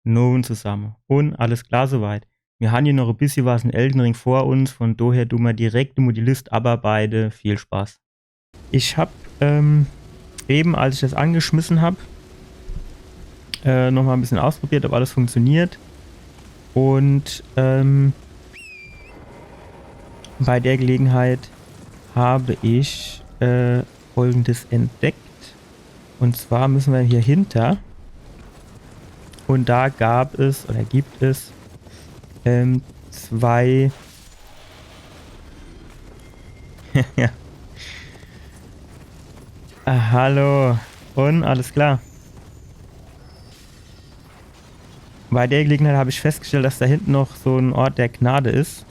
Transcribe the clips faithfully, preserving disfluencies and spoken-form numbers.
Nowend zusamme. Un alles klar soweit. Mir han jo noch e bissje was in Elden Ring vor uns, von doher du mer direkt mo die List abarbeide. Viel Spaß. Ich hab, ähm, eben, als ich das angeschmissen hab, äh, noch mal e bissje ausprobiert, ob alles funktioniert. Un, ähm, bei der Gelegenheit habe ich, äh, Folgendes entdeckt. Un zwar müssen mer hier hinter. Un da gab es, oder gibt es, ähm, zwei. Ja. Ah, hallo. Un alles klar. Bei der Gelegenheit hab ich festgestellt, dass da hinten noch so en Ort der Gnade is.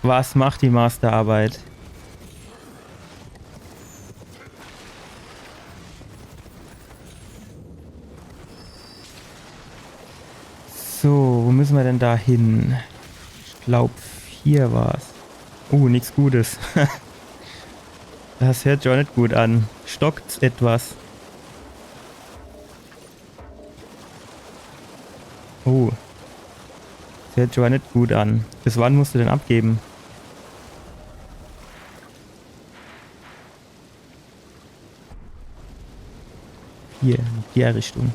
Was macht die Masterarbeit? So, wo müssen mer denn da hin? Ich glaub, hier war's. Uh, nix Gutes. Das hört sich net gut an. Stockt's etwas? Oh. Das hört sich aber net gut an. Bis wann musst du denn abgeben? Hier, in der Richtung.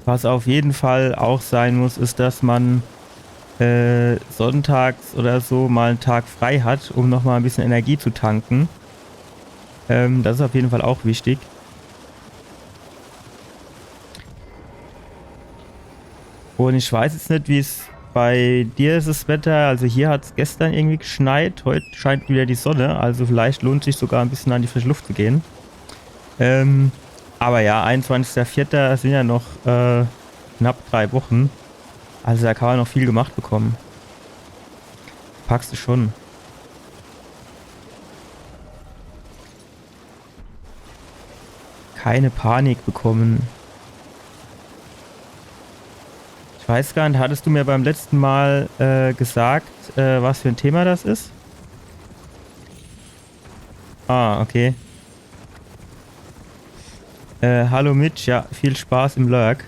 Was auf jeden Fall auch sein muss, ist, dass man, äh, sonntags oder so mal en Tag frei hat, um noch mal ein bisschen Energie zu tanken. Ähm, das ist auf jeden Fall auch wichtig. Und ich weiß jetzt nicht, wie es bei dir ist, das Wetter. Also hier hat's gestern irgendwie geschneit, heute scheint wieder die Sonne. Also vielleicht lohnt sich sogar ein bisschen an die frische Luft zu gehen. Ähm, aber ja, einundzwanzigster vierter sind ja noch, äh, knapp drei Wochen. Also da kann man noch viel gemacht bekommen. Packst du schon. Keine Panik bekommen. Ich weiß gar nicht, hattest du mir beim letzten Mal, äh, gesagt, äh, was für ein Thema das ist? Ah, okay. Äh, hallo Mitch, ja, viel Spaß im Lurk.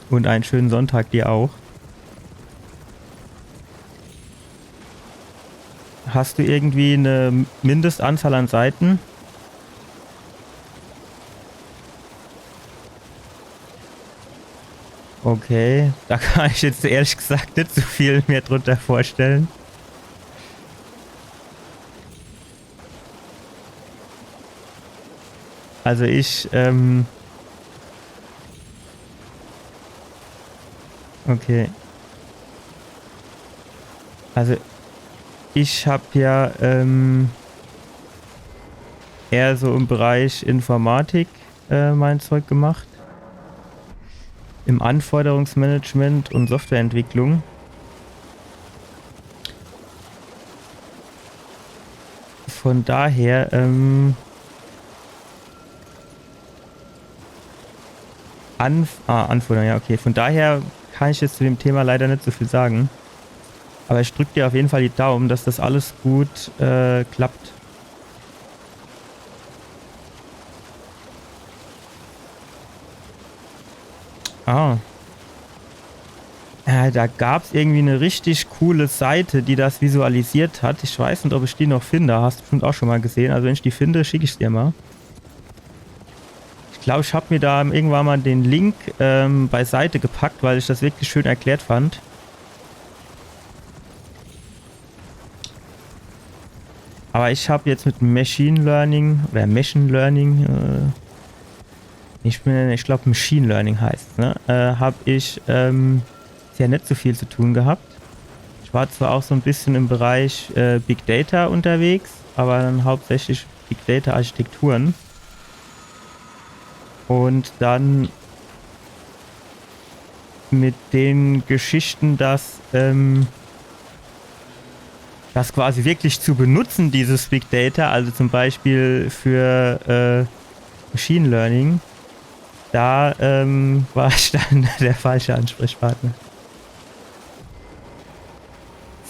Und einen schönen Sonntag dir auch. Hast du irgendwie eine Mindestanzahl an Seiten? Okay, da kann ich jetzt ehrlich gesagt nicht so viel mir drunter vorstellen. Also ich, ähm, okay. Also ich hab ja, ähm, eher so im Bereich Informatik, äh, mein Zeug gemacht. Im Anforderungsmanagement und Softwareentwicklung. Von daher, ähm, Anf-, ah, Anforderungen, ja, okay. Von daher kann ich jetzt zu dem Thema leider nicht so viel sagen. Aber ich drück dir auf jeden Fall die Daumen, dass das alles gut, äh, klappt. Ah. Äh, da gab's irgendwie eine richtig coole Seite, die das visualisiert hat. Ich weiß nicht, ob ich die noch finde. Hast du bestimmt auch schon mal gesehen. Also wenn ich die finde, schick ich dir mal. Ich glaub, ich hab mir da irgendwann mal den Link, ähm, beiseite gepackt, weil ich das wirklich schön erklärt fand. Aber ich hab jetzt mit Machine Learning oder Machine Learning, äh, ich bin, ich glaub, Machine Learning heißt's, ne? Äh, hab ich, ähm, ja nicht so viel zu tun gehabt. Ich war zwar auch so ein bisschen im Bereich, äh, Big Data unterwegs, aber dann hauptsächlich Big Data Architekturen. Und dann mit den Geschichten, dass, ähm, das quasi wirklich zu benutzen, dieses Big Data, also zum Beispiel für, äh, Machine Learning, Da, ähm, war ich dann der falsche Ansprechpartner.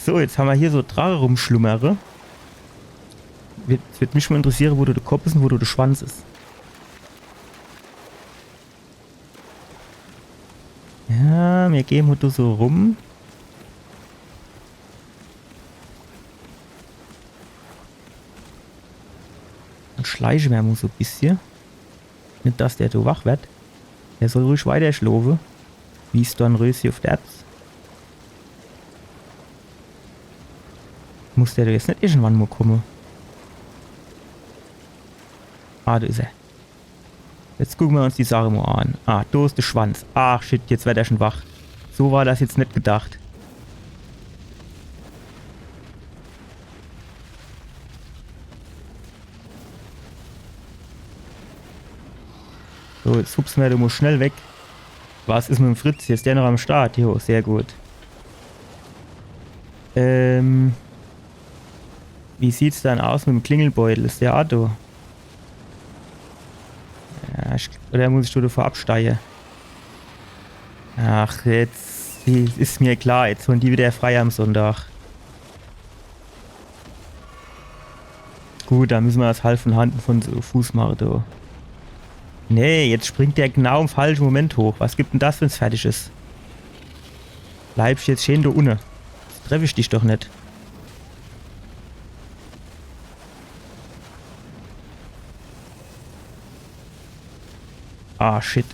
So, jetzt hammer hier so Drache rumschlummere. Wird, wird mich mol interessiere, wo do de Kopp is un wo do de Schwanz is. Ja, mir gehn do so rum. Un schleiche mer mol so e bissje. Net, dass der do wach werd. Der soll ruhig weiter schlofe. Wie's Dornrösche uff de Erbs. Muss der do jetzt net irgendwann mol kumme? Ah, do is er. Jetzt gucke mer uns die Sach mol an. Ah, do is de Schwanz. Ach shit, jetzt werd er schon wach. So war das jetzt net gedacht. So, jetzt hupse mer do mol schnell weg. Was is mit em Fritz? Jetzt is der noch am Start. Jo, sehr gut. Ähm, wie sieht's dann aus mit em Klingelbeutel? Is der aa do? Ja, ich, oder muss ich do devor absteie? Ach, jetzt is mir klar, jetzt hon die wieder frei am Sonntag. Gut, do misse mer das halt vun Hand un vun Fuß mache, do. Nee, jetzt springt der genau im falsche Moment hoch. Was gibt dann das, wenn's fertig is? Bleibsch jetzt schön do unne. Jetzt treff ich dich doch net. Ah, shit.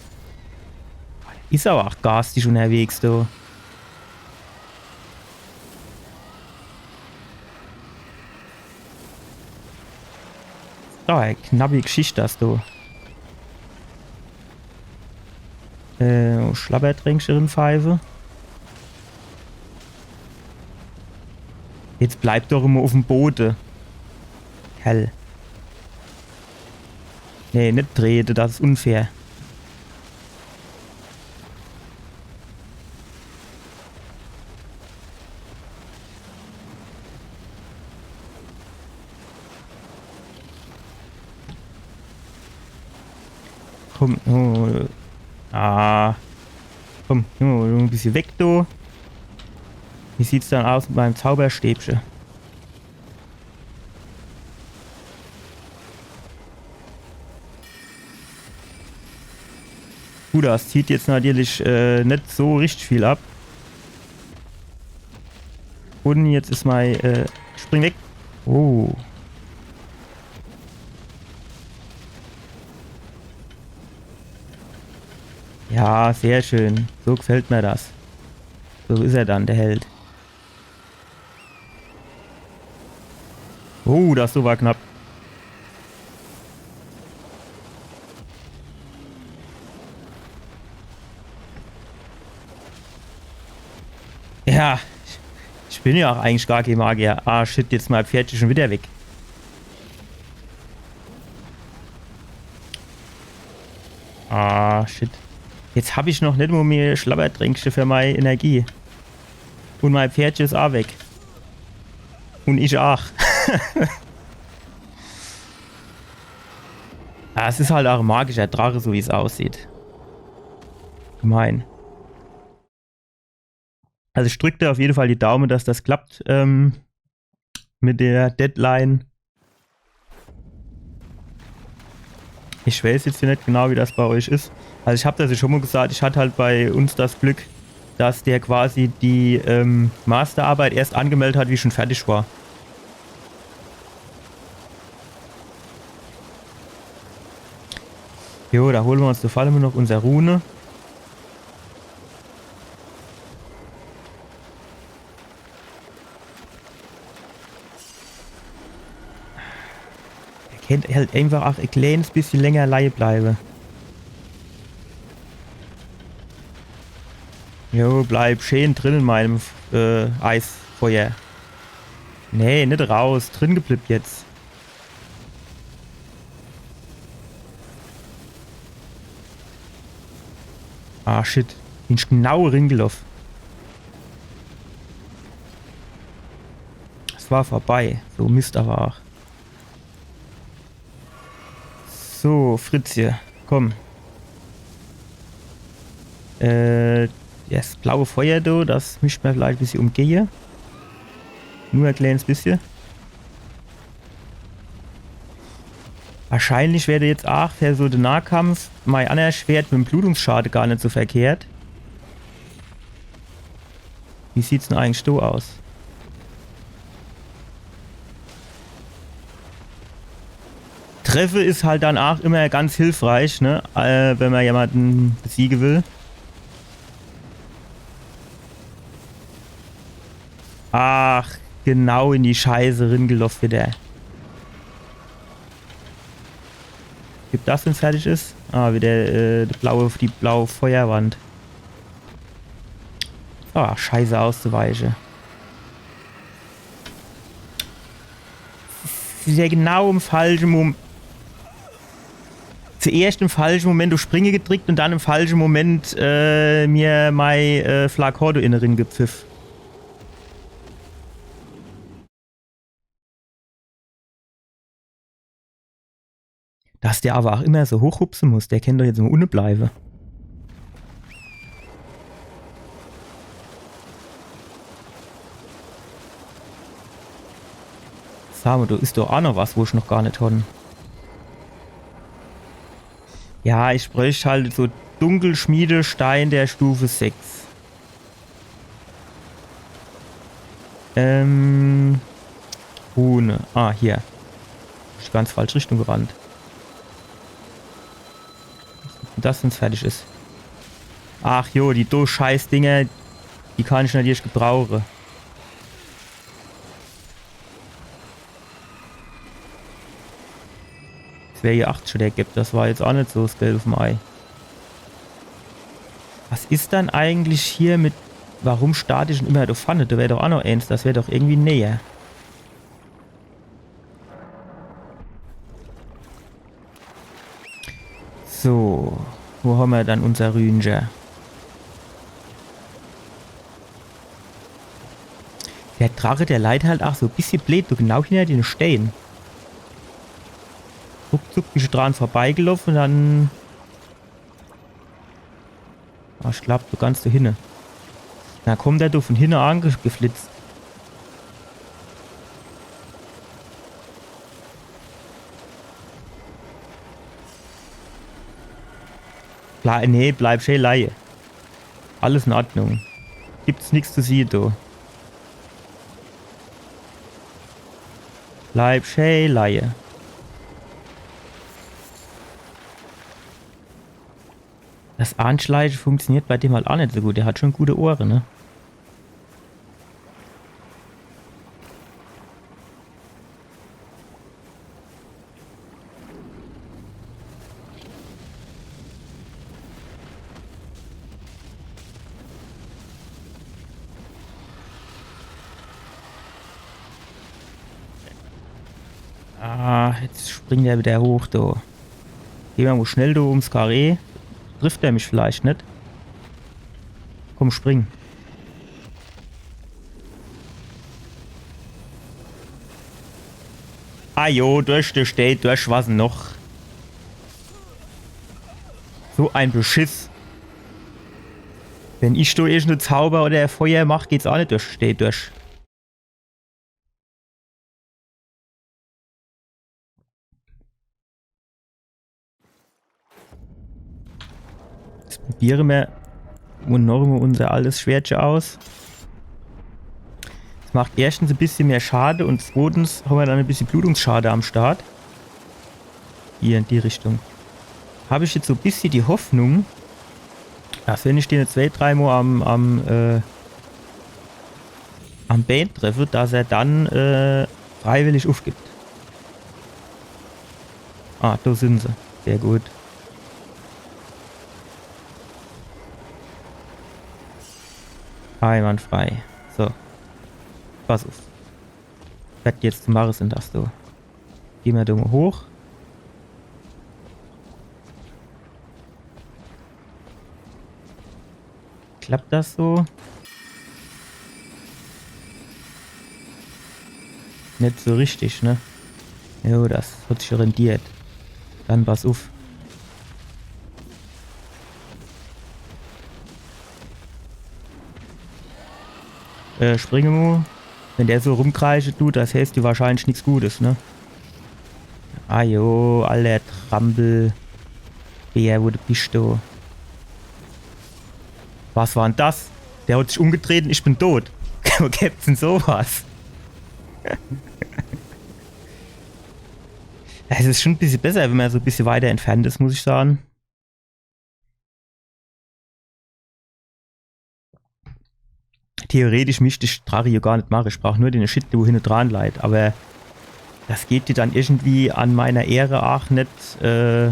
Is awwer aa garstig unnerwegs, do. Ah, e knappi Gschicht das, do. Äh, Schlabbertränkche rinpfeife. Jetzt bleib doch immer uffm Bode. Kerl. Nee, net trete, das is unfair. Komm, oh, ah. Komm, oh, e bissje weg, do. Wie sieht's dann aus mit meim Zauberstäbche? Gut, das zieht jetzt natürlich, äh, net so richtig viel ab. Un jetzt is mei, äh, spring weg. Oh. Ja, sehr schön. So gefällt mir das. So is er dann, der Held. Oh, das war knapp. Ja, ich, ich bin ja auch eigentlich gar kein Magier. Ah, shit, jetzt mei Pferdche schon wieder weg. Ah, shit. Jetzt hab ich noch net mol mehr Schlabbertränkche für mei Energie. Un mei Pferdche is auch weg. Un ich auch. Ah, es is halt auch e magischer Drache, so wie's aussieht. Gemein. Also ich drück dir auf jeden Fall die Daumen, dass das klappt, ähm, mit der Deadline. Ich weiß jetzt hier net genau, wie das bei euch is. Also ich hab das ja schon mal gesagt, ich hatte halt bei uns das Glück, dass der quasi die, ähm, Masterarbeit erst angemeldet hat, wie ich schon fertig war. Jo, da holen wir uns vor allem noch unsere Rune. Er kennt halt einfach auch e kleines bisschen länger leie bleibe. Jo, bleib schön drin in meinem, äh, Eisfeuer. Nee, net raus. Drin gebliebt jetzt. Ah, shit. Bin ich genau ringeloff. Es war vorbei. So Mist aber auch. So, Fritzje, komm. Äh, das blaue Feuer do, das misst mer vielleicht e bissje umgehe. Nur e kleines bissje. Wahrscheinlich wär jetzt aach für so de Nahkampf mei anner Schwert mit'm Blutungsschade gar net so verkehrt. Wie sieht's denn eigentlich do aus? Treffe is halt dann aach immer ganz hilfreich, ne? Äh, wenn mer jemanden besiege will. Ach, genau in die Scheiße ringeloff wieder. Gibt das, wenn's fertig is? Ah, wieder äh, die blaue, die blaue Feuerwand. Ah, Scheiße auszuweiche. Wieder genau im falsche Moment. Zuerscht im falsche Moment uff Springe gedrickt und dann im falsche Moment äh, mir mei äh, Flakon do inne rin gepfiff. Dass der aber auch immer so hochhupse muss, der kennt doch jetzt nur unne bleibe. Sa mo, do is doch auch noch was, wo ich noch gar net hon. Ja, ich bräucht halt so Dunkelschmiedestein der Stufe sechs. Ähm. Rune. Ah, hier. Ich ganz falsch Richtung gerannt. Das, wenn's fertig is. Ach jo, die do Scheißdinger, die kann ich natürlich gebrauche. Zweiundachtzig der gibt, das war jetzt auch net so das Gelbe vom Ei. Was is dann eigentlich hier mit, warum start ich denn immer do vorne? Do wär doch auch noch eins, das wär doch irgendwie näher. So, wo hon mer dann unser Rüncher? Der Drache, der leit halt auch so e bissje bleed, so genau hinter den Stein. Ruckzuck bist du dran vorbeigelaufen und dann Ah, ich glaub, du kannst do hinne. Na, kommt der do von hinne angeflitzt. Ble nee, bleib schee leie. Alles in Ordnung. Gibt's nix zu siehe, do. Bleib schee leie. Das Anschleiche funktioniert bei dem halt auch net so gut. Der hat schon gute Ohre, ne? Ah, jetzt springt er wieder hoch, do. Geh mer mo schnell do ums Karree. Trifft er mich vielleicht net? Komm, spring. Ah jo, durch, durch, durch, durch, was noch? So ein Beschiss. Wenn ich do irgend e Zauber oder Feuer mach, geht's auch net durch, durch. Jetzt probiere mer und noch mo unser altes Schwertche aus. Es macht erstens e bissje mehr Schade und zweitens hon mer dann e bissje Blutungsschade am Start. Hier in die Richtung. Hab ich jetzt so e bissje die Hoffnung, dass wenn ich den jetzt zwei, drei Mo am, am, äh, am Bään treffe, dass er dann äh, freiwillig uffgibt. Ah, do sin se. Sehr gut. Einwandfrei. So. Pass uff. Was jetzt zu mache sin, dass du. Geh mer do mo hoch. Klappt das so? Net so richtig, ne? Jo, das hat sich rentiert. Dann pass uff. Äh, spring mo. Wenn der so rumkreische dut, das heeßt dir wahrscheinlich nix Gutes, ne? Ajo, aller Trampel. Wer, wo de bisch do? Was war denn das? Der hat sich umgetreten, ich bin tot. Wo gibt's denn sowas? Es is schon e bissje besser, wenn man so e bissje weiter entfernt is, muss ich sagen. Theoretisch misst ich Drache jo gar net mache. Ich brauch nur den Shit, der hinne dran leit. Aber das geht dir dann irgendwie an meiner Ehre ach net, äh,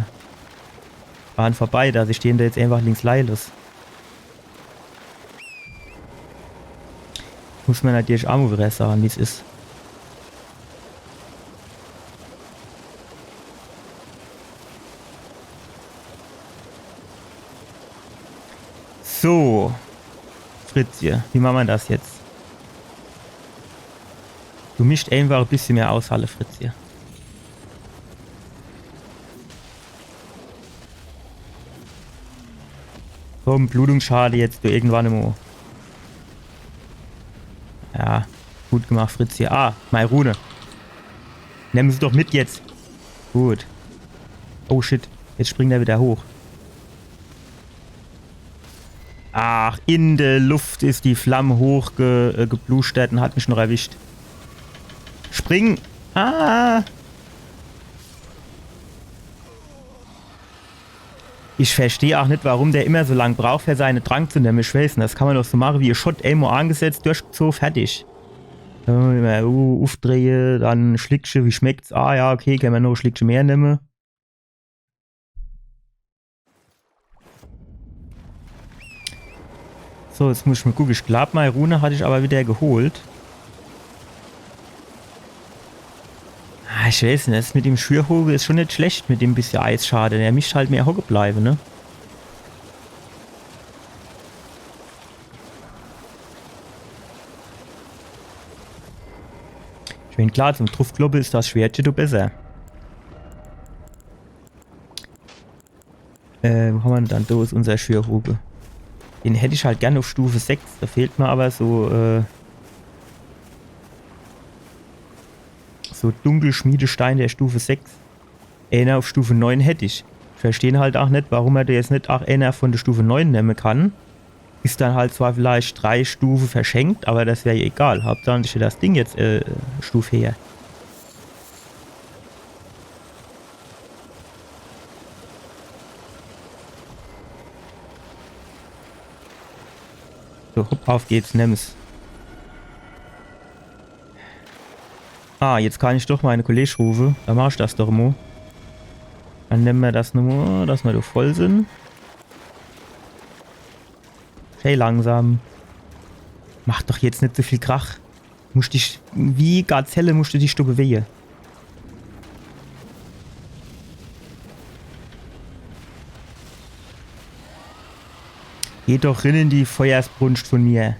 dran vorbei, dass ich den da jetzt einfach links leie lass. Muss man natürlich ach mo wieder sagen, wie's is. So. Fritzje, wie mache mer das jetzt? Du misst einfach e bissje mehr aushalle, Fritzje. Komm, Blutungsschade jetzt, du irgendwann immer. Ja, gut gemacht, Fritzje. Ah, mei Rune. Nemm se doch mit jetzt. Gut. Oh shit, jetzt springt er wieder hoch. Ach, in der Luft is die Flamm hochge äh, geblustert und hat mich noch erwischt. Spring! Ah! Ich versteh ach net, warum der immer so lang braucht, für seine Trank zu nemme. Ich weiß net, das kann man doch so mache wie e Shot, emol angesetzt, durchgezoge, fertig. Äh, immer, uh, ufdrehe, dann Schlickche, wie schmeckt's? Ah ja, okay, kann man noch e Schlickche mehr nemme. So, jetzt muss ich mo gucke. Ich glaub, mei Rune hat ich aber wieder geholt. Ah, ich weiß net, das mit dem Schürhoge is schon net schlecht, mit dem bissje Eisschade. Der misst halt mehr hocke bleibe, ne? Ich mein, klar, zum Druffkloppe is das Schwertche do besser. Äh, wo hammer dann? Do is unser Schürhoge. Den hätt ich halt gern uf Stufe sechs. Da fehlt mir aber so, äh, so Dunkelschmiedestein der Stufe sechs. Einer uf Stufe neun hätt ich. Ich versteh halt ach net, warum mer do jetzt net ach einer von der Stufe neun nemme kann. Is dann halt zwar vielleicht drei Stufe verschenkt, aber das wär ja egal. Hauptsache, ich hätt das Ding jetzt, äh, Stufe her. So, hopp, auf geht's, nemm's. Ah, jetzt kann ich doch meine Kollege rufe. Dann mach ich das doch mo. Dann nemme mer das mo, dass mer do voll sin. Hey, langsam. Mach doch jetzt net so viel Krach. Musst dich, wie Gazelle musst du dich do bewege. Geh doch rin in die Feuersbrunscht von mir.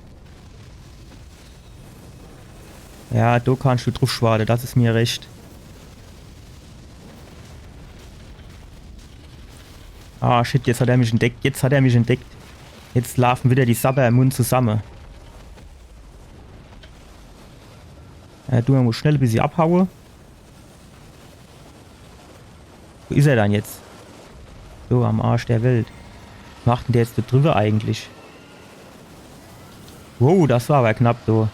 Ja, do kannst du druf schwade, das is mir recht. Ah, shit, jetzt hat er mich entdeckt, jetzt hat er mich entdeckt. Jetzt laufen wieder die Sabber im Mund zusamme. Äh, du, mer muss schnell e bissje abhaue. Wo is er dann jetzt? So, am Arsch der Welt. Was macht denn der jetzt do driwwe eigentlich? Wow, das war aber knapp, du.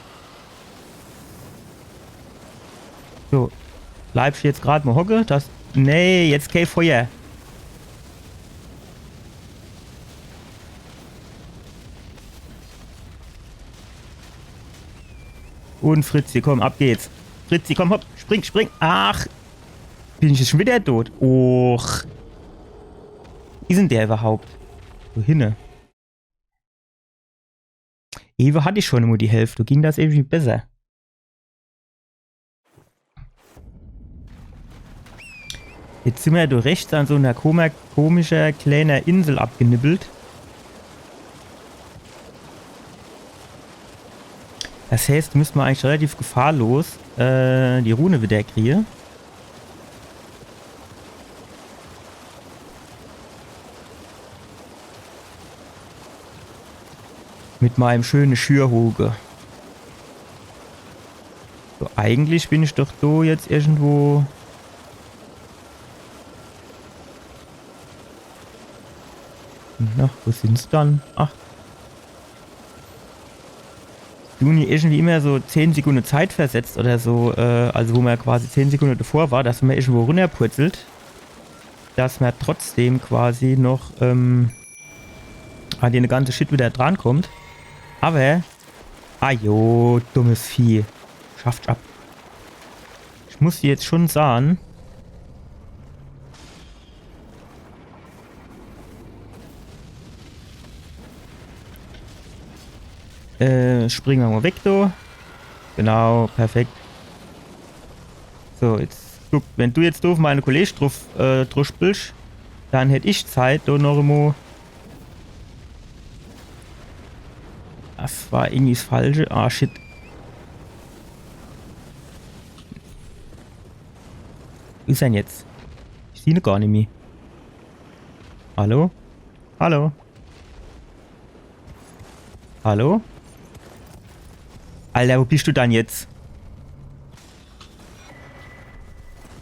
So. Bleibst du jetzt grad mo hocke? Das. Nee, jetzt kee Feuer. Und Fritzi, komm, ab geht's. Fritzi, komm, hopp, spring, spring. Ach. Bin ich jetzt schon wieder tot? Och. Wo is denn der überhaupt? Wohin? Ewe hatt ich schon immer die Hälfte. Ging das irgendwie besser? Jetzt sin mer do rechts an so ner koma-, komischer kleiner Insel abgenibbelt. Das heißt, do müsst mer eigentlich relativ gefahrlos, äh, die Rune wieder kriege. Mit meinem schöne Schürhoge. So, eigentlich bin ich doch do jetzt irgendwo. Na, wo sind's dann? Ach. Dun die irgendwie immer so zehn Sekunde Zeit versetzt oder so, äh, also wo mer quasi zehn Sekunde davor war, dass mer irgendwo runnerpurzelt, dass mer trotzdem quasi noch, ähm, an den ganze Shit wieder drankommt. Aber, ah jo, dummes Vieh. Schafft ab. Ich muss jetzt schon sahn, äh, springe mer mal weg, do. Genau, perfekt. So, jetzt guck, wenn du jetzt do uff meine Kollege druff, äh, druff spillsch, dann hätt ich Zeit, do noch emo. Das war irgendwie das Falsche. Ah, shit. Wo is er denn jetzt? Ich sieh ne gar nimmi. Hallo? Hallo? Hallo? Alter, wo bist du dann jetzt?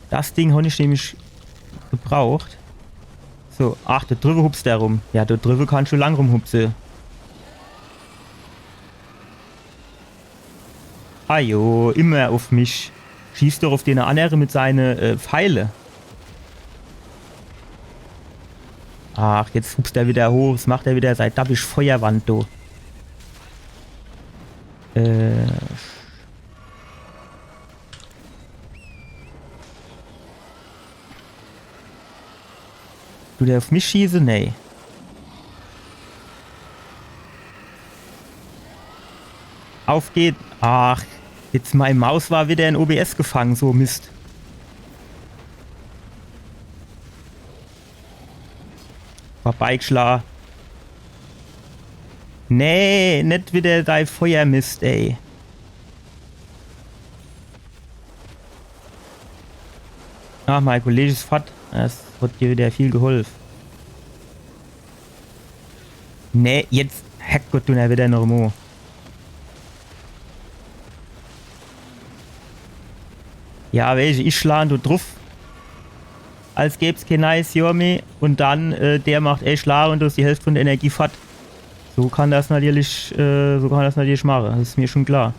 Das Ding hab ich nämlich gebraucht. So, ach, do driwwe hupst der rum. Ja, do driwwe kannsch du lang rumhupse. Ajo, immer uff mich. Schießt doch uff den annere mit seine, äh, Pfeile. Ach, jetzt hupst er wieder hoch. Was macht er wieder? Sei dappisch Feuerwand, du. Äh. Du der uff mich schieße? Nee. Uff geht. Ach, jetzt mei Maus war wieder in O B S gefange, so Mist. Vorbeigeschla. Nee, net wieder dei Feuermist, ey. Ach, mei Kollege is fort. Das hat dir wieder viel geholf. Nee, jetzt, Herrgott, du, na wieder noch mo. Ja, welche? Ich schla un du druff. Als gäb's kee neies Johr meh. Un dann, äh, der macht ey Schla un du hast die Hälft vun der Energie fort. So kann das natürlich, äh, so kann das natürlich mache. Das is mir schon klar.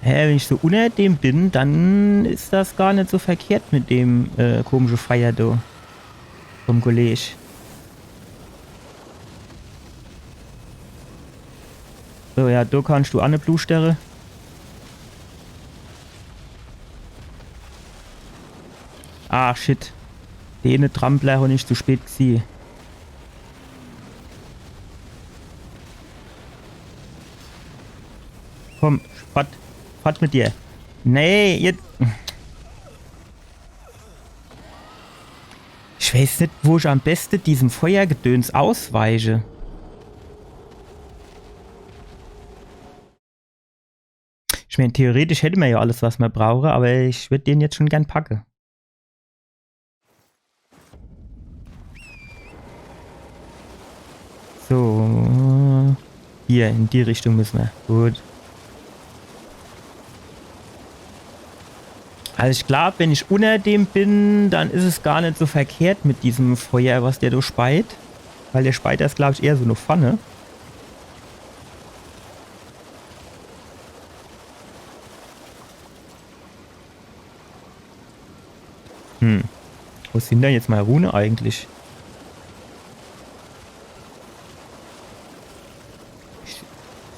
Hä, wenn ich so unner dem bin, dann is das gar net so verkehrt mit dem, äh, komische Feier do. Vum Kolleg. So, ja, do kannst du anne bluschtere. Ah, shit. Dene Trampler hon ich zu spät gesieh. Komm, fort, fort mit dir. Nee, jetzt. Ich weiß net, wo ich am beste diesem Feuergedöns ausweiche. Ich mein, theoretisch hätte mer ja alles, was mer brauche, aber ich würd den jetzt schon gern packe. So. Hier, in die Richtung müsse mer. Gut. Also ich glaub, wenn ich unner dem bin, dann is es gar net so verkehrt mit diesem Feuer, was der do speit. Weil der speit das, glaub ich, eher so no vorne. Hm. Wo sin dann jetzt mei Rune eigentlich?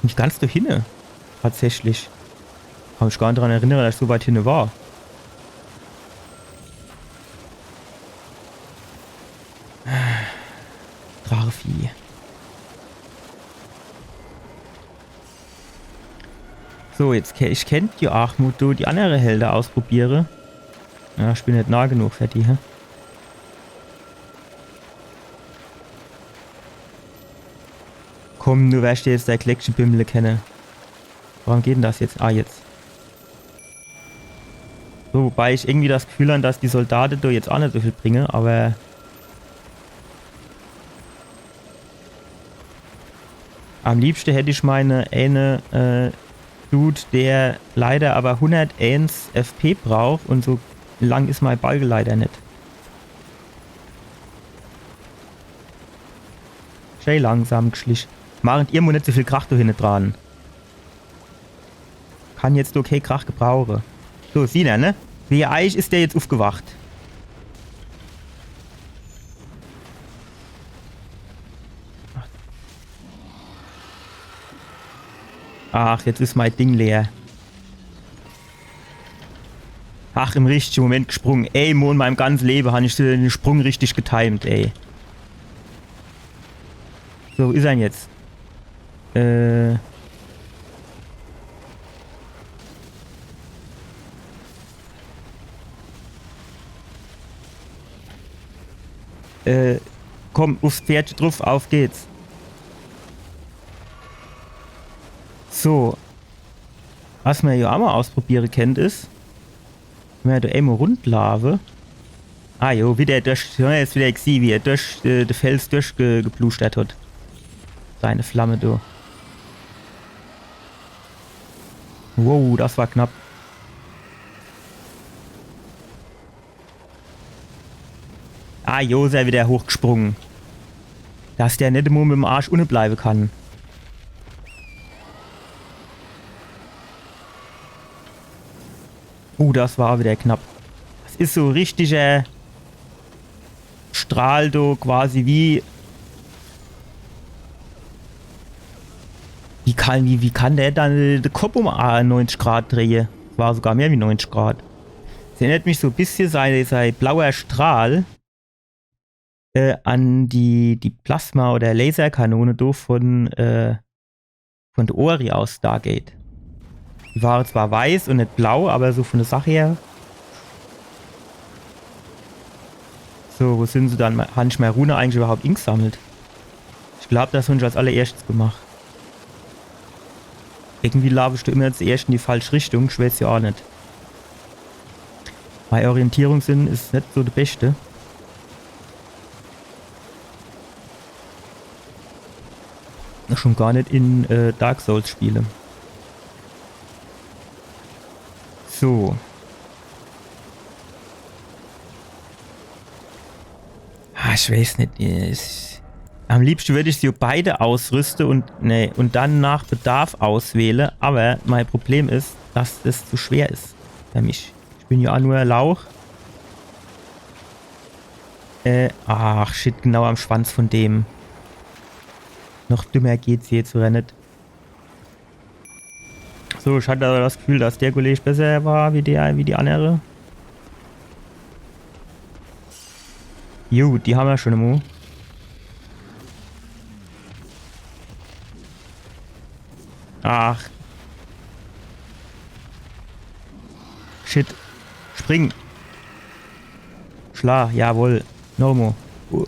Net ganz do hinne. Tatsächlich. Kann mich gar net dran erinnere, dass ich so weit hinne war. Drachevieh. So, jetzt ke-, ich kennt die Armut, du, die annere Helde ausprobiere. Ja, ich bin net nah genug für die, hä? Komm, du wersch dir jetzt dei Gleckche bimmle kenne. Warum geht denn das jetzt? Ah, jetzt. So, wobei ich irgendwie das Gefühl han, dass die Soldate do jetzt aa net so viel bringe, aber Am liebschte hätt ich meine eine, äh, Dude, der leider aber hunderteins F P braucht und so lang is mei Balke leider net. Schee langsam geschlich. Machen's ihr mo net so viel Krach do hinne dran. Kann jetzt okay Krach gebrauche. So, siehner, ne? Wie eich is der jetzt ufgewacht. Ach, jetzt is mei Ding leer. Ach, im richtige Moment gesprunge. Ey, mo in meim ganze Lewe han ich den Sprung richtig getimt, ey. So, wo is er denn jetzt? Äh. Äh, komm, ufs Pferd druf, auf geht's. So. Was mer jo aa mo ausprobiere kennt, is, wenn mer do emol rundlaafe. Ah jo, wie der durch, ja, jetzt wieder gesieh, wie er durch, äh, de Fels durchge-, geplustert hat. Seine Flamme do. Wow, das war knapp. Ah jo, is er wieder hochgesprunge. Dass der net emol mit em Arsch unne bleibe kann. Uh, das war wieder knapp. Das is so richtiger Strahl do quasi wie. Wie kann, wie, wie kann der dann, äh, de Kopp um, äh, neunzig Grad drehe? War sogar mehr wie neunzig Grad. Das erinnert mich so e bissche sei, sei blauer Strahl, äh, an die, die Plasma- oder Laserkanone do von, äh, von de Ori aus Stargate. Die ware zwar weiß und net blau, aber so von de Sach her. So, wo sin se dann? Han ich mei Rune eigentlich überhaupt ingesammelt? Ich glaub, das han ich als allererschtes gemacht. Irgendwie laaf ich do immer zuerscht in die falsch Richtung, ich weiß jo aa net. Mei Orientierungssinn is net so de beschte. Schon gar net in, äh, Dark Souls Spiele. So. Ah, ich weiß net. Ich, am liebschte würd ich sie beide ausrüste und, nee, und dann nach Bedarf auswähle. Aber mei Problem is, dass das zu schwer is für mich. Ich bin jo aa nur Lauch. Äh, ach, shit, genau am Schwanz von dem. Noch dümmer geht's jetzt, oder net? So, ich hatt aber das Gefühl, dass der Kollege besser war wie der, wie die andere. Gut, die han mer schon emol. Ach. Shit. Spring. Schla, jawohl. Nomo. Uh.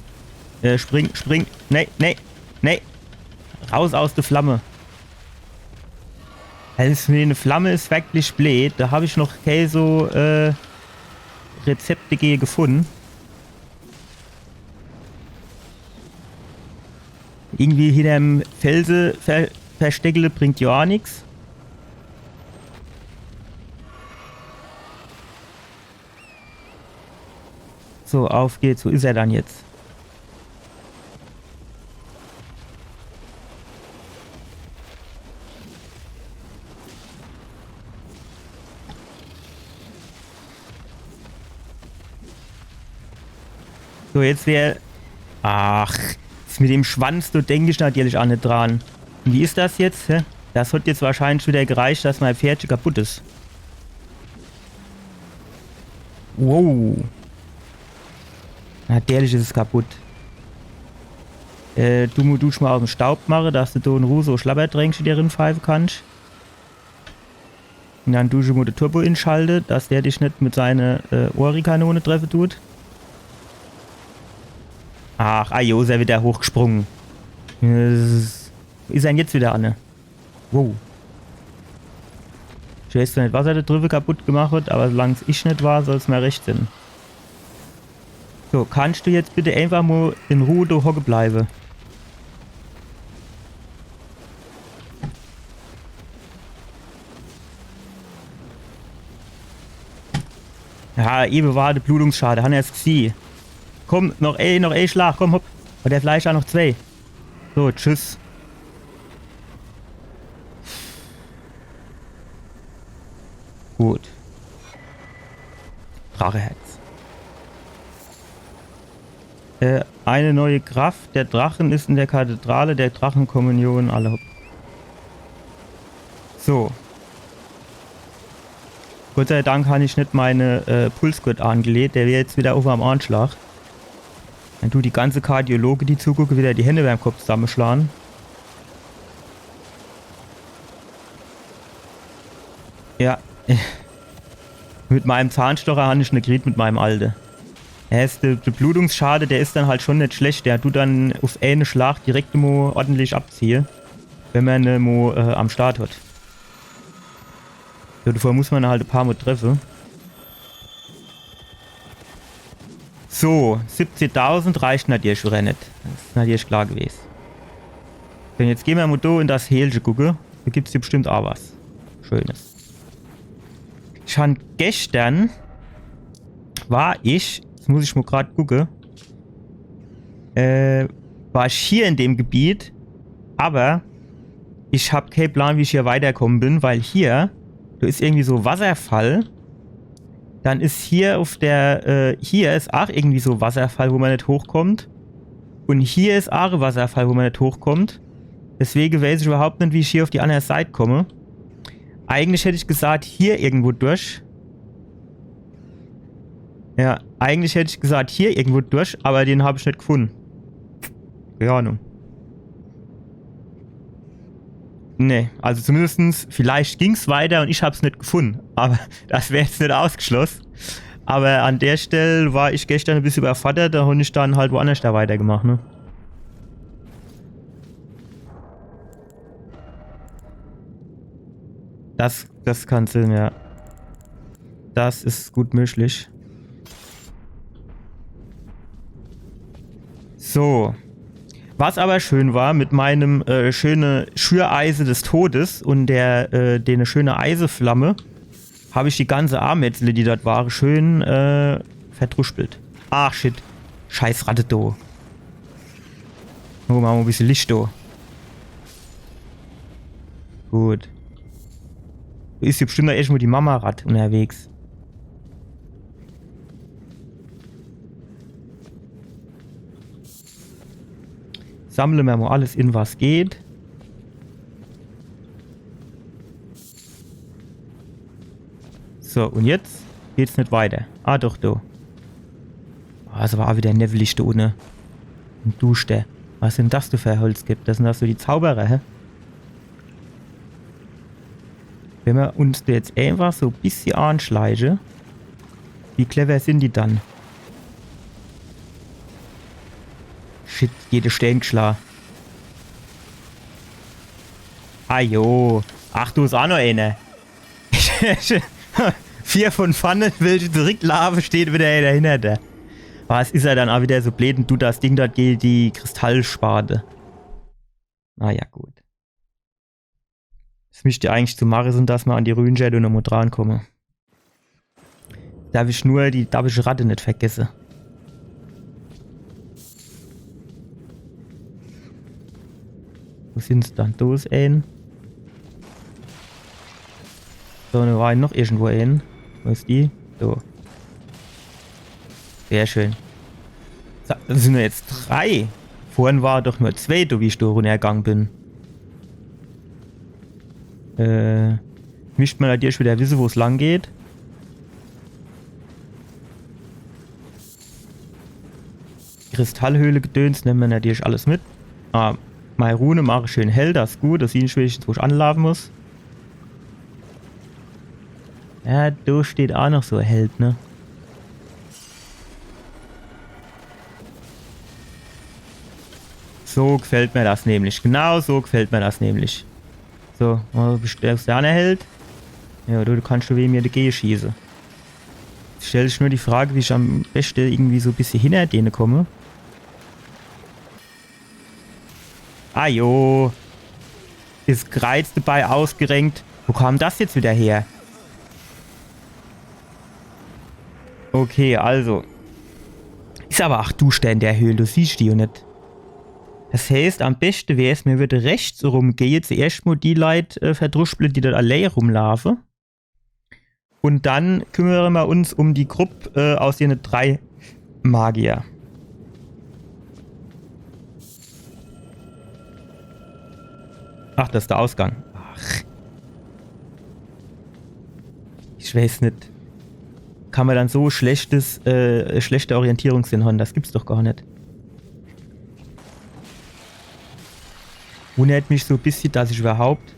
Äh, spring, spring. Nee, nee, nee. Raus aus de Flamme. Also mit de Flamme is wirklich bleed. Do hab ich noch kee so, äh, Rezepte gege gefunne. Irgendwie hinnerm Felse ver-, versteckele bringt jo aa nix. So, auf geht's. Wo is er dann jetzt? So, jetzt wär. Ach, das mit dem Schwanz, do denk ich natürlich aa net dran. Und wie is das jetzt? Hä? Das hat jetzt wahrscheinlich wieder gereicht, dass mei Pferdche kaputt is. Wow. Natürlich is es kaputt. Äh, du mu-, dusch mol aus em Staub mache, dass du do in Ruh so Schlabbertränkche dir rinpfeife kannsch. Und dann dusch mol de Turbo inschalte, dass der dich net mit seine, äh, Ori-Kanone treffe tut. Ach, ajo, is er wieder hochgesprunge. Is, is er jetzt wieder anne? Wow. Ich weiß zwar net, was er do driwwe kaputt gemacht hat, aber solang's ich net war, soll's mer recht sin. So, kannsch du jetzt bitte einfach mol in Ruh do hocke bleiwe? Bei ewe war de Blutungsschade, han er's gesieh. Komm, noch e, noch e Schlag, komm, hopp. Oder vielleicht aa noch zwee. So, tschüss. Gut. Dracheherz. Äh, eine neue Kraft der Drachen ist in der Kathedrale der Drachenkommunion. Alle hopp. So. Gott sei Dank han ich net meine äh, Pulsgurt angelegt. Der wär jetzt wieder uff am Anschlag. Wenn du die ganze Kardiologe, die zugucke, wieder die Hände beim Kopf zusammeschlagen. Ja. Mit meinem Zahnstocher han ich ne Griet mit meinem Alte. Er is, de, de Blutungsschade, der is dann halt schon net schlecht. Der tut dann uff ene Schlag direkt mo ordentlich abziehe, wenn mer ne mo äh, am Start hat. So, davor muss mer halt e paar Mo treffe. So, siebzehtausend reicht natürlich wieder net. Das is natürlich klar gewese. So, jetzt gehn mer mo do in das Hälche gucke. Do gibt's hier bestimmt aa was Schönes. Ich han gestern, war ich, jetzt muss ich mo grad gucke, äh, war ich hier in dem Gebiet, aber ich hab kee Plan, wie ich hier weiterkomme bin, weil hier, do is irgendwie so Wasserfall. Dann is hier uff der, äh, hier is aa irgendwie so Wasserfall, wo mer net hochkommt. Un hier is aa e Wasserfall, wo mer net hochkommt. Deswege weiß ich überhaupt net, wie ich hier uff die anner Seit komme. Eigentlich hätt ich gesagt, hier irgendwo durch. Ja, eigentlich hätt ich gesagt, hier irgendwo durch, aber den hab ich net gefunn. Kee Ahnung. Nee, also zumindestens, vielleicht ging's weiter un ich hab's net gefunn. Aber das wär jetzt net ausgeschloss. Aber an der Stell war ich gestern e bissje überfordert, do han ich dann halt woanders do weitergemacht, ne? Das, das kann sinn, ja. Das is gut möglich. So. Was aber schön war, mit meinem äh, schöne Schüreise des Todes un der äh, dene schöne Eiseflamme, hab ich die ganze Amezle, die dort ware, schön äh, verdruspelt. Ach shit. Scheiß Ratte do. Oh, mache mer e bissje Licht do. Gut. Do is hier bestimmt noch irgendwo die Mama-Ratt unterwegs. Sammle mer mo alles in, was geht. So, un jetzt geht's net weiter. Ah, doch, do. Ah, es war aa wieder newwelig do unne. Un duschter. Was sin das do für Holzköpp? Das sin das so die Zauberer, hä? Wenn mer uns do jetzt einfach so e bissje anschleiche, wie clever sin die dann? Shit, jede Stell geschla. Ajo. Ach, do is aa noch eener. Vier von vorne, welche zurücklaafe, steht wieder eener hinner der. Was is er dann aa wieder so bleed un dut das Ding dort gege die Kristallspade? Na ja, gut. Das misst eigentlich zu mache sin, dass mer an die Runenschädel nomo drankomme. Darf ich nur die dabbische Ratte net vergesse. Wo sin se dann? Do is een. So, do war noch irgendwo een. Wo is die? So. Sehr schön. Sa-, das sin nur jetzt drei. Vorhin war doch nur zwee, do wie ich do runnergang bin. Äh, misst mer natürlich wieder wisse, wo's lang geht. Kristallhöhle-Gedöns nemme mer natürlich alles mit. Ah, mei Rune mach ich schön hell, das is gut. Do sieh ich wenigstens, wo ich anlaafe muss. Ja, do steht aa noch so e Held, ne? So gefällt mer das nämlich. Genau so gefällt mer das nämlich. So, wo is der anner Held? Ja, du, du kannst schon wege mir degege schieße. Jetzt stellt sich nur die Frage, wie ich am beschte irgendwie so e bissje hinner dene komme. Ah jo. Is Kreiz dabei ausgerenkt. Wo kam das jetzt wieder her? Okay, also. Is aber ach du Stern der Höhle, du siehst die jo net. Das heißt, am beste wär's, mir würde rechts rumgehe, zuerscht mo die Leit äh, verdruschble, die dort allee rumlaafe. Und dann kümmere mer uns um die Grupp äh, aus dene drei Magier. Ach, das is der Ausgang. Ach. Ich weiß net. Kann mer dann so schlechtes, äh, schlechte Orientierungssinn han? Das gibt's doch gar net. Wundert mich so bissje, dass ich überhaupt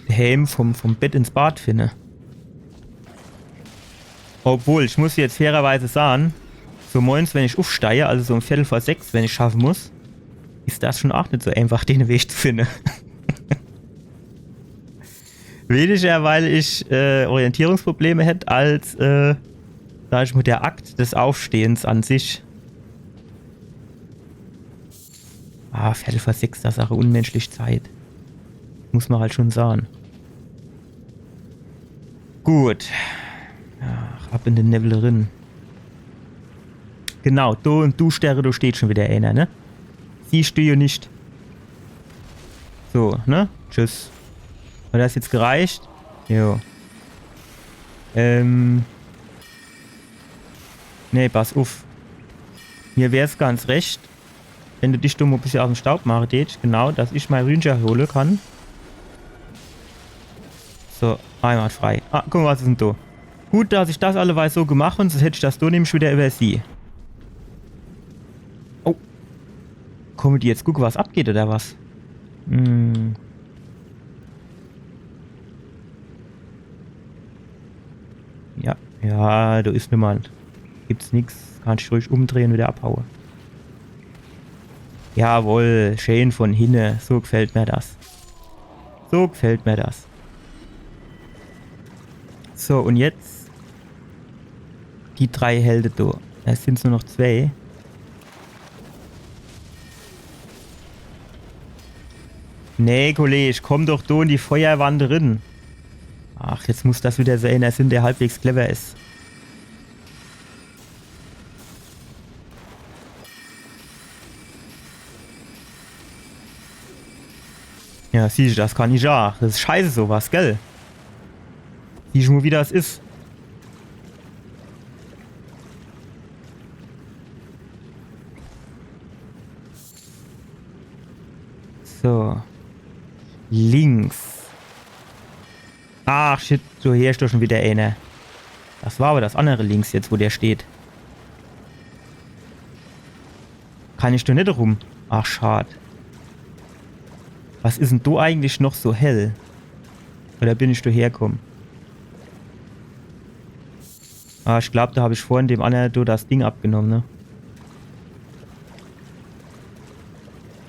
dehäm vom, vom Bett ins Bad finde. Obwohl, ich muss jetzt fairerweise sahn, so morgens, wenn ich ufsteie, also so um Viertel vor sechs, wenn ich schaffe muss, is das schon ach net so einfach, den Weg zu finde. Weniger, weil ich äh, Orientierungsprobleme hätt, als, äh, sag ich mo, der Akt des Aufstehens an sich. Ah, Viertel vor sechs, das is ach unmenschlich Zeit. Muss mer halt schon sahn. Gut. Ach, ab in den Newwel rin. Genau, do, do Stern, do steht schon wieder ener, ne? Siehst du jo net. So, ne? Tschüss. Hat das jetzt gereicht? Jo. Ähm. Nee, pass uff. Mir wär's ganz recht, wenn du dich do mo bissje aus'm Staub mache dätsch. Genau, dass ich mei Rünscher hole kann. So, einwandfrei. Ah, guck mo, was is denn do? Gut, dass ich das alleweil so gemacht han, sonst hätt ich das do nämlich wieder übersieh. Oh. Komme die jetzt gucke, was abgeht, oder was? Hm. Ja, ja, do is niemand. Gibt's nix. Kannsch ruhig umdrehe, wieder abhaue. Jawohl, schön von hinne. So gefällt mir das. So gefällt mir das. So, und jetzt die drei Helde do. Es sind nur noch zwei. Nee, Kollege, komm doch do in die Feuerwand rin. Ach, jetzt muss das wieder so ener sin, der halbwegs clever is. Ja, siehsch, das kann ich ach. Das is scheiße sowas, gell? Siehsch mo, wie das is. So. Links. Ach, shit, do her is doch schon wieder ener. Das war aber das annere links jetzt, wo der steht. Kann ich do net rum? Ach, schad. Was is denn do eigentlich noch so hell? Oder bin ich do herkomme? Ah, ich glaub, do hab ich vorhin dem annere do das Ding abgenomme, ne?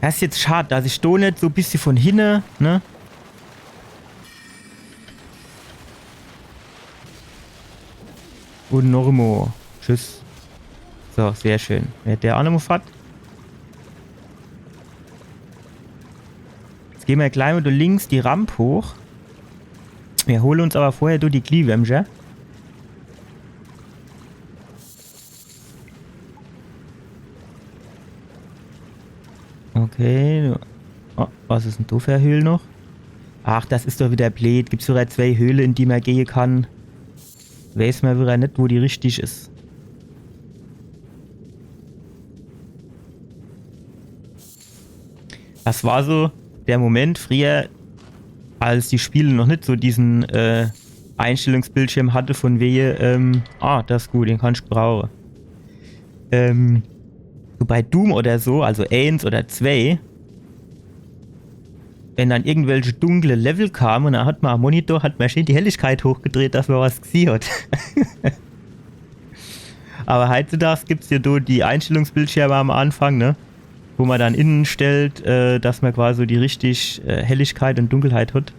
Das is jetzt schad, dass ich do net so bissje von hinne, ne? Und noch emol. Tschüss. So, sehr schön. Wer hat der annere Fahrt? Jetzt gehn mer gleich mo do links die Ramp hoch. Mir hole uns aber vorher do die Glühwärmcher. Okay. Oh, was is denn do für e Höhl noch? Ach, das is doch wieder bleed. Gibt's sogar zwei Höhle, in die mer gehe kann. Weiß mer wieder net, wo die richtig is. Das war so der Moment frieher, als die Spiele noch net so diesen äh, Einstellungsbildschirm hatte von wehe, ähm, ah, das is gut, den kann ich brauche. Ähm, so bei Doom oder so, also eens oder zwei, wenn dann irgendwelche dunkle Level kamen und dann hat mer am Monitor, hat mer schön die Helligkeit hochgedreht, dass mer was gesieh hat. Aber heutzutage gibt's ja do die Einstellungsbildschirme am Anfang, ne? Wo mer dann instellt, äh, dass mer quasi so die richtig äh, Helligkeit und Dunkelheit hat.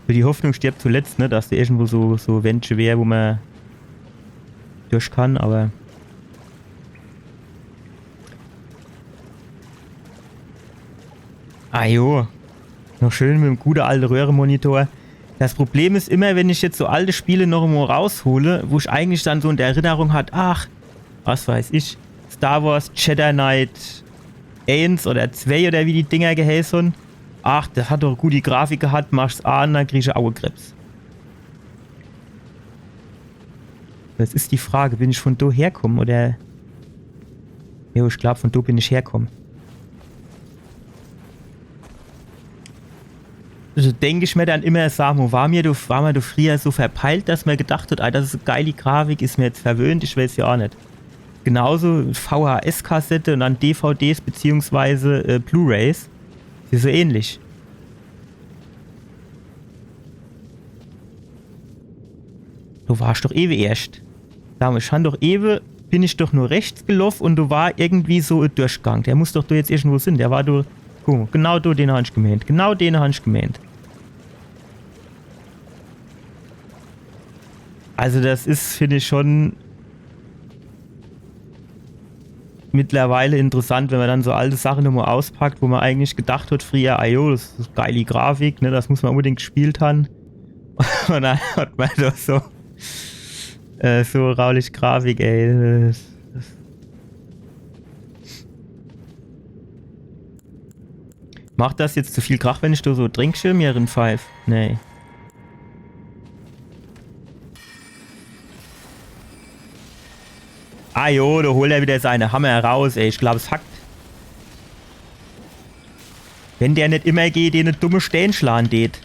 Für die Hoffnung stirbt zuletzt, ne? Dass do irgendwo so, so Wändche wär, wo mer durch kann, aber Ah jo. Noch schön mit dem gute alte Röhremonitor. Das Problem is immer, wenn ich jetzt so alte Spiele noch emol raushole, wo ich eigentlich dann so in der Erinnerung hat, ach, was weiß ich, Star Wars Jedi Knight eens oder zwei oder wie die Dinger geheiß hun. Ach, das hat doch gut die Grafik gehat, mach's an, dann krieg ich Augekrebs. Das is die Frage, bin ich von do herkomme oder? Jo, ich glaub, von do bin ich herkomme. Also denk ich mir dann immer, sa mo, war mir do, war mer do frieher so verpeilt, dass mer gedacht hat, ah, das is e geili Grafik, is mer jetzt verwöhnt, ich weiß jo ach net. Genauso V H S-Kassette un dann D V Ds beziehungsweise äh, Blu-rays. Is so ähnlich. Do war ich doch ewe erscht. Sa mo, ich han doch ewe, bin ich doch nur rechts geloff un do war irgendwie so e Durchgang. Der muss doch do jetzt irgendwo sin. Der war do. Guck mo, genau do, den han ich gemeent. Genau den han ich gemeent. Also das is, find ich, schon mittlerweile interessant, wenn mer dann so alte Sache nochmo auspackt, wo mer eigentlich gedacht hat frieher, ah jo, das is geili Grafik, ne, das muss mer unbedingt gespielt han. Un dann hat mer doch so, äh, so raulich Grafik, ey. Das, das macht das jetzt zu viel Krach, wenn ich do so Trinkschirm hier rin pfeif? Nee. Ah jo, do holt er wieder seine Hammer raus, ey. Ich glaub, es hackt. Wenn der net immer gege den dumme Stään schlage deet.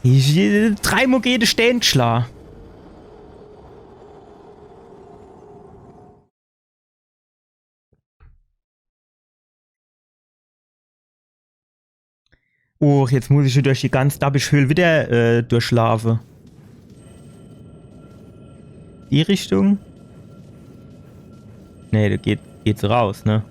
Ich, dreimol gege de Stään schla. Och, jetzt muss ich jo durch die ganz dabbisch Höhl wieder äh, durchlaafe. Die Richtung? Nee, do geht, geht's raus, ne?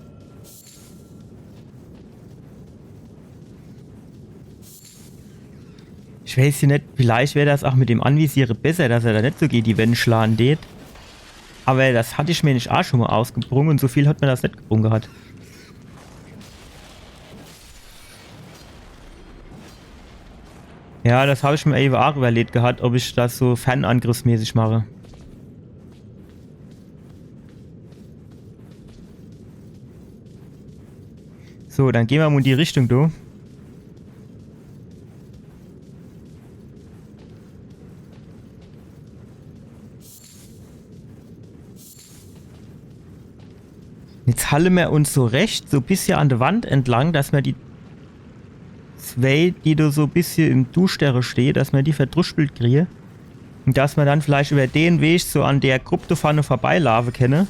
Ich weiß jo net, vielleicht wär das ach mit dem Anvisiere besser, dass er do net so gege die Wänd schlage deet. Aber das hat ich mir net ach schon mo ausgebrung un so viel hat mir das net gebrung gehat. Ja, das hab ich mir ewe ach überleet gehat, ob ich das so fernangriffsmäßig mache. So, dann geh mer mo in die Richtung, du. Jetzt halle mer uns so rechts, so bissje an de Wand entlang, dass mer die zwei, die do so bissje im Duschtere stehe, dass mer die verdruschpelt kriege. Un dass mer dann vielleicht über den Weg so an der Kryptofanne vorbeilaafe kenne.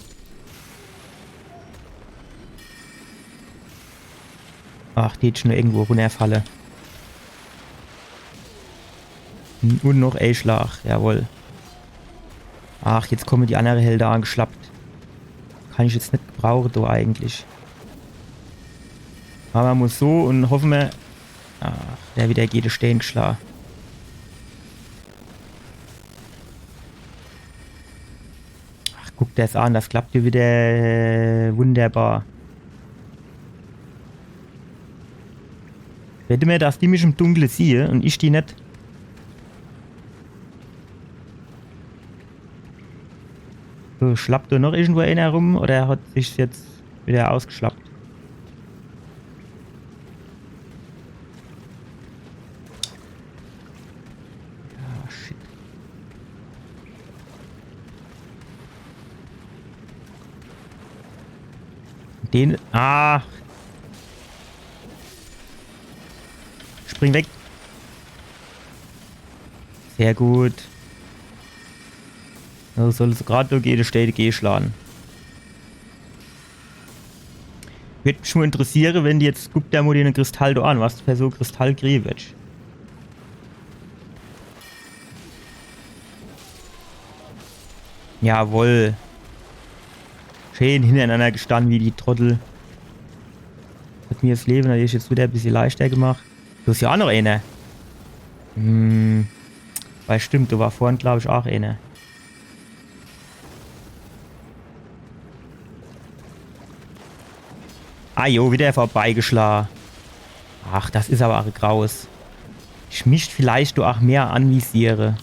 Ach, die hätt schon irgendwo runnerfalle. Un noch e Schlag, jawohl. Ach, jetzt komme die annere Helde angeschlappt. Kann ich jetzt net gebrauche, do eigentlich. Mache mer mo so un hoffe mer. Ach, der wieder gege de Stään geschla. Ach, guck der's an, das klappt jo wieder wunderbar. Wette mer, dass die mich im Dunkle siehe un ich die net. So, schlappt do noch irgendwo ener rum oder hat sich's jetzt wieder ausgeschlappt? Ah, shit. Den. Ah. Spring weg. Sehr gut. Also soll es grad durch jede Stelle geschlagen. Würd mich mo interessiere, wenn die jetzt, guck der mo den Kristall do an, was für so Kristall kriege wird. Jawohl. Schön hintereinander gestanden wie die Trottel. Hat mir das Leben natürlich jetzt wieder ein bisschen leichter gemacht. Do is ja auch noch einer. Hm. Weil stimmt, do war vorhin, glaub ich, auch einer. Ah jo, wieder vorbeigeschlagen. Ach, das is awwer ach e Graus. Ich misst vielleicht do ach mehr anvisiere.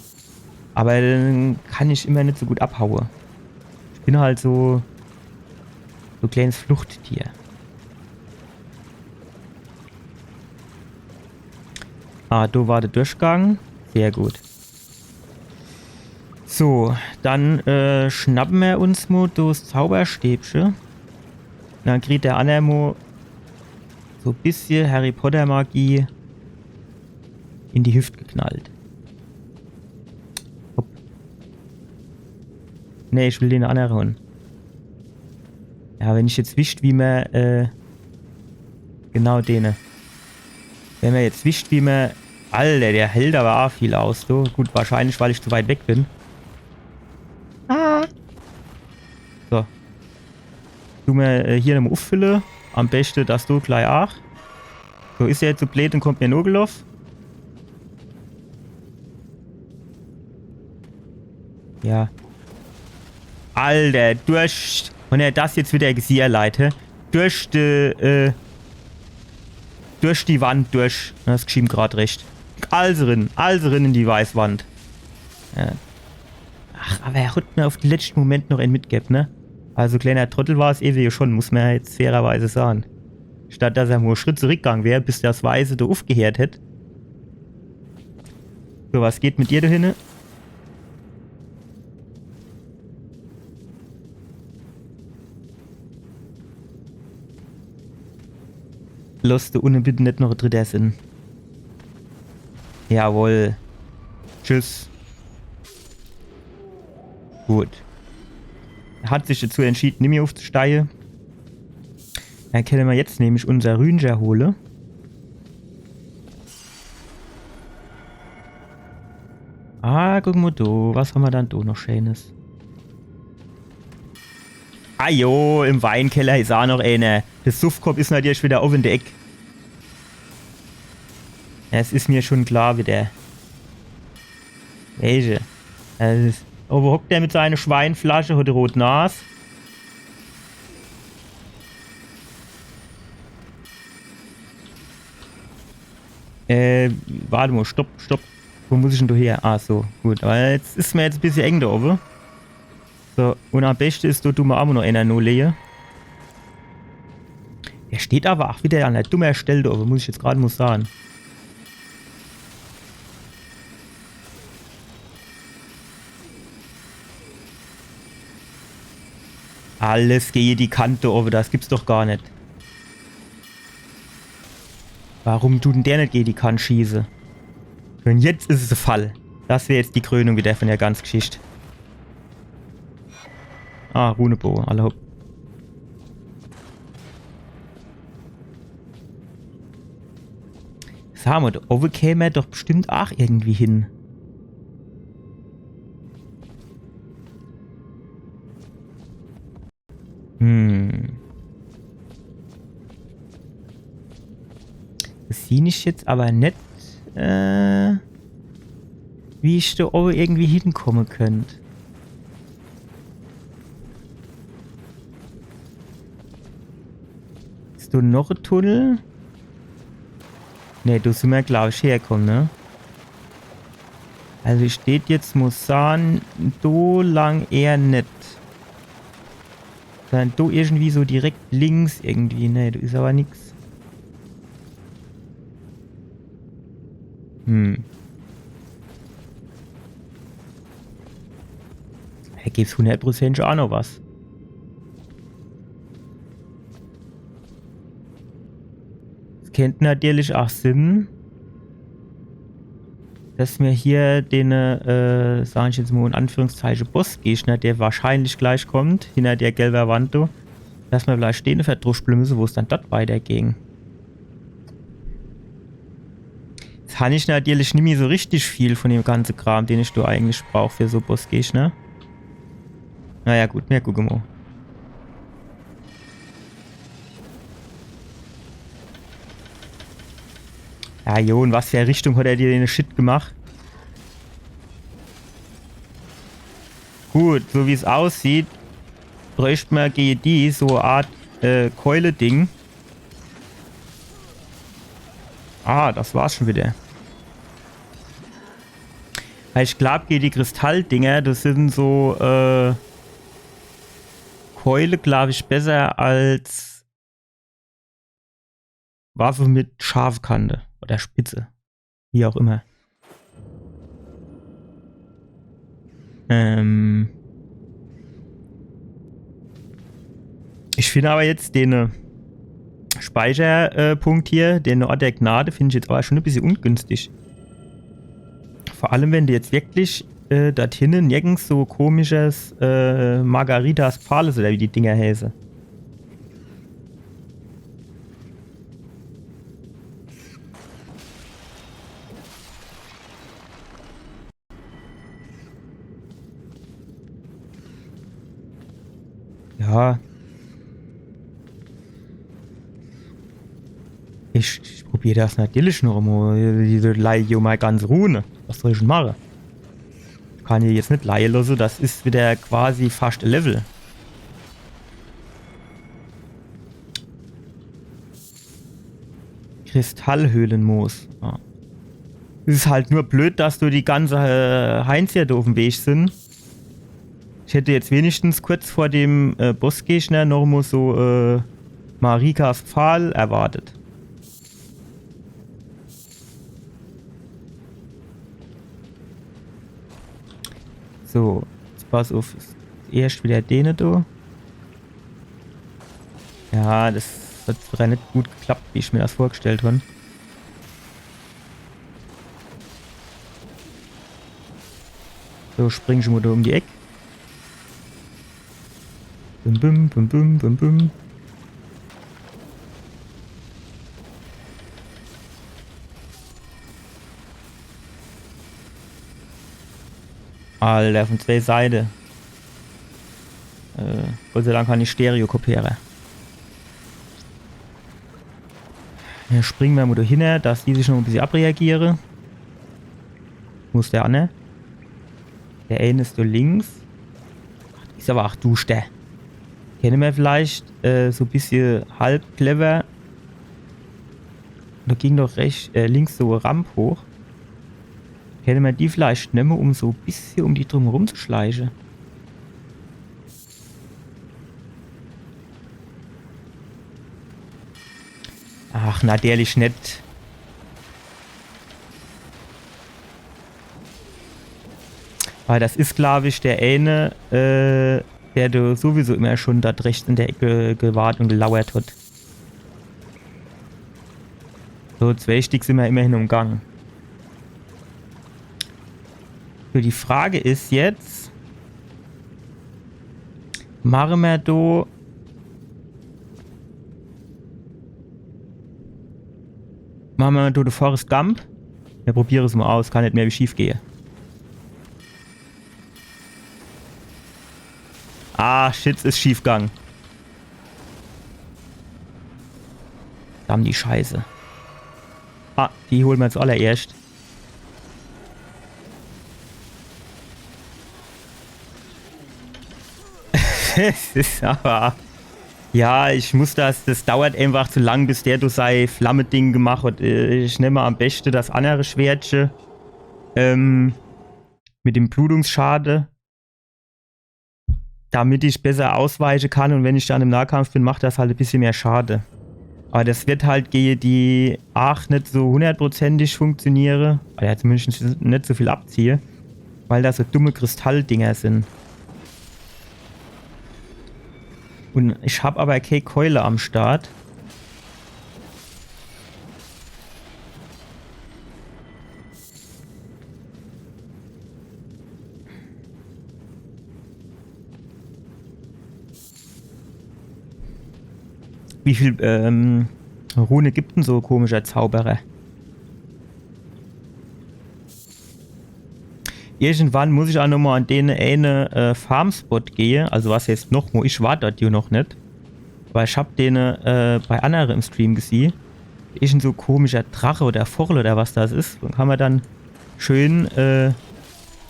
Awwer dann kann ich immer net so gut abhaue. Ich bin halt so, so e kleines Fluchttier. Ah, do war de Durchgang. Sehr gut. So, dann äh, schnappe mer uns mo das Zauberstäbche. Dann kriegt der anner mo so e bissje Harry Potter Magie in die Hüft geknallt. Hopp. Nee, ich will den annere hole. Ja, wenn ich jetzt wisst, wie mer, äh, genau dene. Wenn mer jetzt wisst, wie mer, Alter, der hält awwer ach viel aus, du. Gut, wahrscheinlich, weil ich zu weit weg bin. Ah. So. Du mer äh, hier nomo uffülle. Am beschte das do glei ach. So, is er jetzt so bleed un kommt mer nogeloff. Ja. Alter, durch. Wenn er das jetzt wieder gesieh, Leute. Durch die, äh, durch die Wand durch. Das geschieht grad recht. Also rin, also rin in die Weißwand. Ja. Ach, awwer er hat mer uff de letschte Moment noch een mitgebb, ne? Also kleiner Trottel war's ewe jo schon, muss mer jetzt fairerweise sage. Statt dass er mo e Schritt zurückgang wär, bis das Weiße do uffgeheert hätt. So, was geht mit dir do hinne? Loss do unne bitte net noch e Dritter sin. Jawohl. Tschüss. Gut. Er hat sich dazu entschieden, nimmi uffzusteige. Dann kenne mer jetzt nämlich unser Rüncher hole. Ah, guck mo do, was hammer dann do noch Scheenes? Ah jo, im Weinkeller is ach noch eener. De Suffkopp is natürlich wieder owwe in de Eck. Es is mer schon klar, wie der. Welche? Es is, owwe hockt der mit seiner Schweinflasche, hat die rot Nas. Äh, wart mo, stopp, stopp. Wo muss ich dann do her? Ah, so, gut. Awwer jetzt is mer jetzt e bissje eng do owwe. So, un am beschte is, do du mer ach mo noch eener noleje. Der steht awwer ach wieder an der dummer Stell do owwe, muss ich jetzt grad mo sage. Alles gege die Kant do owwe, das gibt's doch gar net. Warum dut dann der net gege die Kant schieße? Un jetzt is es e Fall. Das wär jetzt die Krönung wieder von der ganze Geschicht. Ah, Runeboge, alla hopp. Sa mo, do owwe käm mer doch bestimmt ach irgendwie hin. Hm. Das sieh ich jetzt awwer net, äh, wie ich do owwe irgendwie hinkomme könnt. Is do noch e Tunnel? Ne, do sin mer, glaab ich, herkomme, ne? Also ich deet jetzt mo saan, do lang eher net. Sondern do irgendwie so direkt links irgendwie. Ne, do is awwer nix. Hm. Do gibt's hundertprozentig ach noch was. Es kennt natürlich ach sinn, dass mer hier den, äh, sag ich jetzt mo in Anführungszeiche, Bossgegner, der wahrscheinlich gleich kommt, hinner der gelwer Wand do, dass mer vielleicht den verdruschble müsse, wo's dann dort weiterging. Jetzt han ich natürlich nimmi so richtig viel von dem ganze Kram, den ich do eigentlich brauch für so Bossgegner. Naja, gut, mer gucke mo. Ja, jo, in was für Richtung hat er dir den Shit gemacht? Gut, so wie's aussieht, bräucht mer gege die so e Art, äh, Keule-Ding. Ah, das war's schon wieder. Weil ich glaub, gege die Kristalldinger, das sind so, äh, Keule, glaub ich, besser als Waffe mit scharfe Kante oder Spitze. Wie auch immer. Ähm. Ich finde aber jetzt den, äh, Speicherpunkt hier, den Ort der Gnade, finde ich jetzt aber schon e bissje ungünstig. Vor allem, wenn du jetzt wirklich, äh, dort hinne nirgends so komisches, äh, Margaritas Pfahles oder wie die Dinger heiße. Ja. Ich, ich probier das natürlich noch emol. Die, die leie jo mei ganz Rune. Was soll ich denn mache? Kann ich jetzt net leie losse. Das is wieder quasi fast e Level. Kristallhöhlenmoos. Ja. Es is halt nur blöd, dass do die ganze, äh, Heinzier do uff'm Weg sin. Ich hätt jetzt wenigstens kurz vor dem, äh, Bossgegner noch mo so, äh, Marikas Pfahl erwartet. So, jetzt pass uff. Erscht wieder dene do. Ja, das hat wieder net gut geklappt, wie ich mir das vorgestellt hab. So, spring schon mo do um die Eck. Bum, bum, bum, bum, bum, bum. Alter, von zwei Seite. Äh, Gott sei Dank kann ich Stereo kopiere. Ja, springe mer mo do hinne, dass die sich noch e bissje abreagiere. Wo is der anner? Der ene is do links. Ach, is aber ach du Ster. Kenne mer vielleicht, äh, so e bissje halb clever. Do ging doch rechts, äh, links so e Ramp hoch. Kenne mer die vielleicht nemme, um so e bissje um die drumherum zu schleiche? Ach, natürlich net. Weil das is, glaub ich, der ene, äh, der do sowieso immer schon dort rechts in der Eck gewart und gelauert hat. So, zwei Stick sin mer immerhin umgang. So, die Frage is jetzt, mache mer do, mache mer do de Forrest Gump? Mer probiere es mo aus, kann net mehr wie schief gehe. Ah, shit, is schief gang. Verdammt die Scheiße. Ah, die hole mer zuallererscht. Es is aber. Ja, ich muss das, das dauert einfach zu lang, bis der do sei Flamme-Ding gemacht hat. Äh, ich nemme am beste das annere Schwertche. Ähm, mit dem Blutungsschade. Damit ich besser ausweiche kann und wenn ich dann im Nahkampf bin, macht das halt e bissje mehr Schade. Aber das wird halt gege die Aach net so hundertprozentig funktioniere. Oder zumindest net so viel abziehe. Weil das so dumme Kristalldinger sin. Und ich hab aber kee Keule am Start. Wie viel, ähm, Rune gibt denn so e komischer Zauberer? Irgendwann muss ich ach nochmo an den ene, äh, Farmspot gehe. Also was heißt nochmo? Ich war dort jo noch net. Aber ich hab den, äh, bei annere im Stream gesieh. Irgend so e komischer Drache oder Vochel oder was das is. Den kann mer dann schön, äh,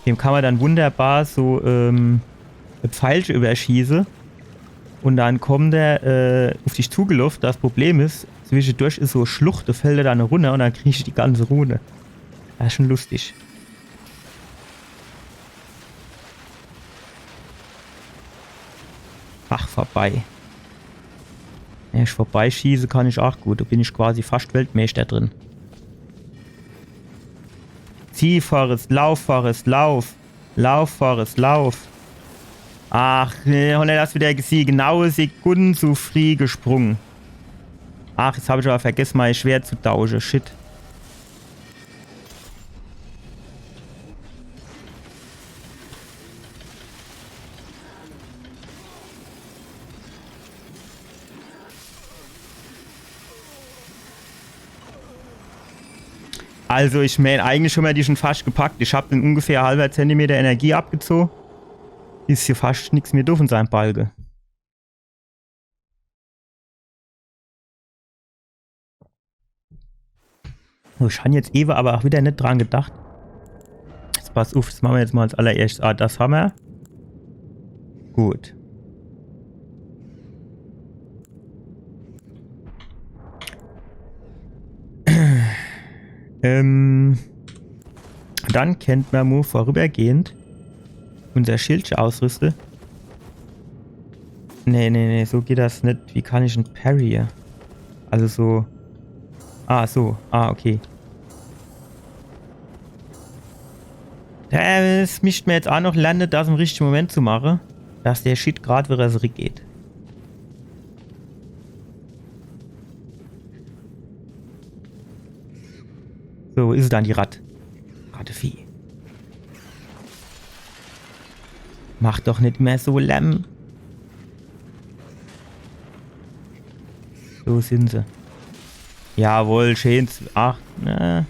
dem kann mer dann wunderbar so, ähm, Pfeilche überschieße. Und dann kommt er äh, auf dich zugelaufen. Das Problem is, zwischendurch is so e Schlucht, do fällt er dann runner und dann kriegsch die ganze Rune. Das is schon lustig. Ach, vorbei. Wenn ich vorbeischieße, kann ich auch gut. Do bin ich quasi fast Weltmeister drin. Zieh, Forrest, lauf, Forrest, lauf. Lauf, Forrest, lauf. Ach, äh, hab ich das wieder gesieh. Genaue Sekunde zu frieh gesprungen. Ach, jetzt hab ich aber vergessen, mein Schwert zu tauschen. Shit. Also, ich mein, eigentlich hab ich die schon fast gepackt. Ich hab den ungefähr halber Zentimeter Energie abgezogen. Is hier fast nix mehr do von seinem Balke. So, ich han jetzt ewe aber auch wieder net dran gedacht. Jetzt pass uff, das mache mer jetzt mal als allererstes. Ah, das ham mer. Gut. Ähm, dann kennt mer mo vorübergehend unser Schildche ausrüste. Nee, nee, nee, so geht das net. Wie kann ich en parrye? Also so. Ah, so. Ah, okay. Das misst mer jetzt auch noch lerne, das im richtige Moment zu mache, dass der Shit grad wieder zurückgeht. So, is es dann die Ratt? Rattevieh. Mach doch net mehr so Lärm. So sin se. Jawohl, schön. Ach, ne.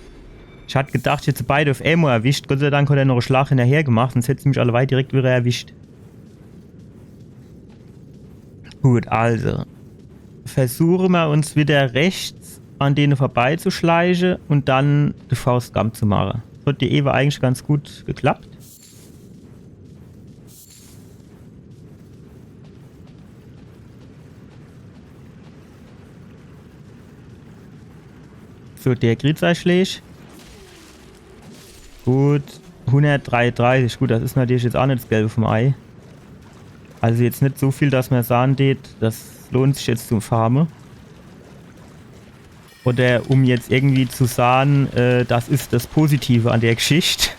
Ich hat gedacht, ich hätt se beide uff emol erwischt. Gott sei Dank hat er noch en Schlag hinnerher gemacht, sonst hätt se mich alleweil direkt wieder erwischt. Gut, also. Versuche mer uns wieder rechts an dene vorbeizuschleiche und dann de Forrest Gump zu mache. Das hat ja ewe eigentlich ganz gut geklappt. So, der kriegt sei Schläg. Gut. Hundertdreiunddreißig. Gut, das is natürlich jetzt auch net das Gelbe vom Ei. Also jetzt net so viel, dass mer sahn tät, das lohnt sich jetzt zum Farme. Oder um jetzt irgendwie zu sahn, äh, das is das Positive an der Geschicht.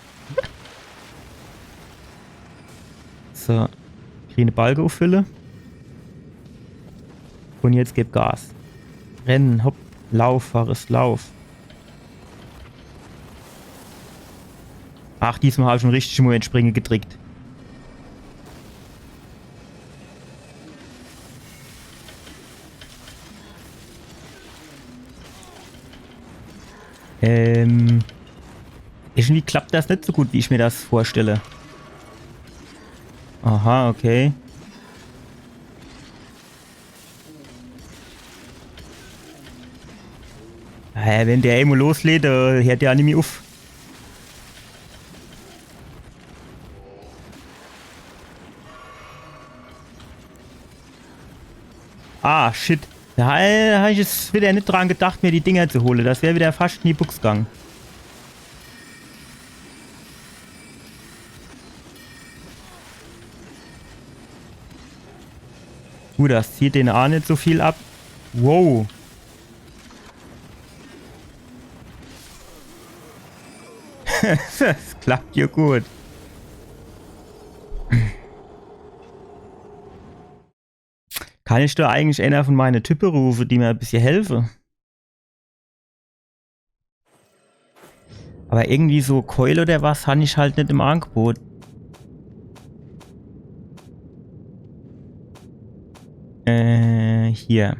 So. Grüne Balke uffülle. Und jetzt gib Gas. Rennen, hopp, lauf, Forrest, lauf. Ach, diesmal hab ich schon richtig mo in Springe gedrickt. Ähm, irgendwie klappt das net so gut, wie ich mir das vorstelle. Aha, okay. Hä, wenn der emol loslegt, äh, hört der nimmi uff. Ah, shit. Da, äh, hab ich jetzt wieder net dran gedacht, mir die Dinger zu hole. Das wär wieder fast in die Bux gang. Gut, das zieht den a net so viel ab. Wow. Das klappt ja gut. Kann ich do eigentlich einer von meine Type rufe, die mir e bissje helfe? Aber irgendwie so Keul oder was han ich halt net im Angebot. Äh, hier.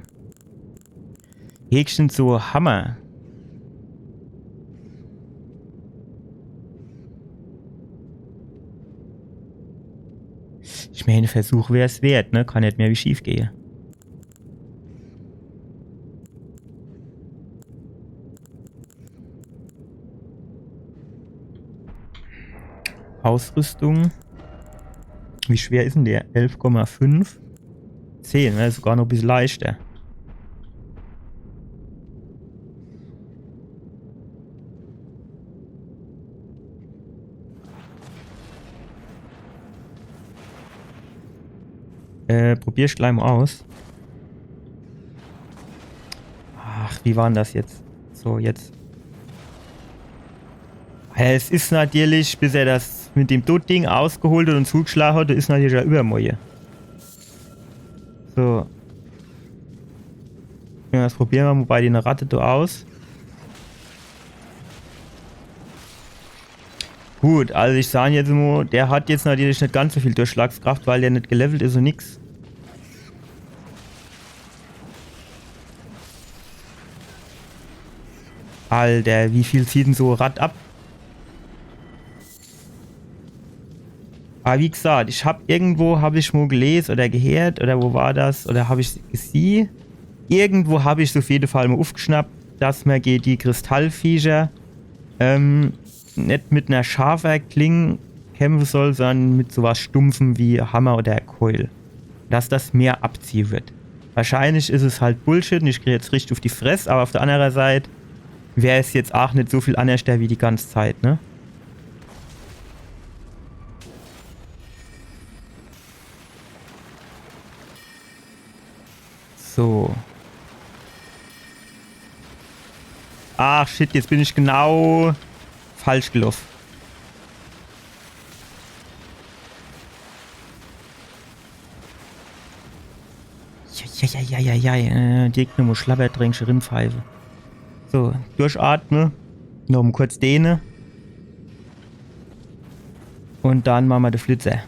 Höchstens so Hammer. Ich mein, Versuch wär's wert, ne? Kann net mehr wie schief gehe. Ausrüstung. Wie schwer is denn der? Elf Komma fünf. Zehn, ne? Sogar noch e bissel leichter. Äh, probier ich gleich mal aus. Ach, wie war denn das jetzt? So, jetzt. Ja, es is natürlich, bis er das mit dem Totding ausgeholt hat und zugeschlagen hat, is natürlich ja übermorje. So. Ja, das probieren wir mal bei den Ratte do aus. Gut, also ich sag jetzt mal, der hat jetzt natürlich net ganz so viel Durchschlagskraft, weil der net gelevelt is und nix. Alter, wie viel zieht denn so e Ratt ab? Aber wie gesagt, ich hab irgendwo, hab ich mal gelesen oder gehört, oder wo war das, oder hab ich gesehen? Irgendwo hab ich's auf jeden Fall mal aufgeschnappt, dass man gegen die Kristallviecher, ähm, net mit einer scharfen Klinge kämpfen soll, sondern mit sowas Stumpfem wie Hammer oder Keul. Dass das mehr abziehen wird. Wahrscheinlich is es halt Bullshit und ich krieg jetzt richtig auf die Fresse, aber auf der anderen Seite wär es jetzt auch net so viel anders wie die ganze Zeit, ne? So. Ach shit, jetzt bin ich genau falsch gelaufen. Ja, ja, ja, ja, ja, ja. Äh, direkt nur Schlabbertränksche rinpfeife. So, durchatme. Noch mal kurz dehne. Und dann mache mer de Flitzer.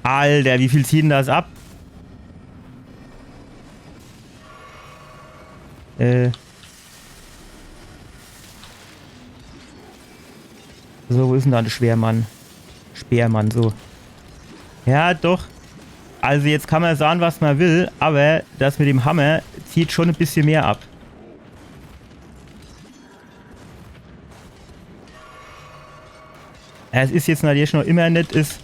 Alter, wie viel zieht denn das ab? Äh. So, wo is denn da de Schwermann? Speermann, so. Ja, doch. Also jetzt kann mer sagen, was mer will, aber das mit dem Hammer zieht schon e bissje mehr ab. Es is jetzt natürlich noch immer net es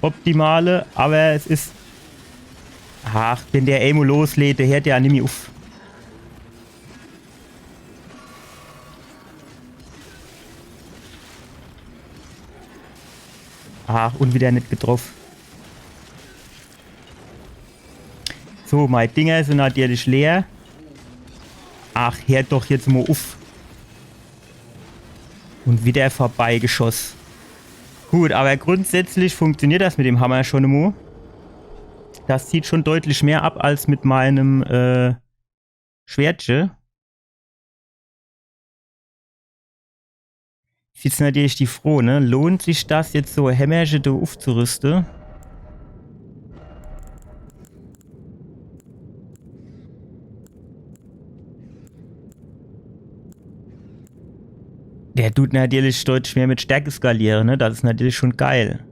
Optimale, aber es is. Ach, wenn der emol loslegt, der hört ja nimmi uff. Ach, und wieder net getroff. So, mei Dinger sin natürlich leer. Ach, hört doch jetzt mo uff. Und wieder vorbeigeschoss. Gut, aber grundsätzlich funktioniert das mit dem Hammer schon mo. Das zieht schon deutlich mehr ab als mit meinem, äh, Schwertche. Is jetzt natürlich die Froo, ne? Lohnt sich das jetzt so Hämmerche do uffzurüste? Der tut natürlich deutlich mehr mit Stärke skaliere, ne? Das is natürlich schon geil.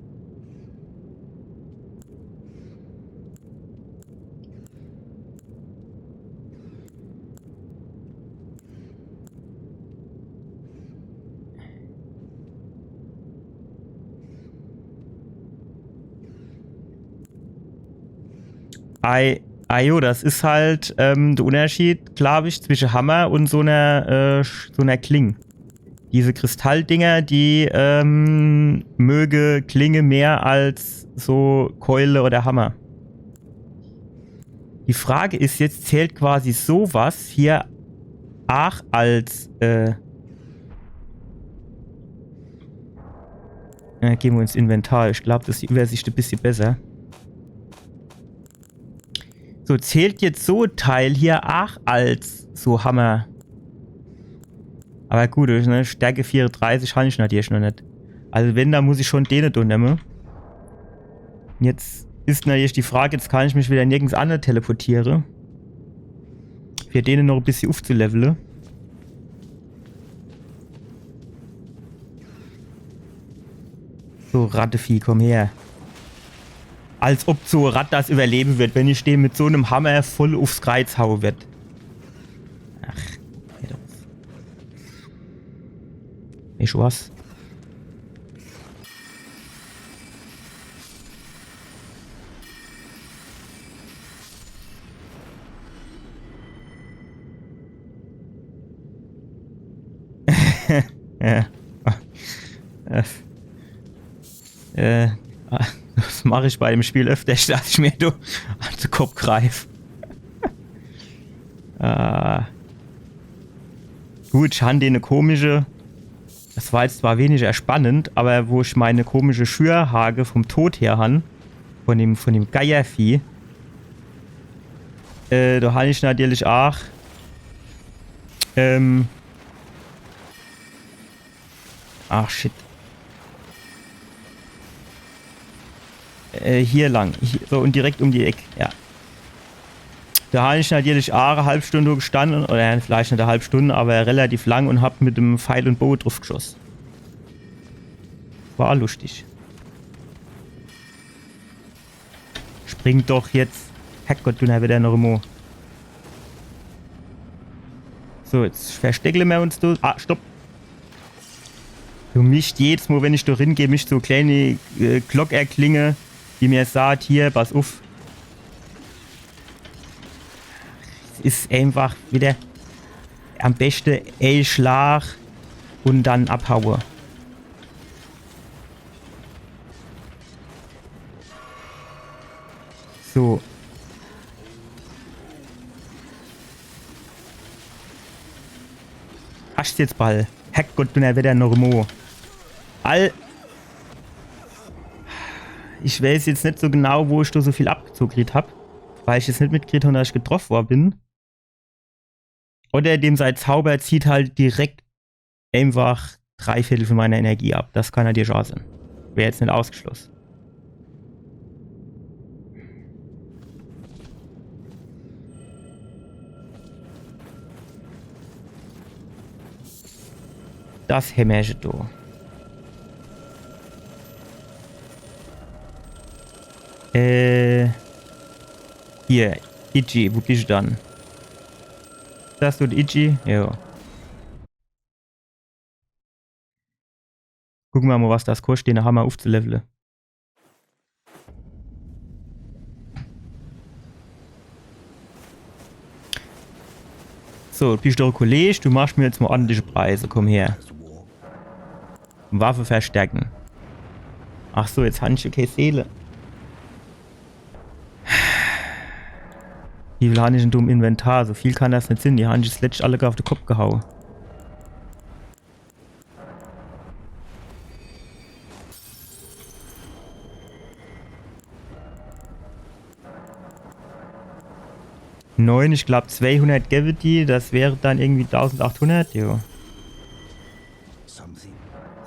Ei, ei, jo, das is halt, ähm, de Unterschied, glaub ich, zwische Hammer und so ner, äh, sch-, so ner Kling. Diese Kristalldinger, die, ähm, möge Klinge mehr als so Keule oder Hammer. Die Frage is jetzt, zählt quasi sowas hier aach als, äh, äh, geh mer ins Inventar. Ich glaub, das is die Übersicht e bissje besser. So, zählt jetzt so e Teil hier aach als so Hammer? Aber gut, ne, Stärke vierunddreißig han ich natürlich noch net. Also wenn, dann muss ich schon dene do nemme. Jetzt is natürlich die Frage, jetzt kann ich mich wieder nirgends anne teleportiere. Für dene noch e bissje uffzulevele. So, Rattevieh, komm her. Als ob so e Ratt das überlebe wird, wenn ich dem mit so nem Hammer voll uffs Kreiz haue werd. Ach, hör doch uff. Weescht du was? Ja. Äh, äh, das mach ich bei dem Spiel öfter, dass ich mir do an de Kopp greif. Äh, gut, ich han dene komische, das war jetzt zwar weniger spannend, aber wo ich meine komische Schürhake vom Tod her han, von dem, von dem Geiervieh, äh, do han ich natürlich aach, ähm, ach shit. Äh, hier lang. Hier, so, und direkt um die Eck, ja. Do han ich natürlich aach e halb Stunde gestanne, oder ja, vielleicht net e halb Stunde, aber relativ lang und hab mit dem Pfeil und Boge druf geschoss. War luschtig. Spring doch jetzt. Herrgott, du, na wieder noch emo. So, jetzt versteckle mer uns do. Ah, stopp. Du, mischt, jedes Mo, wenn ich do ringeh, mischt so kleine, äh, Glock erklinge, die mir saht, hier, pass uff. Es is einfach wieder am beschte e Schlag und dann abhaue. So. Hascht's jetzt ball. Herrgott, du, na wieder noch emo. All. Ich weiß jetzt net so genau, wo ich do so viel abgezoge kriet hab. Weil ich jetzt net mitgekriet hab, dass ich getroff wor bin. Oder dem sei Zauber zieht halt direkt einfach drei Viertel von meiner Energie ab. Das kann natürlich aach sinn. Wär jetzt net ausgeschloss. Das Hämmerche do. Äh. Hier, Itchy, wo bisch dann? Das do, Itchy? Jo. Gucke mer mo, was das koscht, den Hammer ufzulevele. So, du bisch doch e Kolleg, du machsch mir jetzt mo ordentliche Preise, komm her. Waffe verstärken. Ach so, jetzt han ich jo kee Seele. Wie viel han ich dann do im Inventar? So viel kann das net sinn. Die han ich das letscht all uff de Kopp gehaue. Neun, ich glaab, zweihundert gebe die, das wär dann irgendwie tausendachthundert, jo.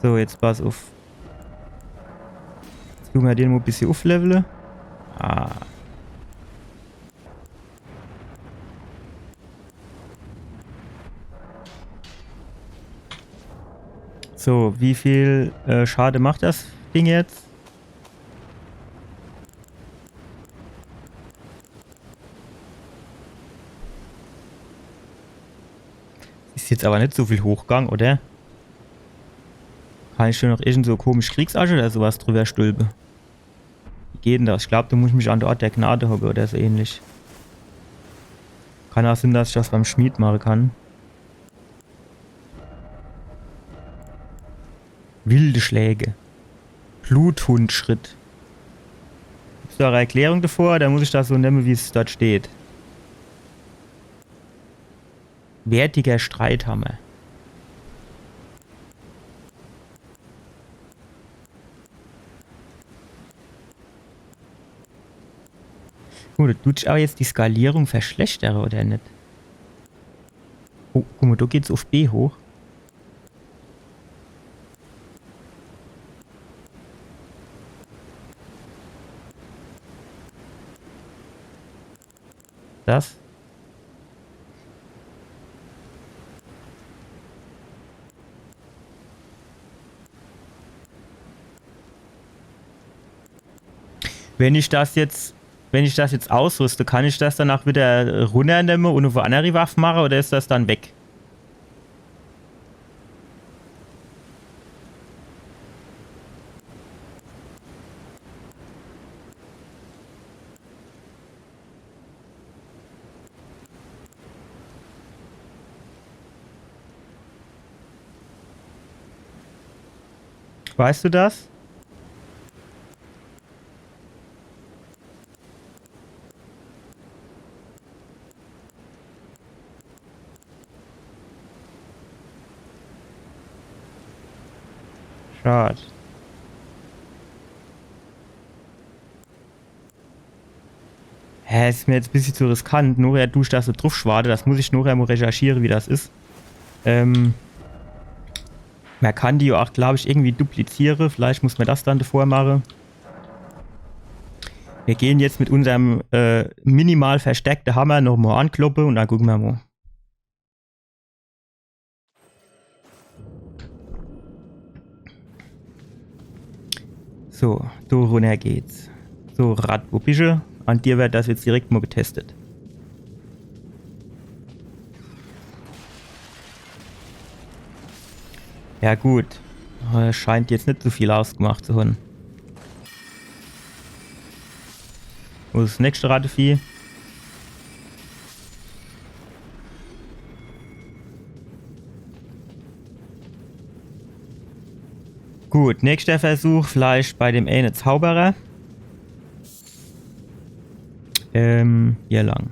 So, jetzt pass uff. Jetzt dun mer den mo e bissje ufflevele. Ah. So, wie viel, äh, Schade macht das Ding jetzt? Is jetzt awwer net so viel hochgang, oder? Kann ich do noch irgend so komisch Kriegsasche oder so was driwwer stülpe? Wie geht dann das? Ich glaab, do muss ich mich an de Ort der Gnade hocke oder so ähnlich. Kann aach sinn, dass ich das beim Schmied mache kann. Wilde Schläge. Bluthundschritt. Gibt's do e Erklärung davor? Dann muss ich das so nemme, wie's dort steht. Wertiger Streithammer. Gut, dut sich awwer jetzt die Skalierung verschlechtere, oder net? Oh, guck mo, do geht's uff B hoch. Das? Wenn ich das jetzt, wenn ich das jetzt ausrüste, kann ich das danach wieder runnernemme un uff e anneri Waff mache oder is das dann weg? Weißt du das? Schad. Hä, is mir jetzt e bissje zu riskant. Nochher du ich das so druffschwade. Das muss ich nochher mo recherchiere, wie das is. Ähm, mer kann die jo ach, glaub ich, irgendwie dupliziere. Vielleicht muss mer das dann davor mache. Mir gehn jetzt mit unserm, äh, minimal verstärkte Hammer noch mo ankloppe un dann gucke mer mo. So, do runner geht's. So, Rad, wo bische? An dir werd das jetzt direkt mo getestet. Ja gut. Äh, scheint jetzt net so viel ausgemacht zu hon. Wo is das nächste Rattevieh? Gut, nächster Versuch vielleicht bei dem ene Zauberer. Ähm, hier lang.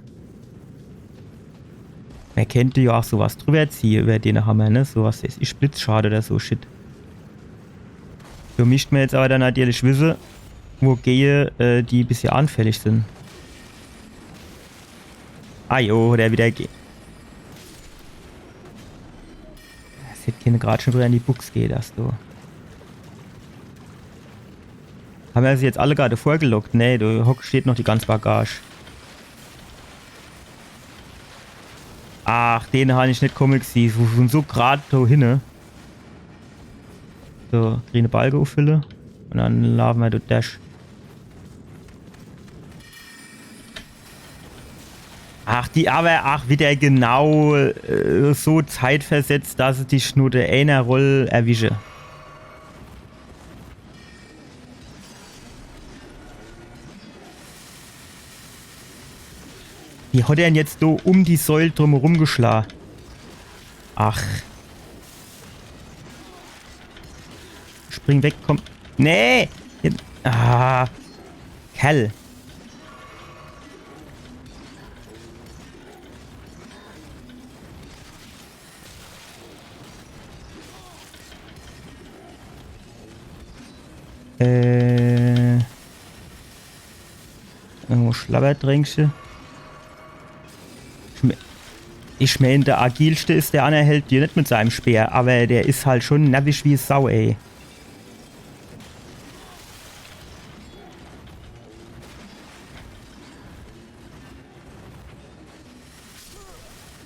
Mer kennt jo ach so was driwwer ziehe iwwer den Hammer, ne? So was, is Blitzschade oder so Shit. Do misst mer jetzt awwer dann natürlich wisse, wogehe, äh, die bissje anfällig sin. Ah jo, der wieder ge-, das hätt kenne grad schon wieder in die Buchs gehe, das do. Hammer se jetzt alle grad vorgelockt? Nee, do hock-, steht noch die ganz Bagage. Ach, den han ich net komme gesieh. Wo, vun so grad do hinne. So, grüne Balke uffülle. Un dann laafe mer durch. Ach, die awwer, ach, wieder genau, äh, so zeitversetzt, dass se dich nur der eener Roll erwische. Wie hat er denn jetzt do um die Säul drumherum geschla? Ach. Spring weg, komm. Nee! Jetzt, ah. Kerl. Äh. Irgendwo Schlabbertränkche. Ich me-, ich meen, der agilste is der anner Held do net mit seinem Speer, awwer der is halt schon nervisch wie Sau, ey.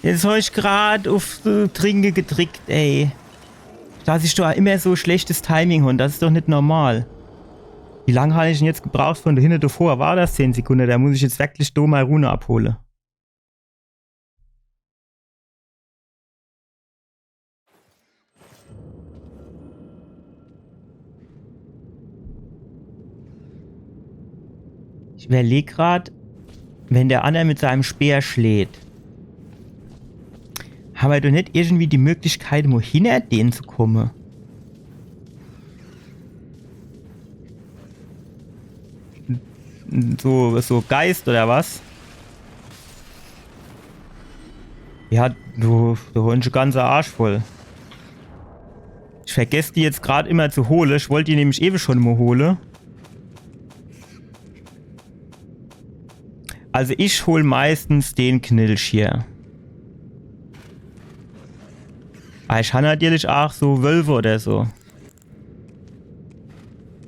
Jetzt hab ich grad uff, äh, Trinke gedrickt, ey. Dass ich do immer so schlechtes Timing hon, das is doch net normal. Wie lang hab ich denn jetzt gebraucht vun do hinne do vor? War das zehn Sekunde? Do muss ich jetzt wirklich do mei Rune abhole. Ich überleg grad, wenn der anner mit seinem Speer schläht, hammer doch net irgendwie die Möglichkeit, mo hinner den zu komme? So, so Geist oder was? Ja, du, du hon ich de ganze Arsch voll. Ich vergess die jetzt grad immer zu hole. Ich wollt die nämlich ewe schon mo hole. Also ich hol meistens den Knilch hier. Awwer ich han natürlich aach so Wölfe oder so.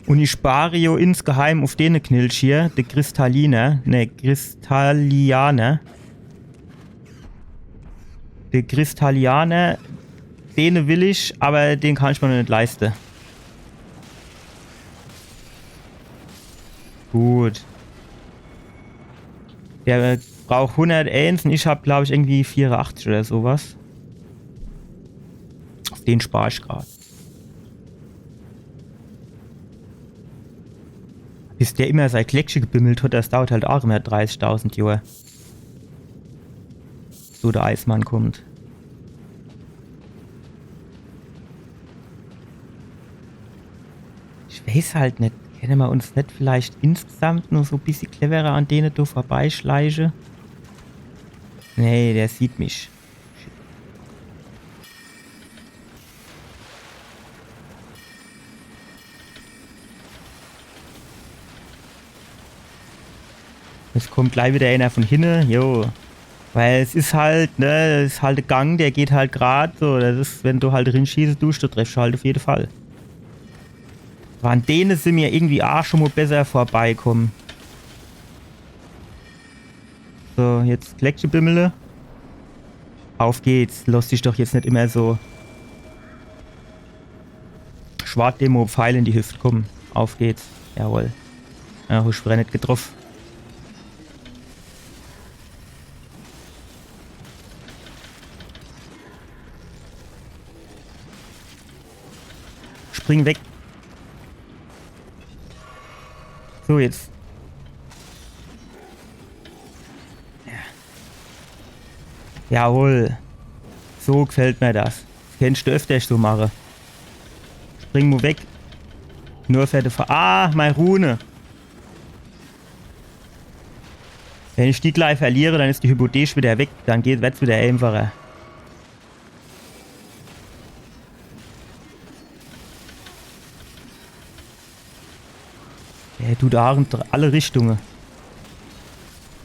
Un ich spare jo insgeheim uff dene Knilch hier, de Kristalliner, ne, Kristallianer. De Kristallianer, dene will ich, awwer den kann ich mer noch net leiste. Gut. Der braucht hunderteins un ich hab, glaub ich, irgendwie vierunachtzig oder so was. Uff den spar ich grad. Bis der immer sei Gleckche gebimmelt hat, das dauert halt aach immer dreißigtausend Johr. So der Eismann kommt. Is halt net. Kenne mer uns net vielleicht insgesamt noch so e bissje cleverer an dene do vorbeischleiche? Nee, der sieht mich. Jetzt kommt gleich wieder einer von hinne, jo. Weil es is halt, ne, es is halt de Gang, der geht halt grad so. Das is, wenn du halt rinschieße duscht, du treffst halt auf jede Fall. Awwer an dene sin mer irgendwie aa schon mo besser vorbeikomme. So, jetzt Gleckche bimmele. Auf geht's. Lass dich doch jetzt net immer so schwart demo Pfeil in die Hüft. Komm, auf geht's. Jawohl. Ja, husch wieder net getroff. Spring weg. So, jetzt. Ja. Jawohl. So gefällt mer das. Kennst du öfter so mache. Spring mo weg. Nur für die Ver- Ah, mei Rune. Wenn ich die gleich verliere, dann is die Hypothese wieder weg. Dann geht, werd's wieder einfacher. Der tut aa in alle Richtunge.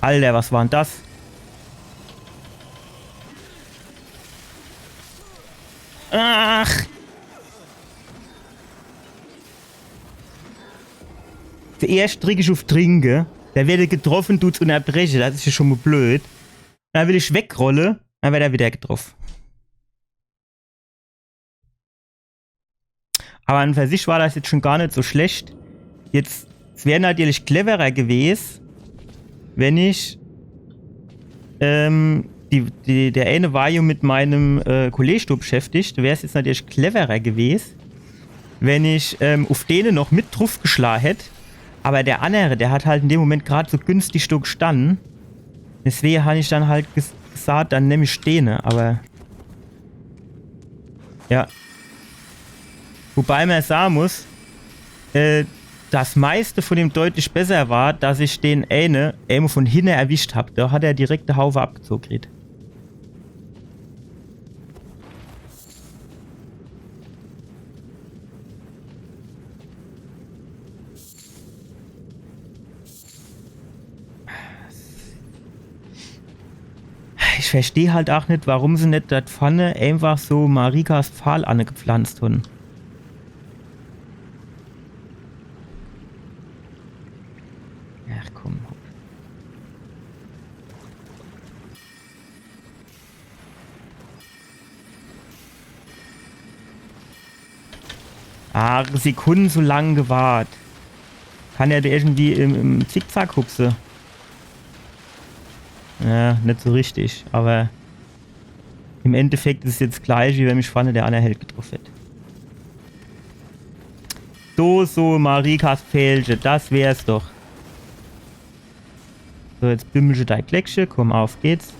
Alter, was war dann das? Ach! Zuerscht drick ich uf Trinke, dann werd er getroffe, tut's unnerbreche, das is jo schon mo blöd. Dann will ich wegrolle, dann werd er wieder getroffe. Awwer an für sich war das jetzt schon gar net so schlecht. Jetzt, es wär natürlich cleverer gewes, wenn ich, ähm, die, die, der eine war jo mit meinem, äh, Kollege do beschäftigt, wär's jetzt natürlich cleverer gewes, wenn ich, ähm, uf dene noch mit druf geschla hätt. Awwer der annere, der hat halt in dem Moment grad so günstig do gestanne. Deswege han ich dann halt ges gesagt, dann nemm ich dene, awwer Ja. Wobei mer sage muss, äh, das meiste von dem deutlich besser war, dass ich den eine emol von hinne erwischt hab. Do hat er direkt de Haufe abgezoge kriegt. Ich versteh halt ach net, warum se net dort vorne einfach so Marikas Pfahl angepflanzt hun. Ach komm. Ah, Sekunden so lang gewart. Kann er do irgendwie im, im Zickzack hupse? Ja, net so richtig, awwer im Endeffekt is es jetzt gleich, wie wenn mich vorne der anner Held getroff hätt. So, so, Marikas Pfählche, das wär's doch. So, jetzt bimmelsche dei Gleckche, komm, auf geht's.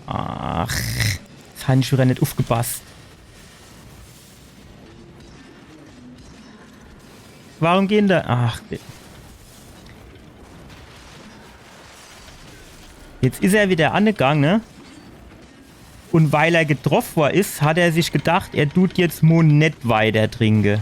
Ach, jetzt han ich wieder net ufgepasst. Warum gehn do? Ach, jetzt is er wieder angegange, ne? Un weil er getroff wor is, hat er sich gedacht, er tut jetzt mo net weiter trinke.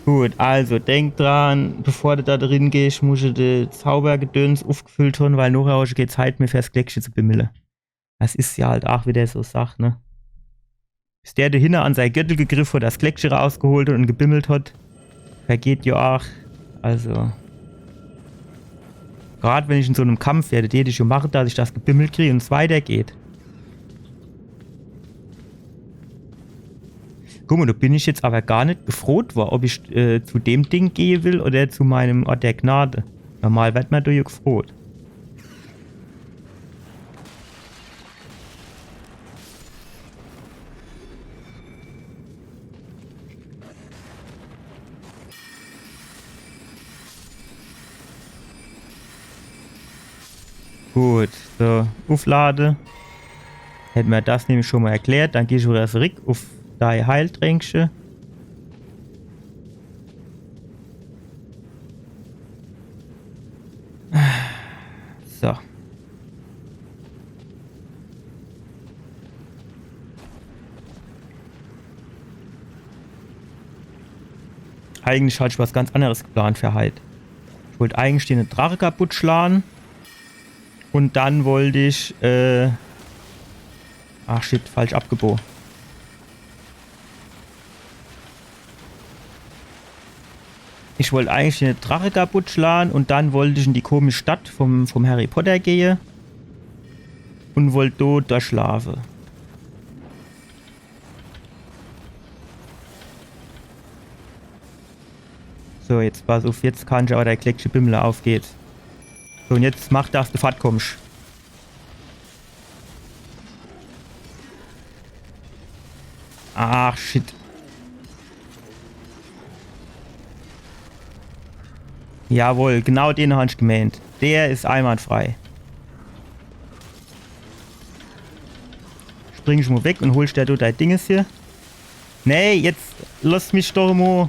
Gut, also denk dran, bevor du do drin gehst, musche de Zaubergedöns ufgefüllt hun, weil nochher hosche kee Zeit mehr fürs Gleckche zu bimmele. Das is ja halt ach wieder so Sach, ne? Bis der do hinne an sei Gürtel gegriff hat, das Gleckche rausgeholt hat un gebimmelt hat, vergeht ja ach. Also. Grad wenn ich in so nem Kampf wär, do tät ich jo mache, dass ich das gebimmelt krieg un es weitergeht. Guck mo, do bin ich jetzt awwer gar net gefroht wor, ob ich, äh, zu dem Ding gehe will oder zu meinem Ort der Gnade. Normal werd mer do jo gefroht. Gut, so, uflade. Hätt mer das nämlich schon mal erklärt, dann geh ich wieder zurück auf dei Heiltränkche. So. Eigentlich hatt ich was ganz anderes geplant für heit. Ich wollt eigentlich den Drache kaputt schlage. Und dann wollt ich, äh, ach shit, falsch abgebo. Ich wollt eigentlich den Drache kaputt schlage und dann wollt ich in die komische Stadt vom, vom Harry Potter gehe. Und wollt do durchschlafe. So, jetzt pass auf, jetzt kann ich aber der Kleckche Bimmler, auf geht's. So, und jetzt mach, dass du fort kommsch. Ach, shit. Jawohl, genau den hab ich gemeent. Der is einwandfrei. Spring schon mal weg und holsch der do dei Dinges hier. Nee, jetzt lass mich doch mo.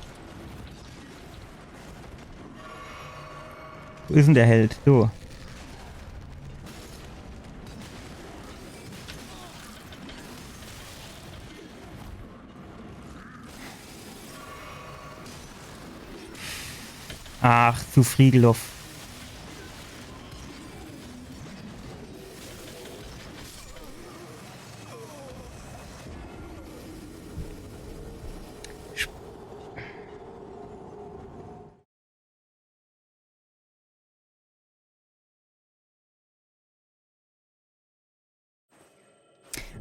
Wo is denn der Held? So. Ach, zu früh geloff.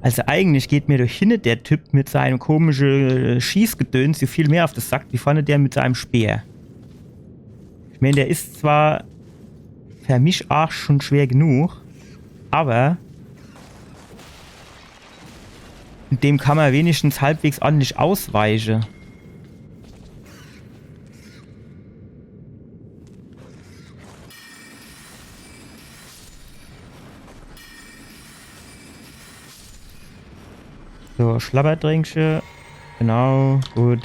Also eigentlich geht mir doch hinne der Typ mit seinem komische, äh, Schießgedöns so viel mehr auf de Sack, wie vorne der mit seinem Speer. Ich mein, der is zwar für mich auch schon schwer genug, aber dem kann man wenigstens halbwegs ordentlich ausweiche. So, Schlabbertränkche. Genau, gut.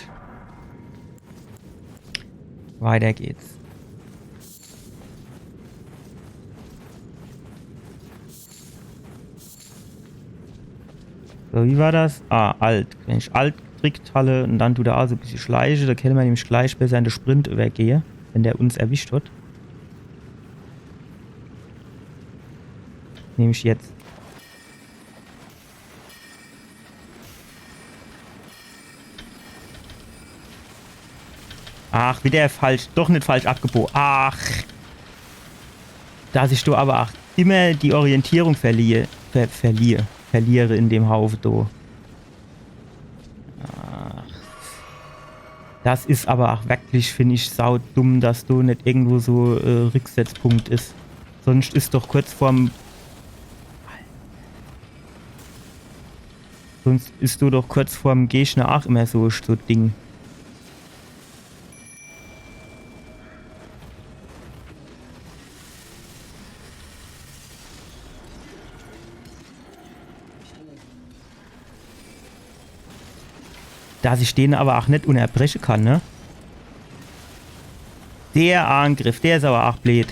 Weiter geht's. So, wie war das? Ah, Alt. Wenn ich Alt gedrickt halle und dann tut er also e bissje schleiche, da kenne mer nämlich gleich besser in de Sprint übergehe, wenn der uns erwischt hat. Nämlich jetzt. Ach, wieder falsch. Doch net falsch abgebo. Ach. Dass ich do aber auch immer die Orientierung verliere, ver verliere, verliere in dem Haufe do. Ach. Das is aber auch wirklich, find ich, saudumm, dass do net irgendwo so, äh, Rücksetzpunkt is. Sonst is doch kurz vorm Sonst is do doch kurz vorm Gegner auch immer so, so Ding. Dass ich den aber auch net unterbreche kann, ne? Der Angriff, der is aber auch bleed.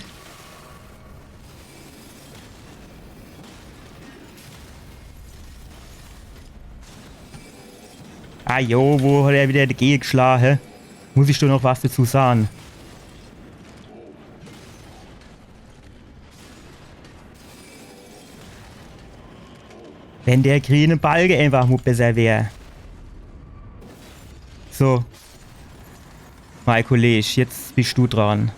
Ah jo, wo hat er wieder dagege geschlagen, hä? Muss ich doch noch was dazu sagen? Wenn der grüne Balke einfach mo besser wär. So. Mei Kolleg, jetzt bist du dran.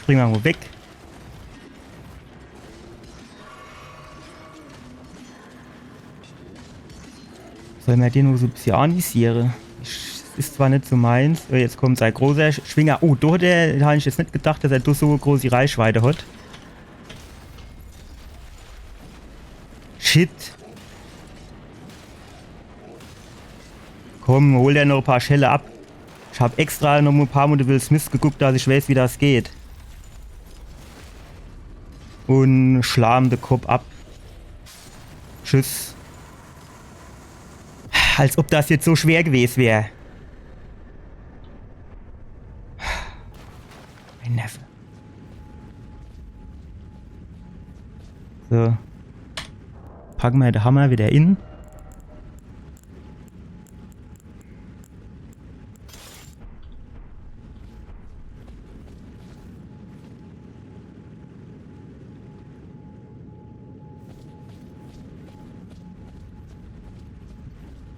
Spring mer mo weg. Soll mer den nur so e bissje anvisiere? Ich, is zwar net so meins. Oh, jetzt kommt sei großer Sch-, Schwinger. Oh, do hat er, do hab ich jetzt net gedacht, dass er do so groß die Reichweite hat. Shit. Komm, hol der noch e paar Schelle ab. Ich hab extra noch e paar Mol de Will Smith geguckt, dass ich weiß, wie das geht. Un schlam de Kopp ab. Tschüss. Als ob das jetzt so schwer gewes wär. Mein Neffe. So. Packe mer de Hammer wieder in.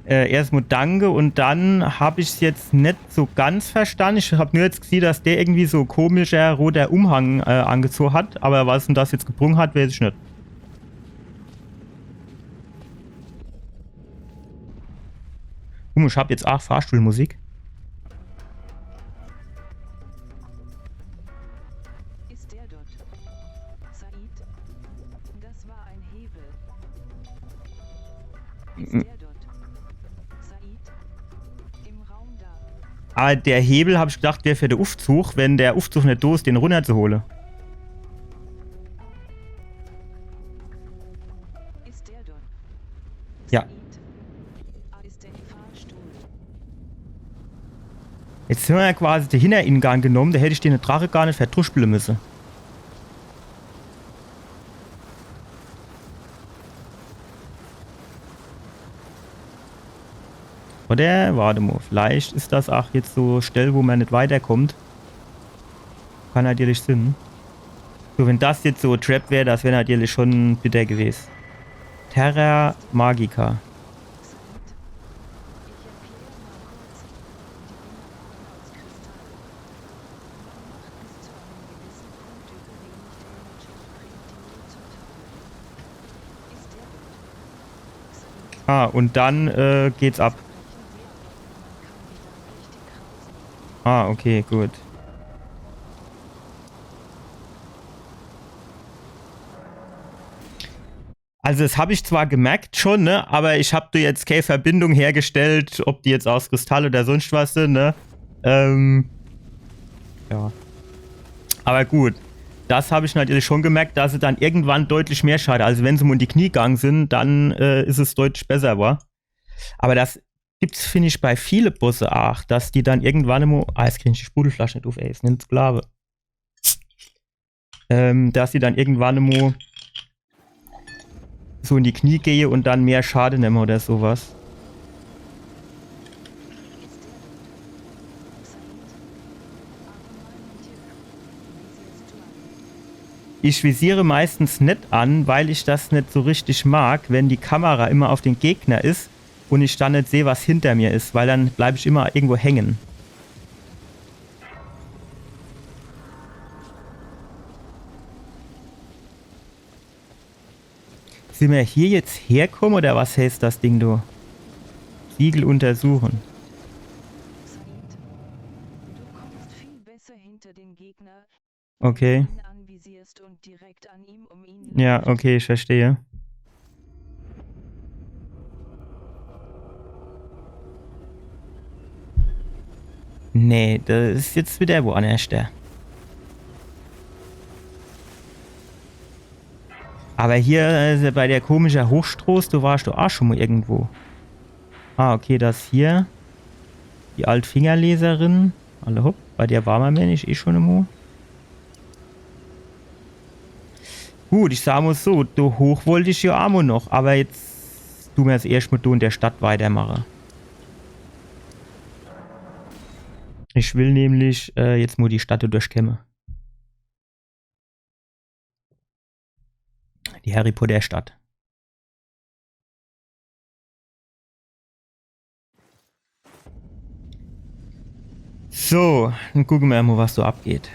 Äh, erstmol danke un dann hab ich's jetzt net so ganz verstanne. Ich hab nur jetzt gesieh, dass der irgendwie so komischer roter Umhang, äh, angezoge hat, aber was en das jetzt gebrung hat, weiß ich net. Guck mol, ich hab jetzt aach Fahrstuhlmusik. Ist der dort? Said? Das war ein Hebel. Ist der dort? Said? Im Raum da. Ah, der Hebel, hab ich gedacht, wär für de Uffzug, wenn der Uffzug net do is, den runnerzuhole. Ist der dort? Ja. Said? Ah, ist der Fahrstuhl. Jetzt hämmer ja quasi de Hinneringang genomm, do hätt ich den Drache gar net verdruschpele müsse. Oder? Wart emol, vielleicht is das aach jetzt so Stell, wo mer net weiterkommt. Kann natürlich sinn. So, wenn das jetzt so e Trap wär, das wär natürlich schon bitter gewes. Terra Magica. Ah, un dann, äh, geht's ab. Ah, okay, gut. Also das hab ich zwar gemerkt schon, ne, aber ich hab do jetzt kee Verbindung hergestellt, ob die jetzt aus Kristall oder sonst was sinn, ne. Ähm, ja. Aber gut, das hab ich natürlich schon gemerkt, dass se dann irgendwann deutlich mehr Schade, also wenn se mol in die Knie gang sinn, dann, äh, is es deutlich besser, wa? Aber das gibt's, find ich, bei viele Bosse aach, dass die dann irgendwann emol, ah, jetzt krieg ich die Sprudelflasch net uff, ey, is net Sklave. Ähm, dass die dann irgendwann emol so in die Knie gehe un dann mehr Schade nemme oder so was. Ich visiere meistens net an, weil ich das net so richtig mag, wenn die Kamera immer auf den Gegner is un ich dann net seh, was hinter mir is, weil dann bleib ich immer irgendwo hänge. Sinn mer hier jetzt herkomme oder was heißt das Ding do? Siegel untersuchen. Said, du kommst viel besser hinter den Gegner, Okay. Ihn anvisierst und direkt an ihm, um ihn Ja, okay, ich verstehe. Nee, das is jetzt wieder woannerscht. Aber hier, äh, bei der komische Hochstroß, do warsch doch aach schon mol irgendwo. Ah, okay, das hier. Die Altfingerleserin. Alla hopp, bei der war mer, meen ich, eh schon emol. Gut, ich sa mol so, do hoch wollt ich jo aach mol noch, aber jetzt du mer jetzt erscht mol do in der Stadt weitermache. Ich will nämlich, äh, jetzt mol die Stadt do durchkämme. Die Harry Potter Stadt. So, dann gucke mer mol, was so abgeht.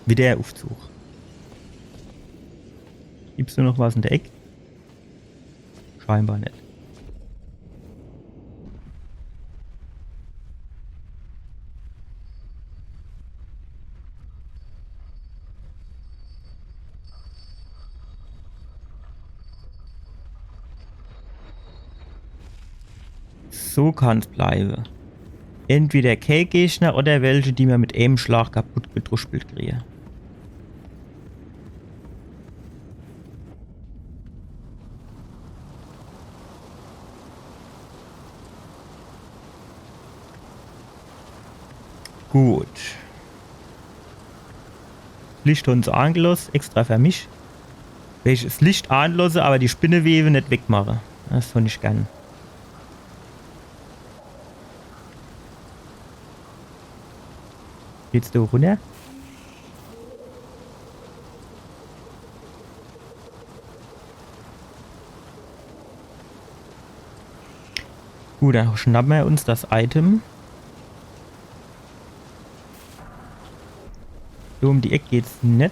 Wieder Uffzug. Gibt's do noch was in der Eck? Scheinbar net. So kann's bleibe. Entweder kee Gegner oder welche, die mer mit eem Schlag kaputt gedruspelt kriege. Gut. Licht hon se angeloss, extra fer mich. Well ich 's Licht anlosse, awwer die Spinnewewe net wegmache. Das hon ich gern. Geht's do runner? Gut, dann schnappe mer uns das Item. So um die Eck geht's net.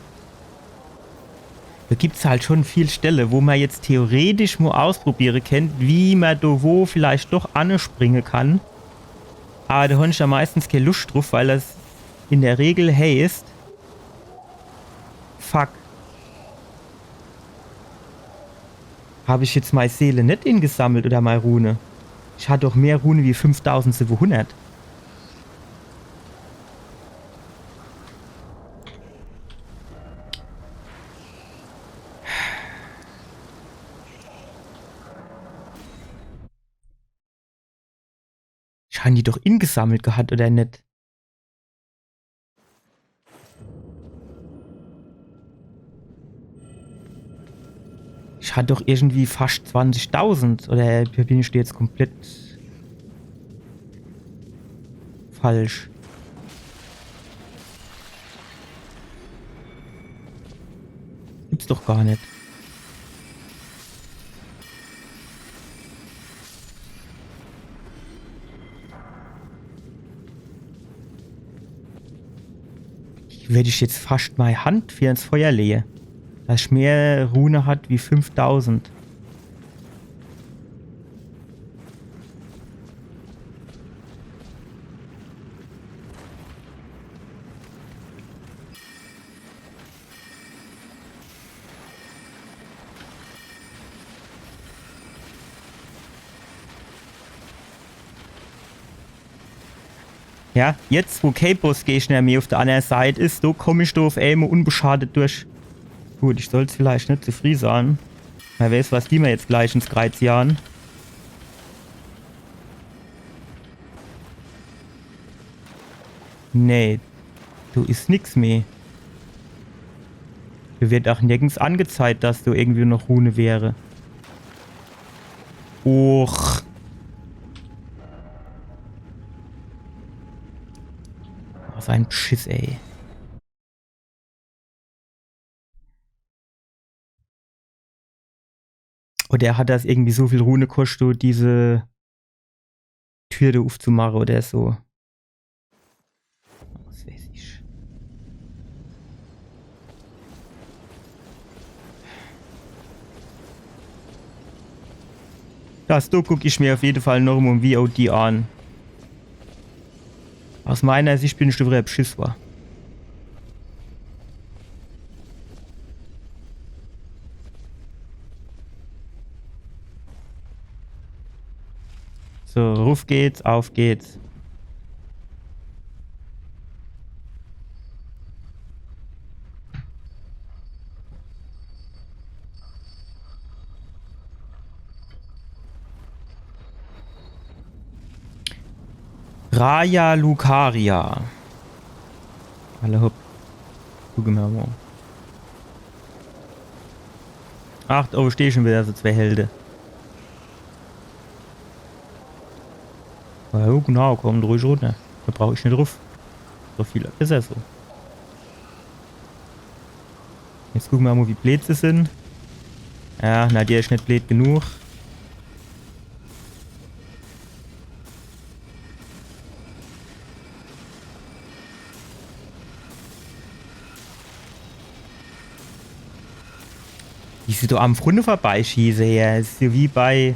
Do gibt's halt schon viel Stelle, wo mer jetzt theoretisch mo ausprobiere kennt, wie mer do wo vielleicht doch anspringe kann. Awwer do hon ich jo meistens kee Luscht druf, weil das in der Regel heißt, fuck. Hab ich jetzt mei Seele net ingesammelt oder mei Rune? Ich hat doch mehr Rune wie fünftausendsiebenhundert. Ich han die doch ingesammelt gehat, oder net? Ich hat doch irgendwie fascht zwanzigtausend, oder bin ich do jetzt komplett falsch? Gibt's doch gar net. Werd ich jetzt fascht mei Hand fer ins Feuer lehe, dass ich mehr Rune hat wie fünftausend. Ja, jetzt, wo kee Bossgegner mehr uf der anner Seit is, do komm ich do uf emol unbeschadet durch. Gut, ich soll's vielleicht net zu frieh sage. Wer weiß, was die mer jetzt gleich ins Kreiz jahe. Nee, do is nix mehr. Mir werd ach nirgends angezeigt, dass do irgendwie noch Rune wäre. Och. Was ein Beschiss, ey. Oder hat das irgendwie so viel Rune koscht, diese Tür do ufzumache oder so? Was weiß ich. Das do guck ich mir uf jede Fall noch mol im V O D an. Aus meiner Sicht bin ich do widder Beschisser. So, ruf geht's, auf geht's. Raya Lucaria. Alla hopp. Gucke mer mol. Ach, do owwe stehe schun widder so zwee Helde. Na jo, genau, komm ruhig runner. Do brauch ich net ruf. So viel is er so. Jetzt gucke mer mol, wie bleed se sin. Ja, na, der is net bleed genug. Wie se do am Frunne vorbeischieße, ja. Is so wie bei,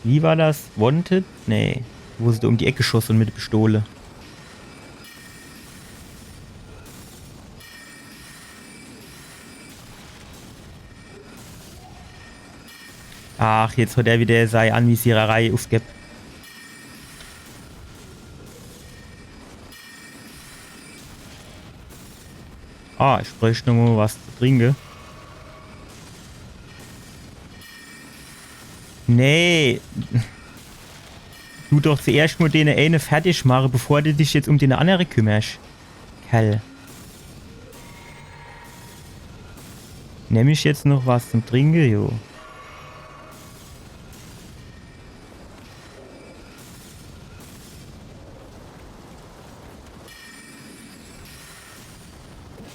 wie war das? Wanted? Nee. Wo se do um die Eck geschosse mit de Pistole. Ach, jetzt hat er wieder sei Anvisiererei ufgebb. Ah, ich bräucht noch mo was zu trinke. Nee. Du doch zuerscht mo dene eene fertig mache, bevor du dich jetzt um dene annere kümmerscht. Kerl. Nemm ich jetzt noch was zum Trinke? Jo.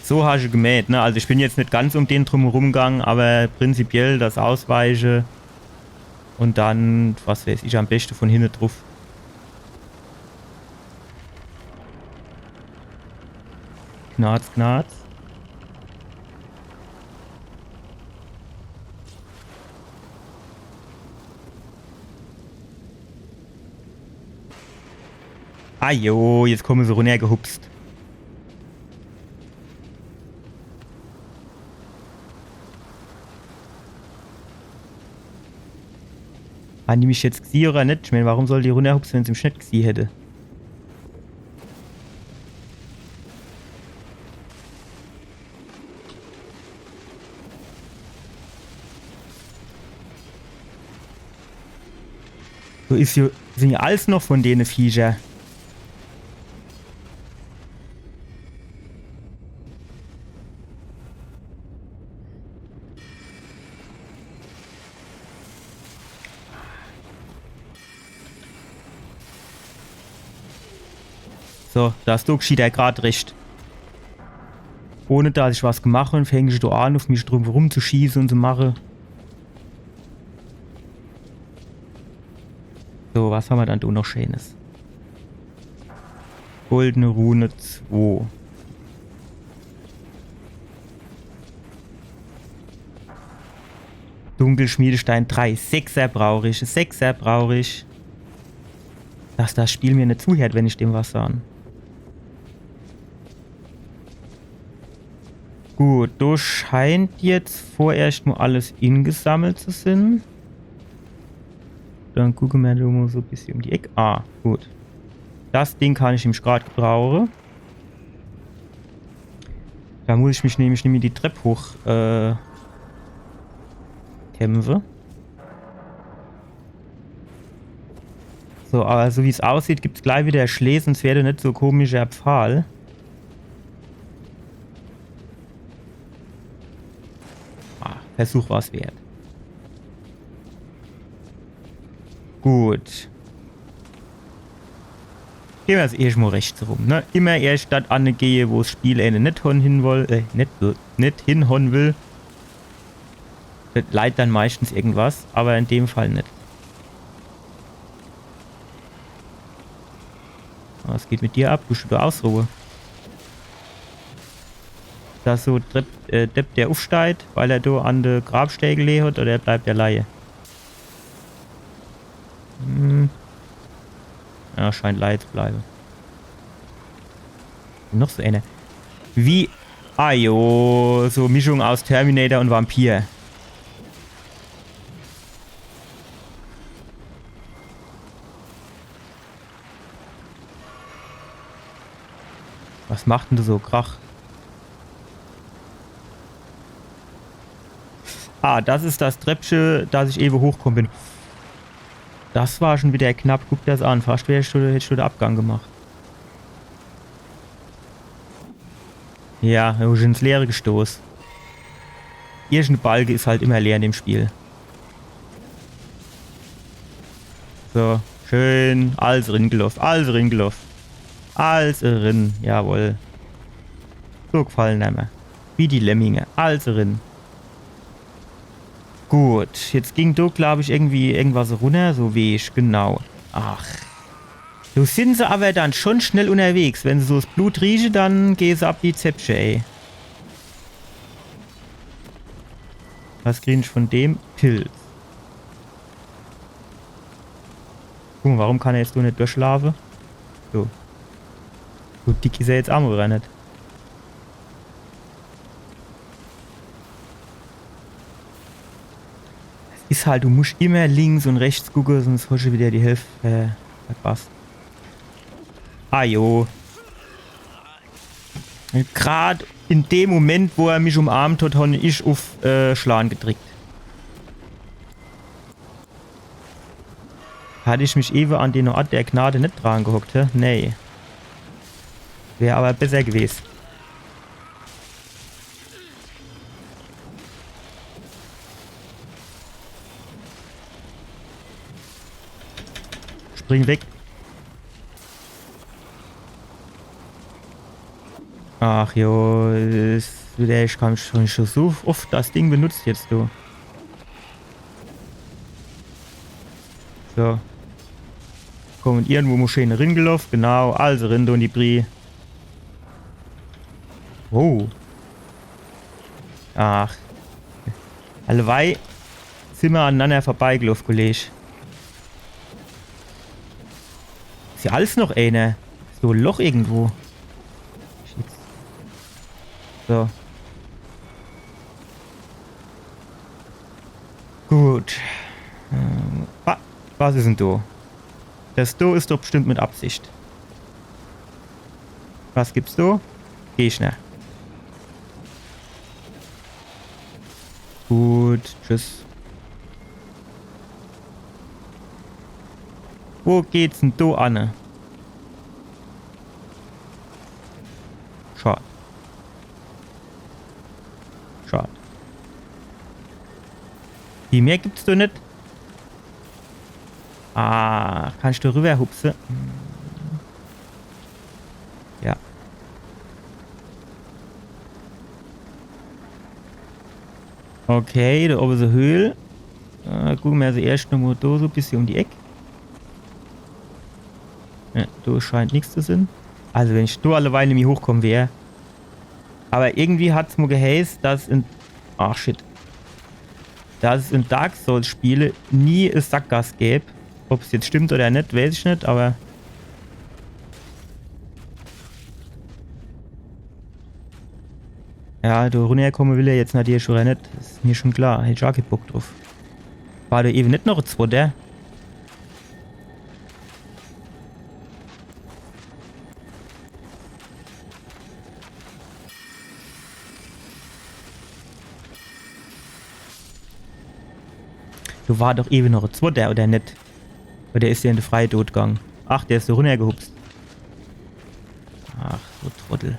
So hasch gemäht, ne? Also ich bin jetzt net ganz um den drumherum gang, aber prinzipiell das Ausweiche und dann, was weiß ich, am beste von hinne druf. Knarz, knarz. Ah jo, jetzt komme se runnergehupst. Hann die mich jetzt gesieh oder net? Ich mein, warum soll die runnerhupse, wenn se mich net gesieh hätte? So is jo, sin jo alles noch von dene Viecher. So, das do gschieht er grad recht. Ohne dass ich was gemacht hab, fänge se do an, uf mich drum rumzuschieße und zu mache. So, was hammer dann do noch Scheenes? Goldene Rune zwo. Dunkelschmiedestein drei. Sechser brauch ich. Sechser brauch ich. Dass das Spiel mir net zuhört, wenn ich dem was sage. Gut, do scheint jetzt vorerscht mo alles ingesammelt zu sin. Dann gucke mer do mo so e bissje um die Eck. Ah, gut. Das Ding kann ich nämlich grad gebrauche. Do muss ich mich nämlich nimmi die Trepp hoch, äh, kämpfe. So, aber so wie's aussieht, gibt's gleich wieder Schlee, sonst wär do net so komischer Pfahl. Ah, Versuch war's wert. Gut. Gehn mer jetzt erscht mo rechts rum, ne? Immer erscht dort anne gehe, wo's Spiel ääne net hon hin woll, äh, net, net hinhon will. Das leit dann meistens irgendwas, aber in dem Fall net. Was geht mit dir ab? Duscht du ausruhe? Das so Depp, äh, Depp, der ufsteigt, weil er do an de Grabstee gelehe hat, oder bleibt er leie? Hm. Ja, scheint leie zu bleibe. Noch so ääne. Wie? Ah jo, so Mischung aus Terminator und Vampir. Was macht denn do so Krach? Ah, das is das Treppche, dass ich ewe hochkomm bin. Das war schon wieder knapp. Guck der's an. Fascht wär ich schon, hätt ich schon de Abgang gemacht. Ja, do is ins Leere gestoß. Irgend e Balke is halt immer leer in dem Spiel. So, schön. Alles ringeloff, alles ringeloff. Alles rin, jawohl. So gefallen mer. Wie die Lemminge. Alles rin. Gut, jetzt ging do, glaub ich, irgendwie irgendwas runner. So Weg, genau. Ach. Do sin se aber dann schon schnell unterwegs. Wenn se so's Blut rieche, dann gehn se ab wie Zäpfche, ey. Was krieg ich von dem? Pilz. Guck mo, warum kann er jetzt do net durchlaafe? So. So dick is er jetzt aa mo widder net. Das is halt, du musch immer links und rechts gucke, sonst hosch du wieder die Hälft, äh, verpasst. Ah jo. Grad in dem Moment, wo er mich umarmt hat, hon ich uff, äh, Schlan gedrickt. Hatt ich mich ewe an den Ort der Gnade net dran gehockt, hä? Nee. Wär aber besser gewes. Spring weg. Ach jo, is wieder, ich kann schon, schon so oft das Ding benutzt jetzt, du. So. Komm, und irgendwo muss schön ringeloff, genau, also rin, do in die Brie. Wow. Ach. Allewei simmer ananner vorbeigeloff, Kolleg. Is ja alles noch eener. So e Loch irgendwo. Shit. So. Gut. Ähm, wa-, was is denn do? Das do is doch bestimmt mit Absicht. Was gibt's do? Gegner. Gut, tschüss. Wo geht's denn do anne? Schad. Schad. Viel mehr gibt's do net. Ah, kannst du rüber hupse? Ja. Okay, do owwe is e Höhl. Äh, gucke mer also erscht nochmo do so e bissje um die Eck. Ja, do scheint nix zu sin. Also wenn ich do alleweil nimmi hochkomme wär. Aber irgendwie hat's mo geheiß, dass in, ach shit. Dass es in Dark Souls Spiele nie e Sackgass gäb. Ob's jetzt stimmt oder net, weiß ich net, aber ja, do runnerkomme will er jetzt natürlich schon net. Is mir schon klar. Hätt ich aa kee Bock druff. War do ewe net noch e zwotter? Do war doch ewe noch e zwotter, oder net? Oder is der in de freie Tod gang? Ach, der is so runnergehupst. Ach, so Trottel.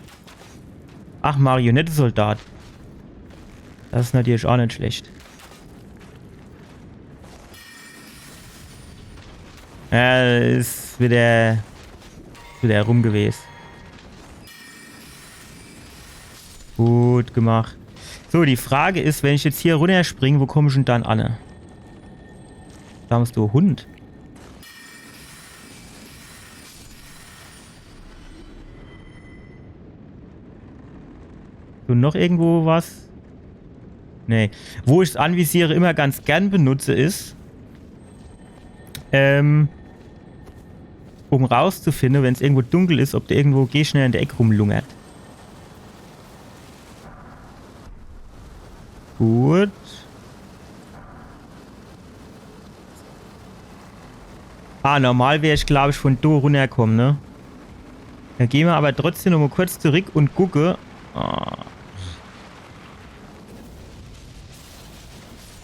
Ach, Marionettesoldat. Das is natürlich aa net schlecht. Ja, is wieder, wieder rum gewes. Gut gemacht. So, die Frage is, wenn ich jetzt hier runnerspring, wo komm ich denn dann anne? Damals, du Hund. So, noch irgendwo was? Nee. Wo ich's Anvisiere immer ganz gern benutze, is, ähm, um rauszufinde, wenn's irgendwo dunkel is, ob do irgendwo Gegner in de Eck rumlungert. Gut. Ah, normal wär ich, glaub ich, von do runnerkomme, ne? Do geh mer aber trotzdem noch mo kurz zurück und gucke. Ah.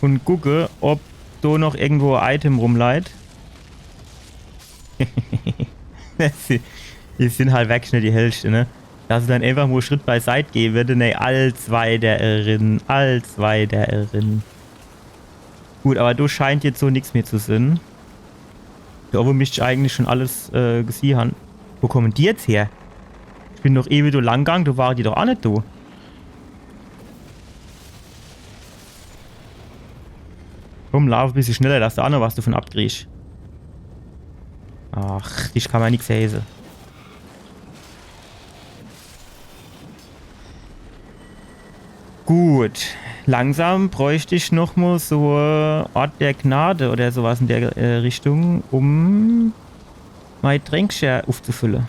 Und gucke, ob do noch irgendwo e Item rumleit. Das si-, die sin halt wirklich net die hellschte, ne? Dass se dann einfach mo Schritt beiseit gehe würde, ne, als weiter erin, als weiter erin. Gut, aber do scheint jetzt so nix mehr zu sin. Do owwe misst ich eigentlich schon alles, äh, gesieh han. Wo kommen die jetzt her? Ich bin doch ewe do lang gang, do ware die doch aa net do. Komm, lauf e bissje schneller, dass du aa noch was davon abkriegst. Ach, dich kann mer nix heiße. Gut, langsam bräucht ich noch mo so e Ort der Gnade oder so was in der, äh, Richtung, um mei Tränkcher uffzufülle.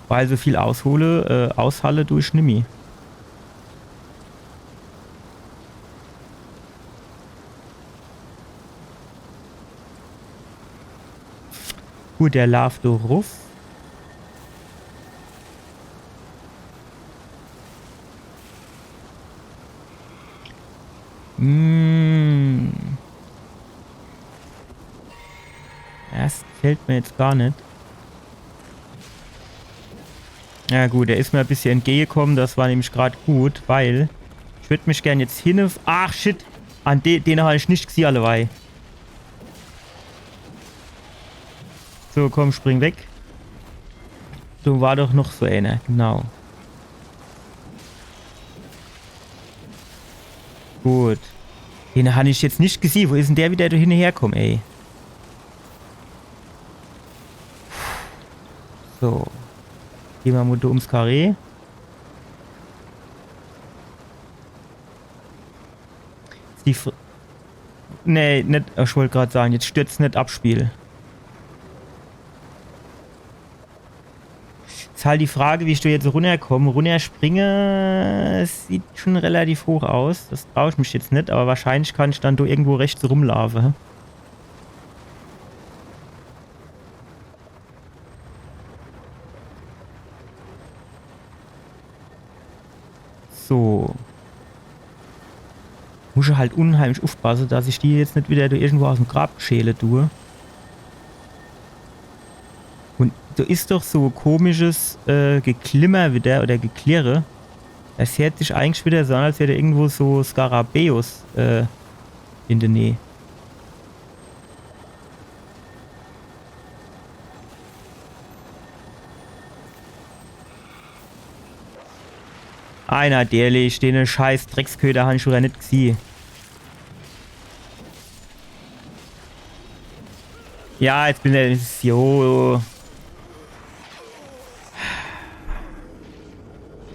Weil so viel aushole, äh, aushalle du ich nimmi. Gut, der laaft do ruff. Mm. Das gefällt mir jetzt gar net. Na gut, der is mir e bissje entgegekomme, das war nämlich grad gut, weil ich würd mich gern jetzt hinne... Ach, shit! An de, den hab ich net gesieh, alleweil. So, komm, spring weg. Do war doch noch so ener, genau. Gut. Den hab ich jetzt net gesieh. Wo is dann der wieder do hinneherkomm, ey? So. Geh mer mol do ums Karree. Is die Fr-, nee, net, ich wollt grad sage, jetzt stürzt net ab, Spiel. Is halt die Frage, wie ich do jetzt runnerkomm. Runnerspringe, es sieht schon relativ hoch aus. Das trau ich mich jetzt net, aber wahrscheinlich kann ich dann do irgendwo rechts rumlaafe. So. Muss ich halt unheimlich uffpasse, dass ich die jetzt net wieder do irgendwo aus'm Grab schäle du. Und do is doch so komisches, äh, Geklimmer wieder oder Geklirre. Das hört sich eigentlich wieder so an, als wär do irgendwo so Skarabäus, äh, in der Nähe. Ei, natürlich, den scheiß Drecksköter han ich schon wieder net gesieh. Ja, jetzt bin ich, jo.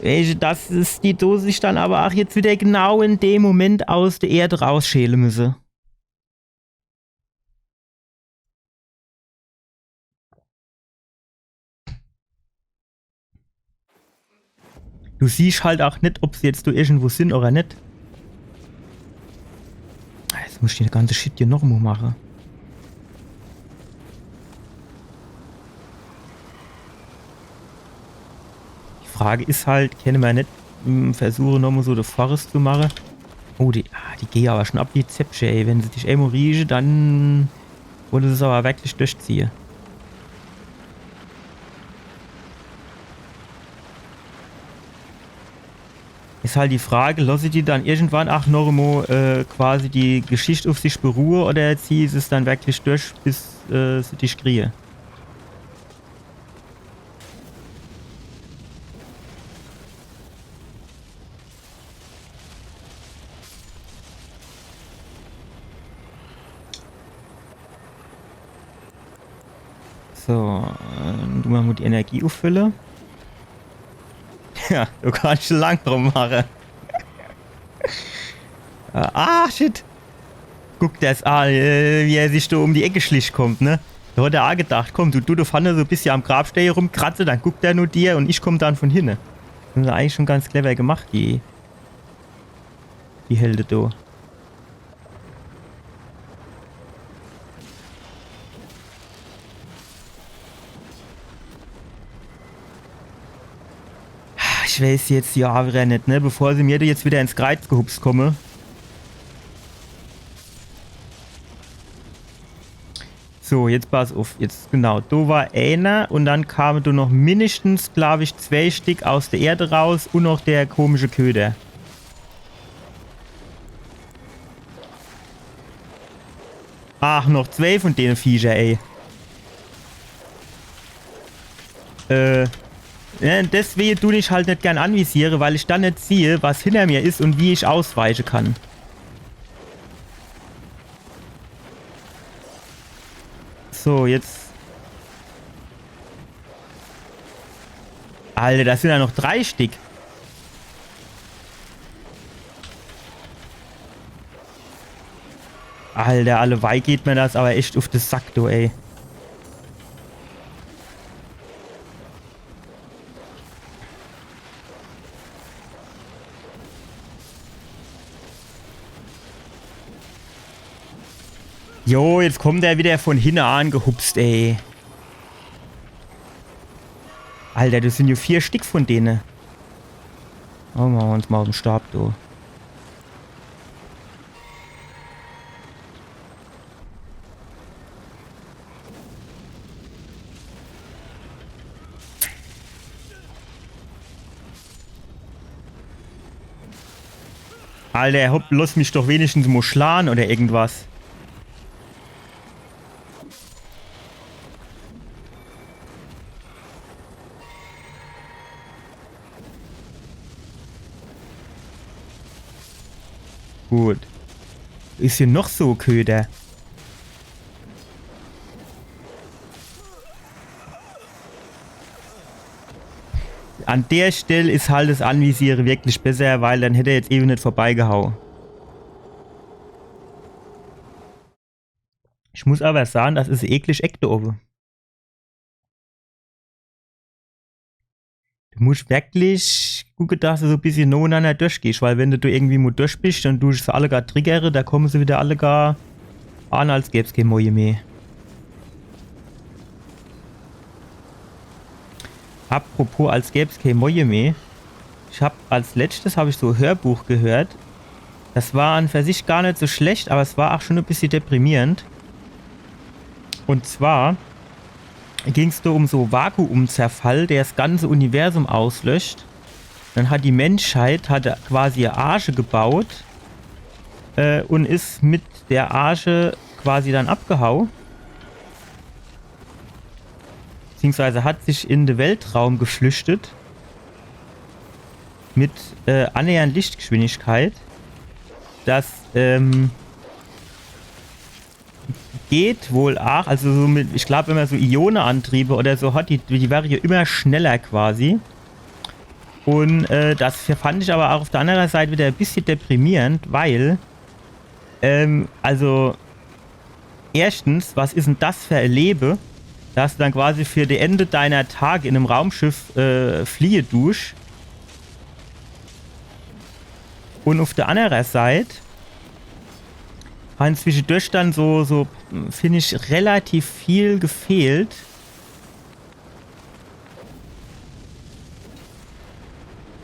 Weescht, dass die do sich dann aber ach jetzt wieder genau in dem Moment aus der Erde rausschäle müsse. Du siehsch halt ach net, ob se jetzt do irgendwo sin oder net. Jetzt muss ich den ganze Shit hier noch mo mache. Die Frage is halt, kenne mer net, hm, versuche, noch mo so de Forest zu mache? Oh, die, ah, die gehe aber schon ab wie Zäpfche, ey. Wenn se dich emo rieche, dann wolle se's aber wirklich durchziehe. Is halt die Frage, losse die dann irgendwann ach noch mo, äh, quasi die Geschicht uff sich beruhe oder ziehe se's dann wirklich durch, bis, äh, se dich kriege? So, äh, du musst mo die Energie uffülle. Ja, du kannsch lang drum mache. Äh, ah, shit. Guck der's an, äh, wie er sich do um die Eck geschlich kommt, ne? Do hat er ach gedacht, komm, du, du, du Pfanne, so e bissje am Grabstee rumkratze, dann guckt er nur dir und ich komm dann von hinne. Das is eigentlich schon ganz clever gemacht, die, die Helde do. Ich weiß jetzt ja wieder net, ne? Bevor se mir do jetzt wieder ins Kreiz gehupst komme. So, jetzt pass uff. Jetzt, genau, do war ener und dann kame do noch mindestens, glaub ich, zwei Stick aus der Erde raus und noch der komische Köder. Ach, noch zwei von dene Viecher, ey. Äh, ja, deswege du ich halt net gern anvisiere, weil ich dann net siehe, was hinter mir is und wie ich ausweiche kann. So, jetzt. Alter, das sin ja noch drei Stick. Alter, allewei geht mir das aber echt uff de Sack, du, ey. Jo, jetzt kommt er wieder von hinne angehupst, ey. Alter, das sin jo vier Stick von dene. Oh, mache mer uns mol uff de Stab, du. Alter, hopp, lass mich doch wenigstens mol schlage oder irgendwas. Gut. Is hier noch so Köder? An der Stell is halt das Anvisiere wirklich besser, weil dann hätt er jetzt ewe net vorbeigehau. Ich muss aber sage, das is eklig Eck do owwe. Du muscht wirklich gucke, dass du so e bissje nocheinander durchgehscht, weil wenn du do irgendwie mol durch bischt und du se alle gar triggere, da komme se wieder alle gar an, als gäb's kee Moie mehr. Apropos, als gäb's kee Moie mehr. Ich hab als letztes hab ich so e Hörbuch gehört. Das war an für sich gar net so schlecht, aber es war auch schon e bissje deprimierend. Und zwar ging's do um so Vakuumzerfall, der das ganze Universum auslöscht. Dann hat die Menschheit, hat quasi e Arche gebaut, äh, und is mit der Arche quasi dann abgehau. Beziehungsweise hat sich in de Weltraum geflüchtet. Mit, äh, annähernd Lichtgeschwindigkeit. Das, ähm, geht wohl auch, also so mit, ich glaub, wenn man so Ioneantriebe oder so hat, die, die wäre hier immer schneller quasi. Und, äh, das fand ich aber auch auf der anderen Seite wieder e bissje deprimierend, weil, ähm, also, erstens, was is denn das für e Lewe, dass du dann quasi für die Ende deiner Tage in einem Raumschiff, äh, fliehe dusch? Und auf der anderen Seite han zwischendurch dann so, so, find ich, relativ viel gefehlt.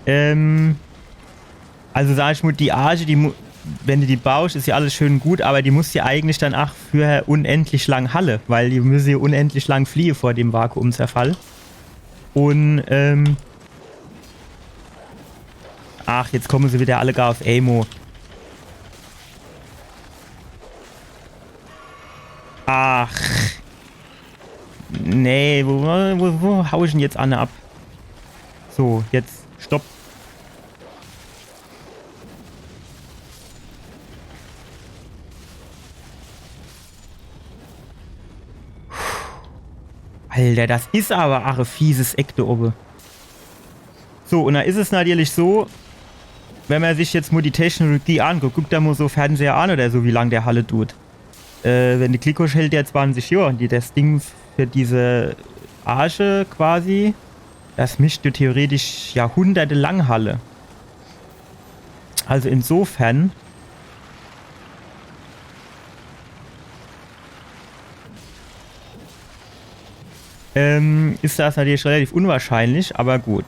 Ähm, also sag ich mal, die Arche, die mu-, wenn du die bauscht, is ja alles schön und gut, aber die muss ja eigentlich dann auch für unendlich lang halle, weil die müsse ja unendlich lang fliehe vor dem Vakuumzerfall. Und, ähm, ach, jetzt komme se wieder alle gar auf Emo. Ach. Nee, wo, wo, wo hau ich denn jetzt anne ab? So, jetzt, stopp. Alter, das is aber ach e fieses Eck do owwe. So, und da is es natürlich so, wenn man sich jetzt mal die Technologie anguckt, guck da mal so Fernseher an oder so, wie lang der halle tut. Äh, wenn du Glick hoscht, hält der zwanzig Johr, die, das Ding für diese Arche quasi, das misst theoretisch jahrhundertelang halle. Also insofern ähm, is das natürlich relativ unwahrscheinlich, aber gut.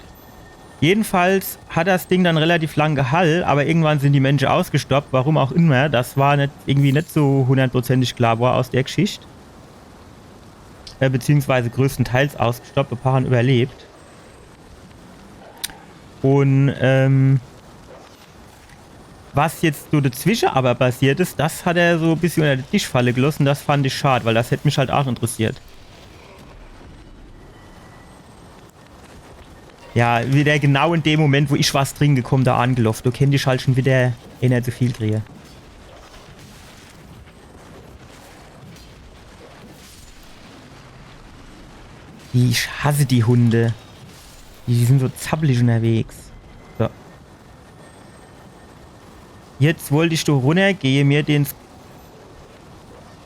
Jedenfalls hat das Ding dann relativ lang gehall, aber irgendwann sind die Mensche ausgestorb, warum auch immer. Das war net, irgendwie net so hundertprozentig klar war aus der Geschicht. Äh, beziehungsweise größtenteils ausgestorb, e paar han überlebt. Und, ähm, was jetzt so dazwische aber passiert is, das hat er so e bissje unter de Tisch falle gelosse. Das fand ich schad, weil das hätt mich halt auch interessiert. Ja, wieder genau in dem Moment, wo ich was trinke, kommt er angeloff. Do kennt ich halt schon wieder ener zu viel kriege. Die, ich hasse die Hunde. Die sind so zappelig unterwegs. So. Jetzt wollt ich doch runnergehe, mir den s-,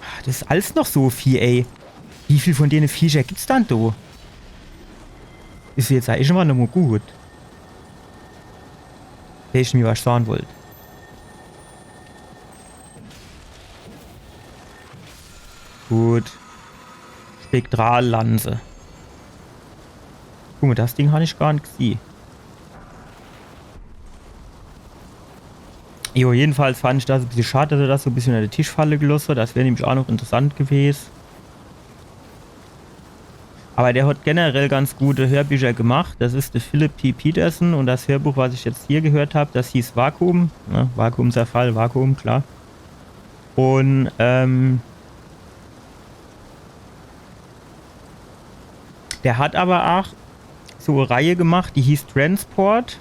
ah, das is alles noch so viel, ey. Wie viel von dene Viecher gibt's dann do? Is jetzt eigentlich schon mal nochmal gut. Hätt ich mir was sagen wollt. Gut. Spektrallanze. Junge, das Ding han ich gar net gesieh. Jo, jedenfalls fand ich das e bissje schad, dass er das so e bissje unner de Tisch falle geloss hat. Das wär nämlich ach noch interessant gewes. Aber der hat generell ganz gute Hörbücher gemacht. Das is de Philip P. Peterson und das Hörbuch, was ich jetzt hier gehört hab, das hieß Vakuum. Ne? Vakuumzerfall, Vakuum, klar. Und ähm, der hat aber ach so e Reihe gemacht, die hieß Transport.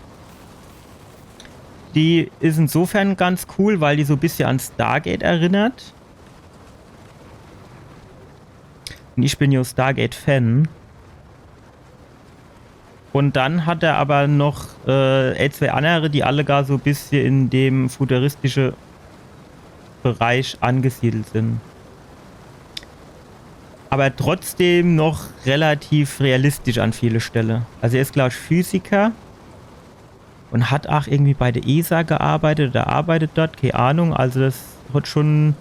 Die is insofern ganz cool, weil die so e bissje an Stargate erinnert. Und ich bin jo Stargate-Fan. Und dann hat er aber noch äh, e, zwei andere, die alle gar so e bissje in dem futuristische Bereich angesiedelt sind. Aber trotzdem noch relativ realistisch an viele Stelle. Also er is, glaub ich, Physiker und hat ach irgendwie bei der E S A gearbeitet oder arbeitet dort, keine Ahnung. Also das hat schon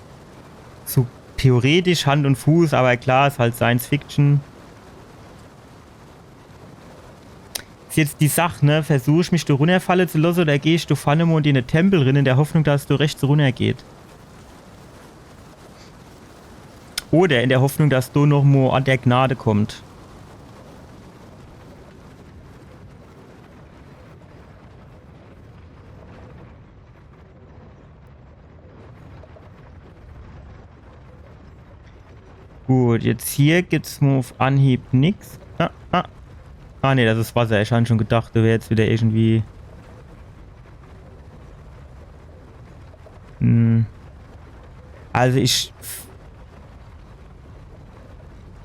so theoretisch Hand und Fuß, aber klar, is halt Science Fiction. Is jetzt die Sach, ne? Versuch ich mich do runnerfalle zu losse oder geh ich do vorne mo in den Tempel rin, in der Hoffnung, dass es do rechts runnergeht? Oder in der Hoffnung, dass do noch mo Ort der Gnade kommt? Gut, jetzt hier gibt's mo uff Anhieb nix. Ah, ah. Ah, nee, das is Wasser. Ich han schon gedacht, do wär jetzt wieder irgendwie. Hm. Also ich.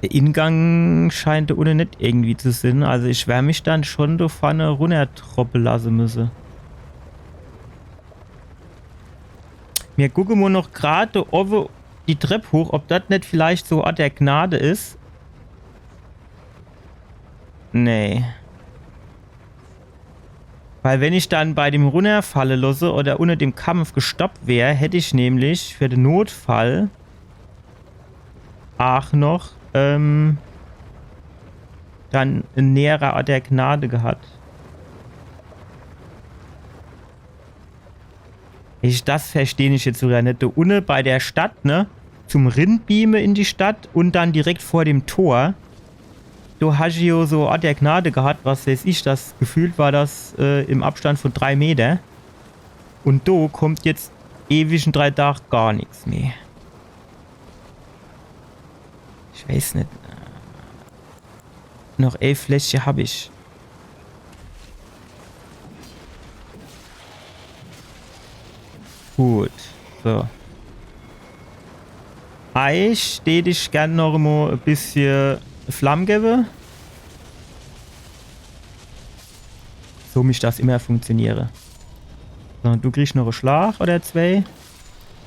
Der Ingang scheint do unne net irgendwie zu sin. Also ich wer mich dann schon do vorne runnertroppe lasse müsse. Mir gucke mo noch grad do owwe die Trepp hoch, ob das net vielleicht so Ort der Gnade is. Nee. Weil wenn ich dann bei dem Runnerfalle losse oder unner dem Kampf gestoppt wär, hätt ich nämlich für den Notfall ach noch ähm, dann en näherer Ort der Gnade gehat. Ich, das versteh ich jetzt sogar net. Do unne bei der Stadt, ne? Zum Rinbeame in die Stadt und dann direkt vor dem Tor. Do hasch jo so Ort der Gnade gehat, was weiß ich, das gefühlt war das äh, im Abstand von drei Meter. Und do kommt jetzt ewig in drei Tag gar nix mehr. Ich weiß net. Noch elf Fläschche hab ich. Gut. So. Eich dät ich gern noch mo e bissje Flamm gewwe. So misst das immer funktioniere. So, du kriegst noch e Schlag oder zwei.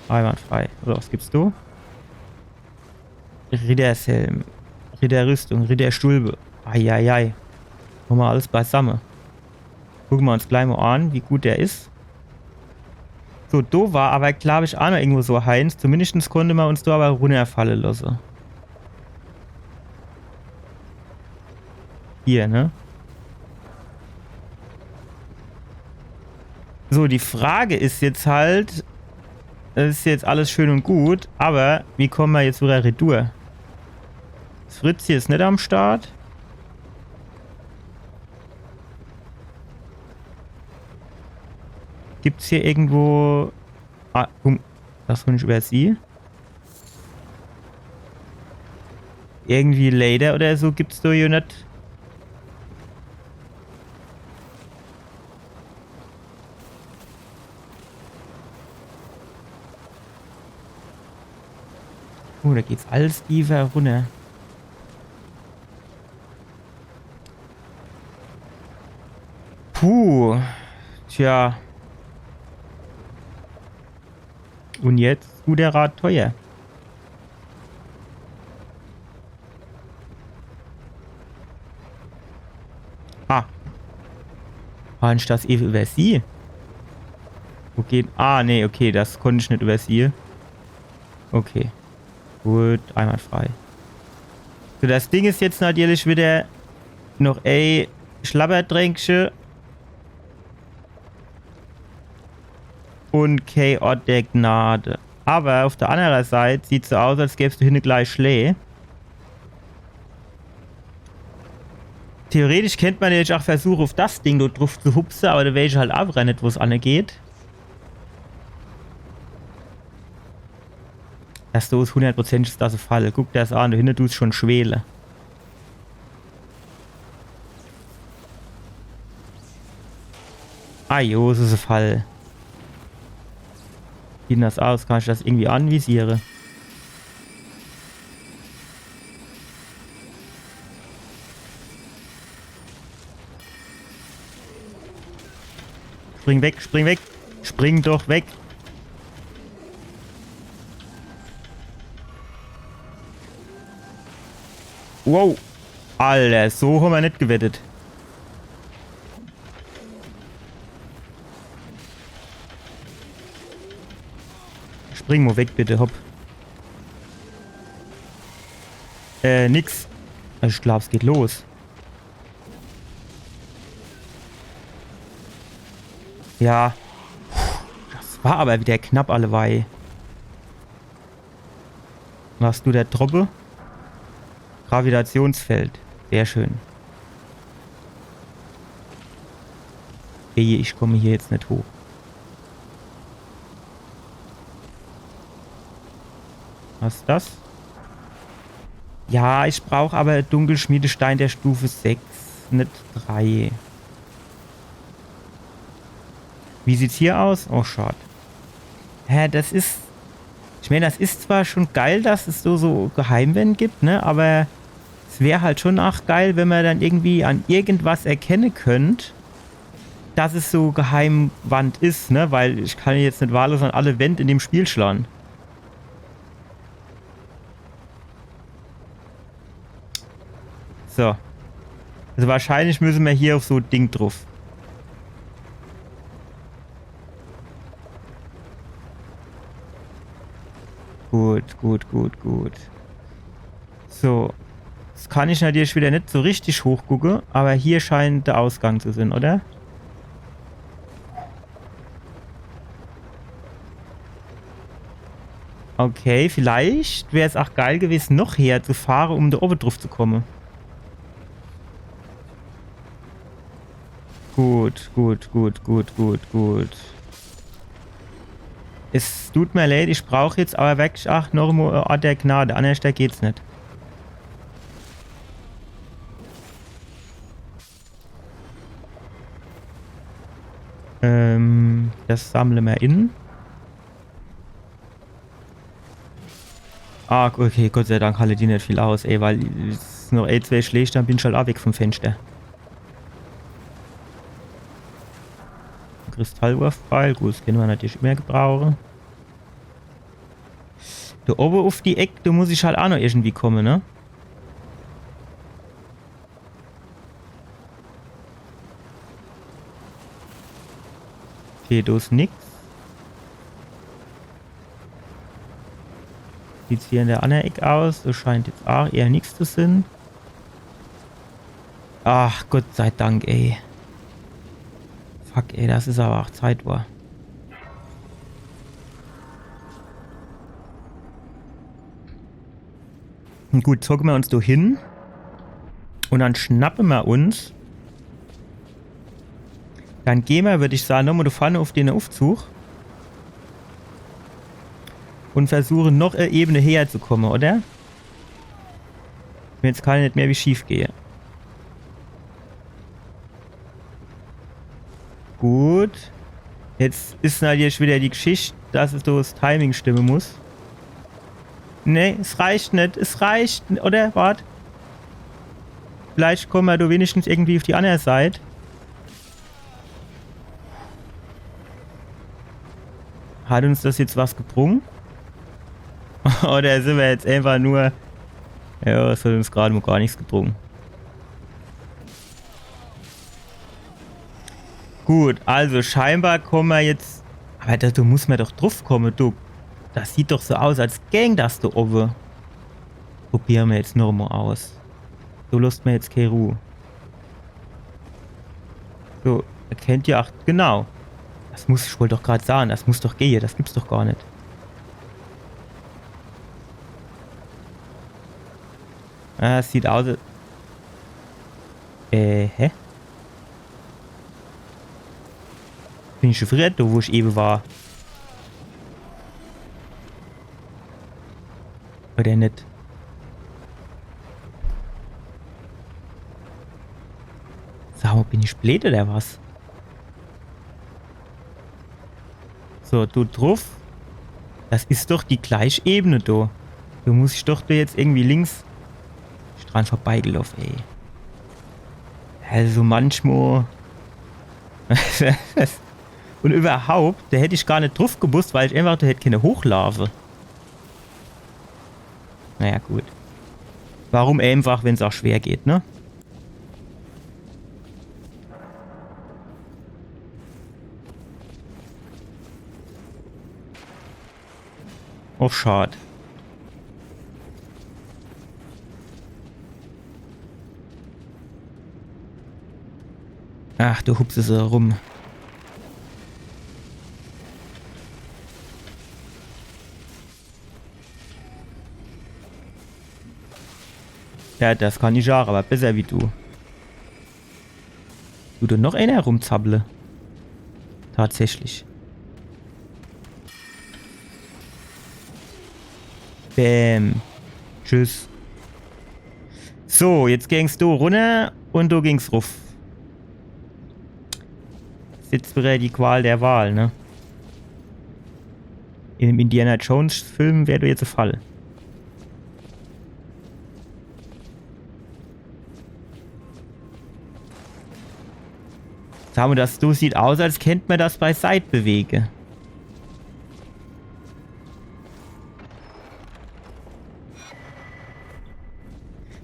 Einwandfrei. So, was gibst du? Rittershelm. Ritterrüstung. Ritterstulpe. Eieiei. Hommer alles beisamme. Gucke mer uns gleich mo an, wie gut der is. So, do war aber, glaub ich, ach noch irgendwo so Heinz. Zumindest konnte mer uns do aber runnerfalle losse. Hier, ne? So, die Frage is jetzt halt, das is jetzt alles schön und gut, aber wie komme mer jetzt wieder retour? Das Fritzje is net am Start. Gibt's hier irgendwo... Ah, guck, das kann ich übersieh. Irgendwie Leiter oder so gibt's do jo net. Oh, do geht's alles tiefer runner. Puh. Tja. Und jetzt, guter Rat, teuer. Ah. War ich das ewe übersieh? Okay. Ah, nee, okay, das konnt ich net übersieh. Okay. Gut, einwandfrei. So, das Ding is jetzt natürlich wieder noch, ey, Schlabberdränkche. Un kee Ort der Gnade. Awwer uff der anner Seit sieht's so aus, als gäb's do hinne gleich Schlää. Theoretisch kennt mer jetzt ach versuche, uff das Ding do druff zu hupse, awwer do weeß ich halt ach net, wo's anegeht. Das do is hunnertprozentig, is das e Fall. Guck der's an, do hinne dut's schun schwele. Ah jo, es is e Fall. Wie sieht das aus? Kann ich das irgendwie anvisiere? Spring weg, spring weg. Spring doch weg. Wow. Alter, so hommer net gewettet. Spring mo weg, bitte, hopp. Äh, nix. Also ich glaab, es geht los. Ja. Puh, das war awwer widder knapp allewei. Was du der Droppe? Gravitationsfeld. Sehr schön. Wehe, ich komm hier jetzt net hoch. Was is das? Ja, ich brauch awwer Dunkelschmiedestein der Stufe sechs, net drei. Wie sieht's hier aus? Oh, schad. Hä, das is, ich mään, das is zwar schun geil, dass es so, so Geheimwänn gibt, ne? Awwer es wär halt schun ach geil, wenn mer dann irgendwie an irgendwas erkenne könnt, dass es so Geheimwand is, ne? Weil ich kann jetzt net wahllos an alle Wänd in dem Spiel schlan. So. Also wahrscheinlich müsse mer hier uff so e Ding druff. Gut, gut, gut, gut. So. Jetzt kann ich natürlich widder net so richtig hochgucke, awwer hier scheint der Ausgang zu sinn, oder? Okay, vielleicht wär's ach geil gewese, noch heher zu fahre, um do owwe druff zu komme. Gut, gut, gut, gut, gut, gut. Es tut mer leid, ich brauch jetzt awwer wirklich ach noch mo, äh, Ort der Gnade. Annerschter geht's net. Ähm, das sammle mer in. Ah, okay, Gott sei Dank halle die net viel aus, ey, weil s-, noch ä, zwee Schläg, dann bin ich halt ach weg vum Fenschter. Kristallwurfpfeil, gut, das kenne mer natürlich immer gebrauche. Do owwe uff die Eck, do muss ich halt ach noch irgendwie komme, ne? Okay, do is nix. Sieht's hier in der anner Eck aus? Do scheint jetzt ach eher nix zu sinn. Ach, Gott sei Dank, ey. Fuck, ey, das is awwer ach Zeit war. Gut, zocke mer uns do hin. Un dann schnappe mer uns. Dann geh mer, würd ich sage, nochmo do vorne uff den Uffzug. Un versuche, noch e Ebene heher zu komme, oder? Jetzt kann net mehr wie schief gehe. Gut. Jetzt is natürlich wieder die Geschicht, dass es durchs Timing stimme muss. Nee, es reicht net. Es reicht n-, oder? Wart. Vielleicht komme mer do wenigstens irgendwie uff die anner Seit. Hat uns das jetzt was gebrung? Oder sin mer jetzt einfach nur... Ja, es hat uns grad mo gar nix gebrung. Gut, also scheinbar komme mer jetzt... Awwer do, do muss mer doch druff komme, du. Das sieht doch so aus, als gäng das do owwe. Probiere mer jetzt nochmo aus. Do losst mer jetzt kee Ruh. So, erkennt ihr, ach, genau. Das muss ich wohl doch grad sagen. Das muss doch gehe. Das gibt's doch gar net. Ah, es sieht aus. Äh, hä? Bin ich schon wieder do, wo ich ewe war? Oder net? Sag mal, bin ich bleed oder was? So, du druff. Das is doch die gleich Ebene, du. Du musst dich doch do jetzt irgendwie links dran vorbeigelaufen, ey. Also manchmal. Und überhaupt, do hätt ich gar net druff gewusst, weil ich einfach do hätt kenne hochlaufe. Naja, gut. Warum einfach, wenn's auch schwer geht, ne? Och, schad. Ach, du hupst so rum. Ja, das kann ich auch, aber besser wie du. Du, do noch einer rumzapple. Tatsächlich. Bäm. Tschüss. So, jetzt ging's do runner und do ging's ruff. Is jetzt wieder die Qual der Wahl, ne? In dem Indiana Jones Film wär do jetzt e Fall. Sag mal, das do sieht aus, als kennt mer das beiseit bewege.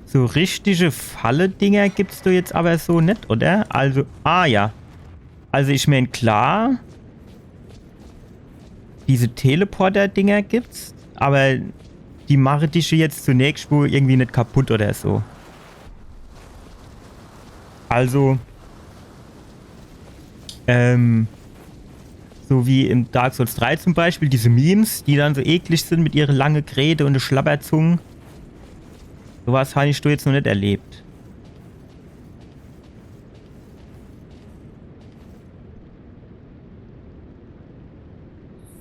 So richtige Falle-Dinger gibt's do jetzt aber so net, oder? Also, ah ja. Also ich mein, klar, diese Teleporter-Dinger gibt's, aber die mache dich jetzt zunächst wohl irgendwie net kaputt oder so. Also, ähm, so wie im Dark Souls drei zum Beispiel, diese Memes, die dann so eklig sind mit ihre lange Krete und de Schlabberzunge. Sowas hab ich do jetzt noch net erlebt.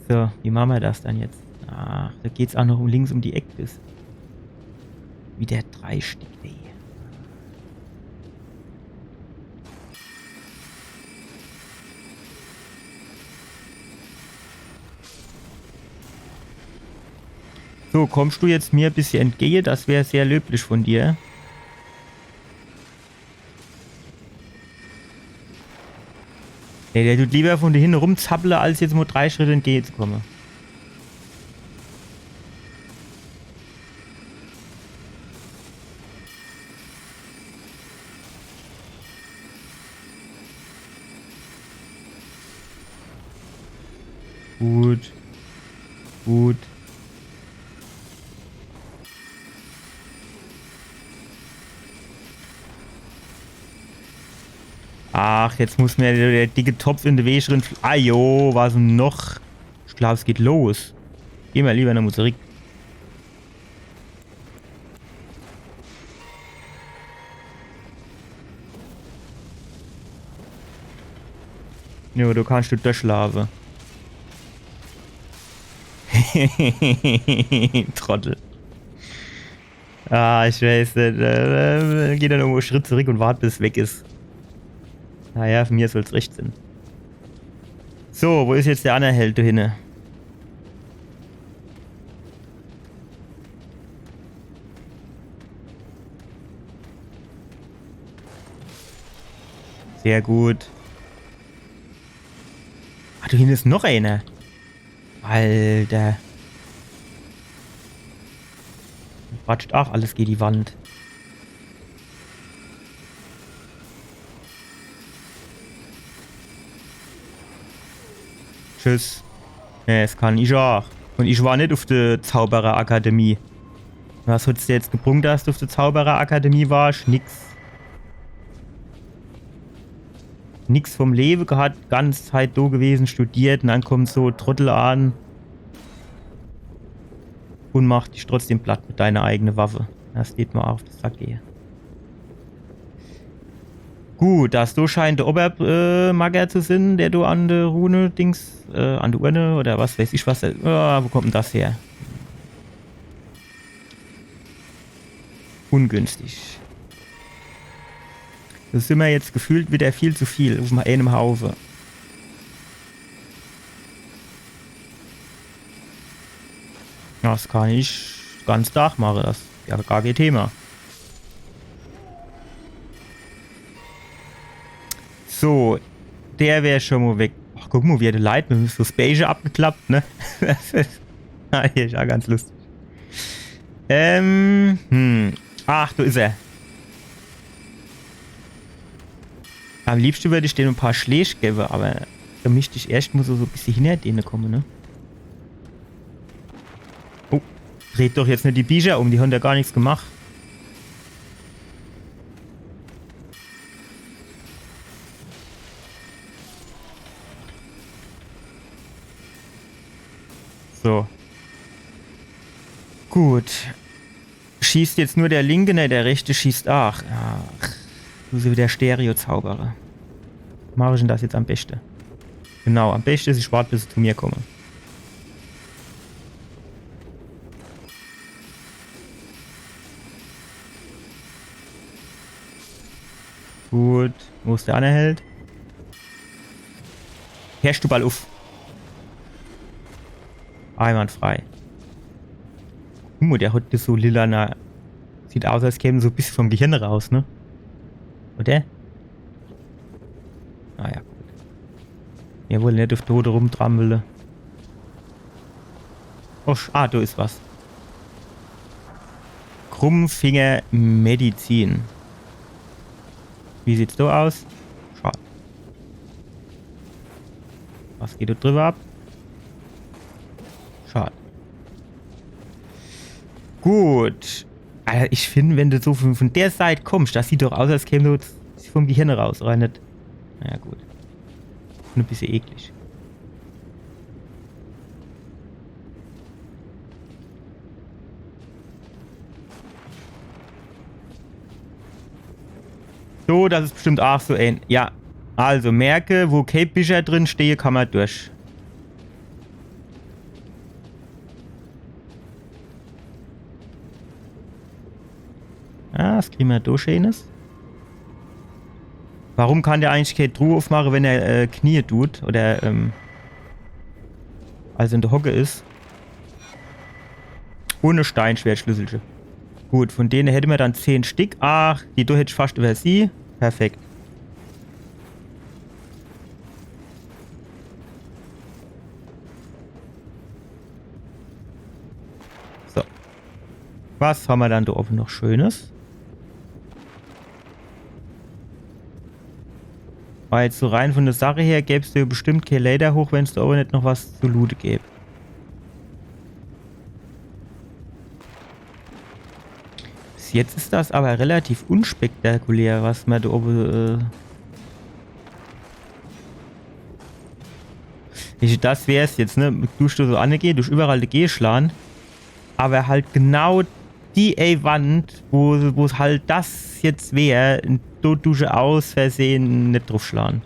So, wie mache mer das dann jetzt? Ach, do geht's auch noch um links um die Eck. Das wieder drei Stick, ey. So, kommst du jetzt mir e bissje entgehe? Das wär sehr löblich von dir. Ey, der tut lieber von dir hinne rumzapple, als jetzt mo drei Schritte entgegenzukomme. Gut. Gut. Ach, jetzt muss mir der, der dicke Topf in de Weg rin. Ajo, was dann noch? Ich glaub, es geht los. Geh mer lieber nomo zurück. Jo, du kannst du durchlaufe. Trottel. Ah, ich weiß net. Äh, geh dann irgendwo e Schritt zurück und wart, bis es weg is. Naja, von mir soll's recht sein. So, wo is jetzt der andere Held do hinne? Sehr gut. Ah, do hinne is noch einer. Alter. Quatscht auch alles gegen die Wand. Tschüss. Ja, es kann ich auch. Und ich war net auf der Zaubererakademie. Was hat's dir jetzt gebrungen, dass du auf der Zaubererakademie warst? Nix. Nix vom Lewe gehat, ganz Zeit do gewese, studiert, un dann kommt so Trottel an un macht dich trotzdem platt mit deiner eigene Waffe. Das geht mer uff de Sack gehe. Gut, das do scheint de Obermacker zu sin, der do an de Rune-Dings, äh, an de Urne oder was weiß ich was. Äh, wo kommt denn das her? Ungünstig. Das sin mer jetzt gefühlt wieder viel zu viel uff eenem Haufe. Das kann ich ganz Tag mache, das is ja gar kee Thema. So, der wär schon mo weg. Ach, guck mo, wie de Leit mit so Speicher abgeklappt, ne? Das is, ah, hier is ja ganz lustig. Ähm, hm. Ach, do is er. Am liebschte würd ich dene e paar Schläg gewwe, aber do misst ich erscht mo so, so e bissje hinner dene komme, ne? Oh, dreht doch jetzt net die Bicher um, die hon jo gar nix gemacht. So. Gut. Schießt jetzt nur der linke? Ne, der rechte schießt. Ach, ach. Du bist wieder Stereo-Zauberer. Mach ich denn das jetzt am beschte? Genau, am beschte is, ich wart, bis se zu mir komme. Gut, wo is der anner Held? Hersch du ball uff. Einwandfrei. Guck mo, der hot so lilana. Sieht aus, als käm so e bissje vom Gehirn raus, ne? Oder? Ah ja, gut. Mir wolle net uff Tode rumtrampele. Oh, sch- ah, do is was. Krummfinger Medizin. Wie sieht's do aus? Schad. Was geht do driwwer ab? Schad. Gut. Alter, ich find, wenn du so von, von der Seit kommst, das sieht doch aus, als käm do vom Gehirn raus, oder net? Naja, gut. Nur e bissje eklig. So, das is bestimmt aach so en. Ja. Also, merke, wo kee Bicher drin stehe, kann mer durch. Ah, was kriege mer do Scheenes? Warum kann der eigentlich kee Truh uffmache, wenn er, äh, knie tut? Oder, ähm, also in der Hocke is? Ohne Steinschwertschlüsselche. Gut, von dene hätte mer dann zehn Stick. Ach, die do hätt ich fascht iwwersieh. Perfekt. So. Was hammer dann do owwe noch Schönes? Weil jetzt so rein von der Sache her gäb's do bestimmt kee Leiter hoch, wenn's do owwe net noch was zu loote gäb. Bis jetzt is das awwer relativ unspektakulär, was mer do owwe, äh, ich, das wär's jetzt, ne? Dusch do so anegeh, dusch iwwerall degeh schlahn. Awwer halt genau die, ey, Wand, wo, wo's halt das jetzt wär, do dusch aus Versehe net druffschlahn.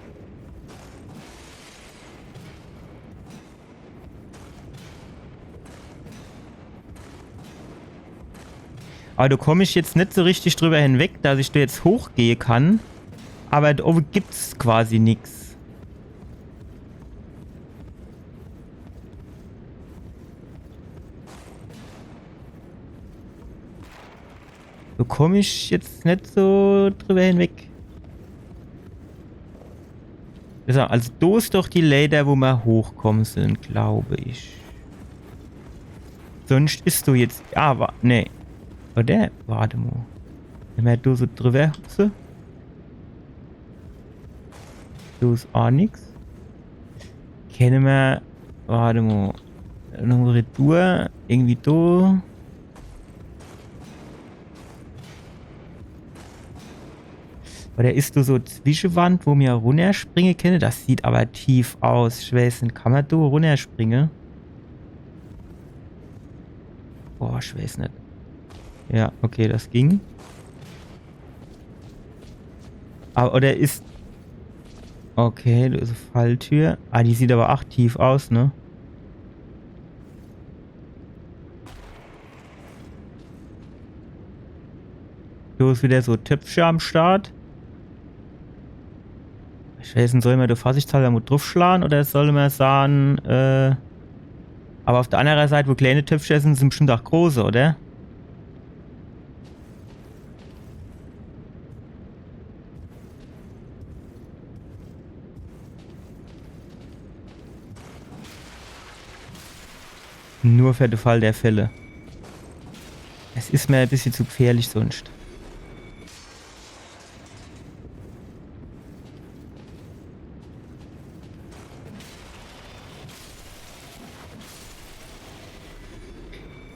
Awwer do komm ich jetzt net so richtig driwwer hinweg, dass ich do jetzt hochgehe kann. Awwer do owwe gibt's quasi nix. Do komm ich jetzt net so driwwer hinweg. So, also do is doch die Leiter, wo mer hochkomme sin, glaub ich. Sonscht is do jetzt, ah, wa-, nee. Oder? Wart mo. Wenn mer do so driwwer hupse. Do is aach nix. Kenne mer, wart mo, noch retour, irgendwie do. Oder is do so Zwischewand, wo mir runnerspringe kenne? Das sieht awwer tief aus. Ich weeß net, kann mer do runnerspringe? Boah, ich weeß net. Ja, okay, das ging. Awwer, oder is... Okay, do is e Falltür. Ah, die sieht awwer ach tief aus, ne? Do is widder so Töpfche am Start. Ich weeß net, soll mer do vorsichtshalwer mo druffschlage oder soll mer sage, äh, awwer uff de anner Seit, wo kleine Töpfche sin, sin bestimmt ach große, oder? Nur für de Fall der Fälle. Es is mer e bissje zu gfährlich sunscht.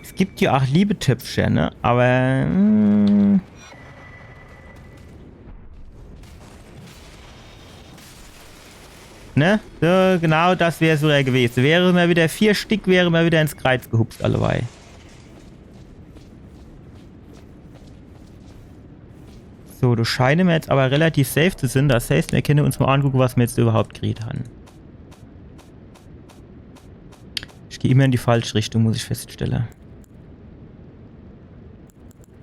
Es gibt jo ach liebe Töpfche, ne? Awwer, mm, ne? So, genau das wär so gewese. Wäre mer widder vier Stick, wäre mer widder ins Kreiz gehupst, allewei. So, do scheine mer jetzt awwer relativ safe zu sin. Das heißt, mir kenne uns mo angucke, was mir jetzt iwwerhaupt kriet han. Ich geh immer in die falsche Richtung, muss ich feststelle.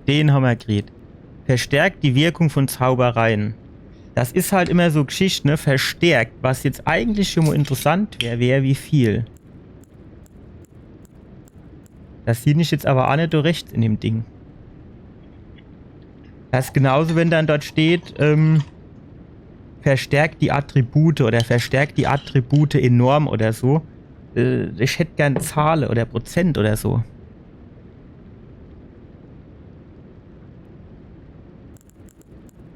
Den hammer kriet. Verstärkt die Wirkung von Zaubereien. Das is halt immer so Gschicht, ne? Verstärkt. Was jetzt eigentlich schon mo interessant wär, wär wie viel. Das sieh ich jetzt awwer ach net so recht in dem Ding. Das is genauso, wenn dann dort steht, ähm, verstärkt die Attribute oder verstärkt die Attribute enorm oder so. Äh, ich hätt gern Zahle oder Prozent oder so.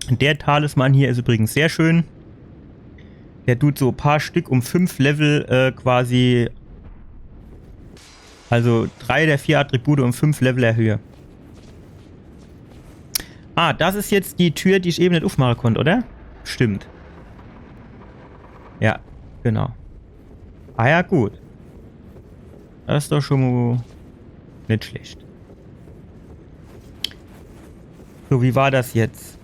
Der Talisman hier is übrigens sehr schön. Der tut so e paar Stick um fünf Level, äh, quasi. Also drei der vier Attribute um fünf Level erhöhe. Ah, das is jetzt die Tür, die ich ewe net uffmache konnt, oder? Stimmt. Ja, genau. Ah ja, gut. Das is doch schon mo net schlecht. So, wie war das jetzt?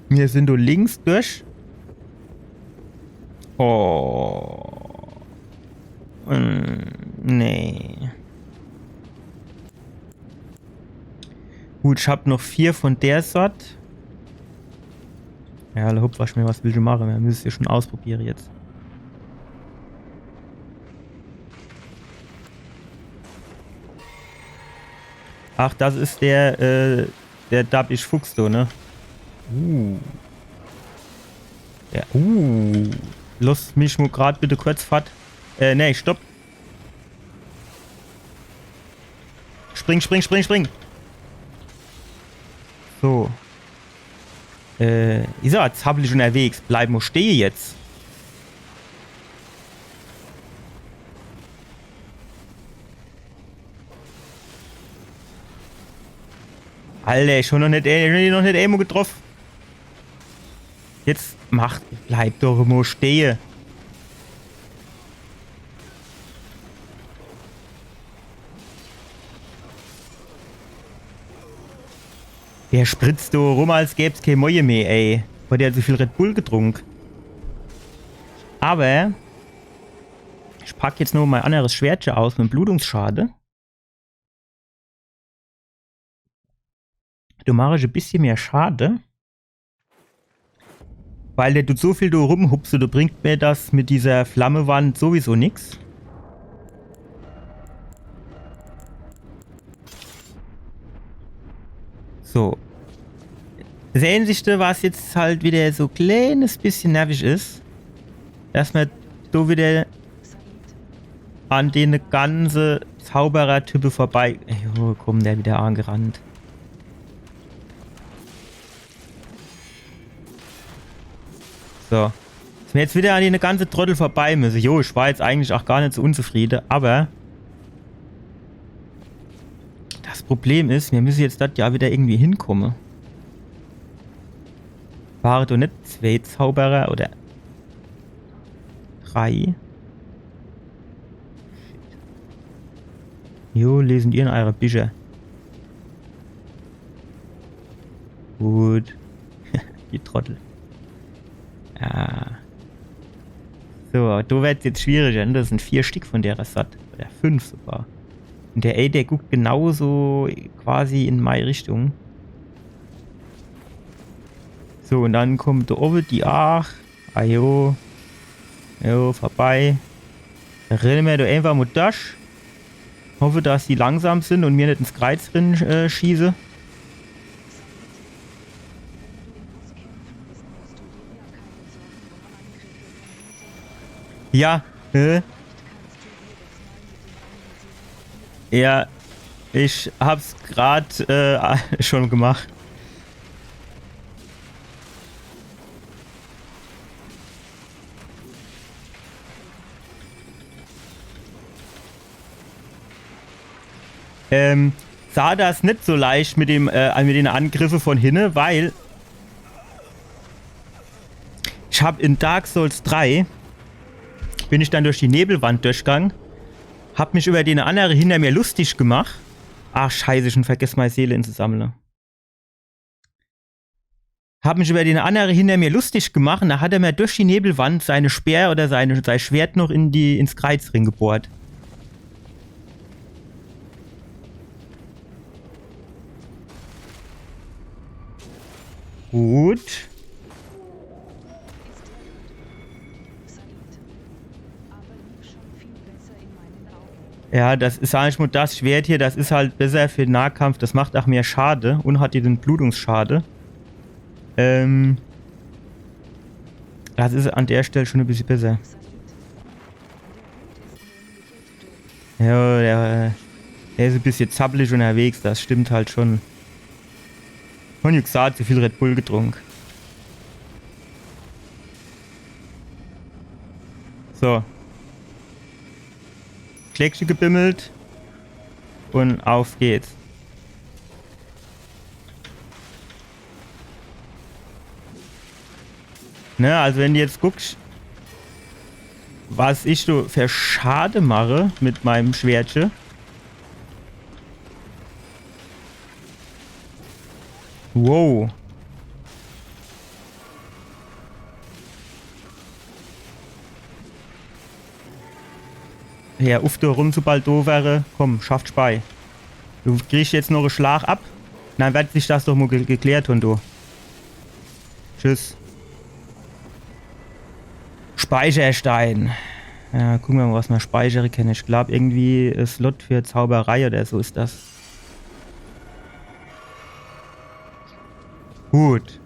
Mir sin do links durch. Oh. Mm, nee. Gut, ich hab noch vier von der Sort. Ja, alla hopp, was, was will ich mache? Mir müsse es jo schon ausprobiere jetzt. Ach, das is der, äh, der dabbisch Fuchs do, ne? Uh. Ja, uh. Loss mich mo grad bitte kurz fort. Äh, nee, stopp. Spring, spring, spring, spring. So. Äh, is er jetzt zappelig unterwegs? Bleib mo stehe jetzt. Alter, ich hab noch net, äh, noch net emol getroff. Jetzt mach, bleib doch mo stehe. Der spritzt do rum, als gäb's kee Moie mehr, ey. Hat der zu viel Red Bull getrunk? Aber ich pack jetzt noch mei anneres Schwertche aus mit Blutungsschade. Do mach ich e bissje mehr Schade. Weil der tut so viel do rumhupse, do bringt mir das mit dieser Flammewand sowieso nix. So. Das Einzigste, was jetzt halt wieder so e kleines bissje nervisch is, dass mer do wieder an dene ganze Zauberer-Type vorbei. Jo, kommt der wieder angerannt. So. Dass mer jetzt wieder an dene ganze Trottel vorbei müsse. Jo, ich war jetzt eigentlich auch gar net so unzufriede, aber das Problem is, mir müsse jetzt dort ja wieder irgendwie hinkomme. Ware do net zwee Zauberer oder drei? Jo, lesen ihr in eure Bücher. Gut. Die Trottel. Ja. So, do werd's jetzt schwieriger, ne? Das sind vier Stick von der Sort. Oder fünf sogar. Und der, ey, der guckt genauso quasi in meine Richtung. So, und dann kommt do oben die aach. Ajo. Jo, vorbei. Dann renne mer do einfach mol dorch. Hoffe, dass die langsam sind und mir net ins Kreiz rin äh, schieße. Ja, äh, ja, ich hab's grad äh, schon gemacht. Ähm, sah das net so leicht mit dem, äh, mit den Angriffe von hinne, weil ich hab in Dark Souls drei bin ich dann durch die Nebelwand durchgang, hab mich über den andere hinter mir lustig gemacht. Ach scheiße, schon vergess, meine Seele inzusammle. Hab mich über den andere hinter mir lustig gemacht, und da hat er mir durch die Nebelwand seine Speer oder seine, sein Schwert noch in die, ins Kreiz rin gebohrt. Gut. Ja, das is eigentlich nur das Schwert hier, das is halt besser für Nahkampf, das macht auch mehr Schade und hat den Blutungsschade. Ähm, das is an der Stelle schon e bissje besser. Ja, der, der is e bissje zappelig unterwegs, das stimmt halt schon. Hon jo gesagt, zu viel Red Bull getrunken. So. Gleckche gebimmelt. Und auf geht's. Ne, also wenn du jetzt guckst, was ich so für Schade mache mit meinem Schwertche. Wow. Ja, uff, do rum, sobald do wäre. Komm, schafft Spei. Du kriegst jetzt noch e Schlag ab. Dann werd sich das doch mo ge geklärt, Hondo. Tschüss. Speicherstein. Ja, gucke mer mo, was mer speichere kenne. Ich glaub, irgendwie e Slot für Zauberei oder so is das. Gut.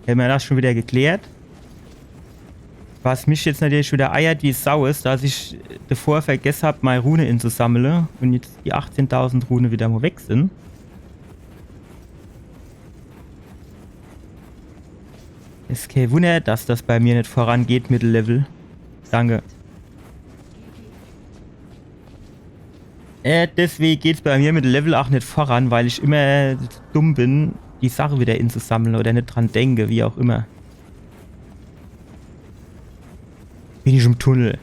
Hätte mer das schon wieder geklärt. Was mich jetzt natürlich wieder eiert wie Sau is, dass ich davor vergess hab, mei Rune inzusammle und jetzt die achtzehntausend Rune wieder mo weg sin. Is kee Wunder, dass das bei mir net vorangeht mit Level. Danke. Äh, deswege geht's bei mir mit Level auch net voran, weil ich immer dumm bin, die Sache wieder inzusammle oder net dran denke, wie auch immer. Bin ich im Tunnel.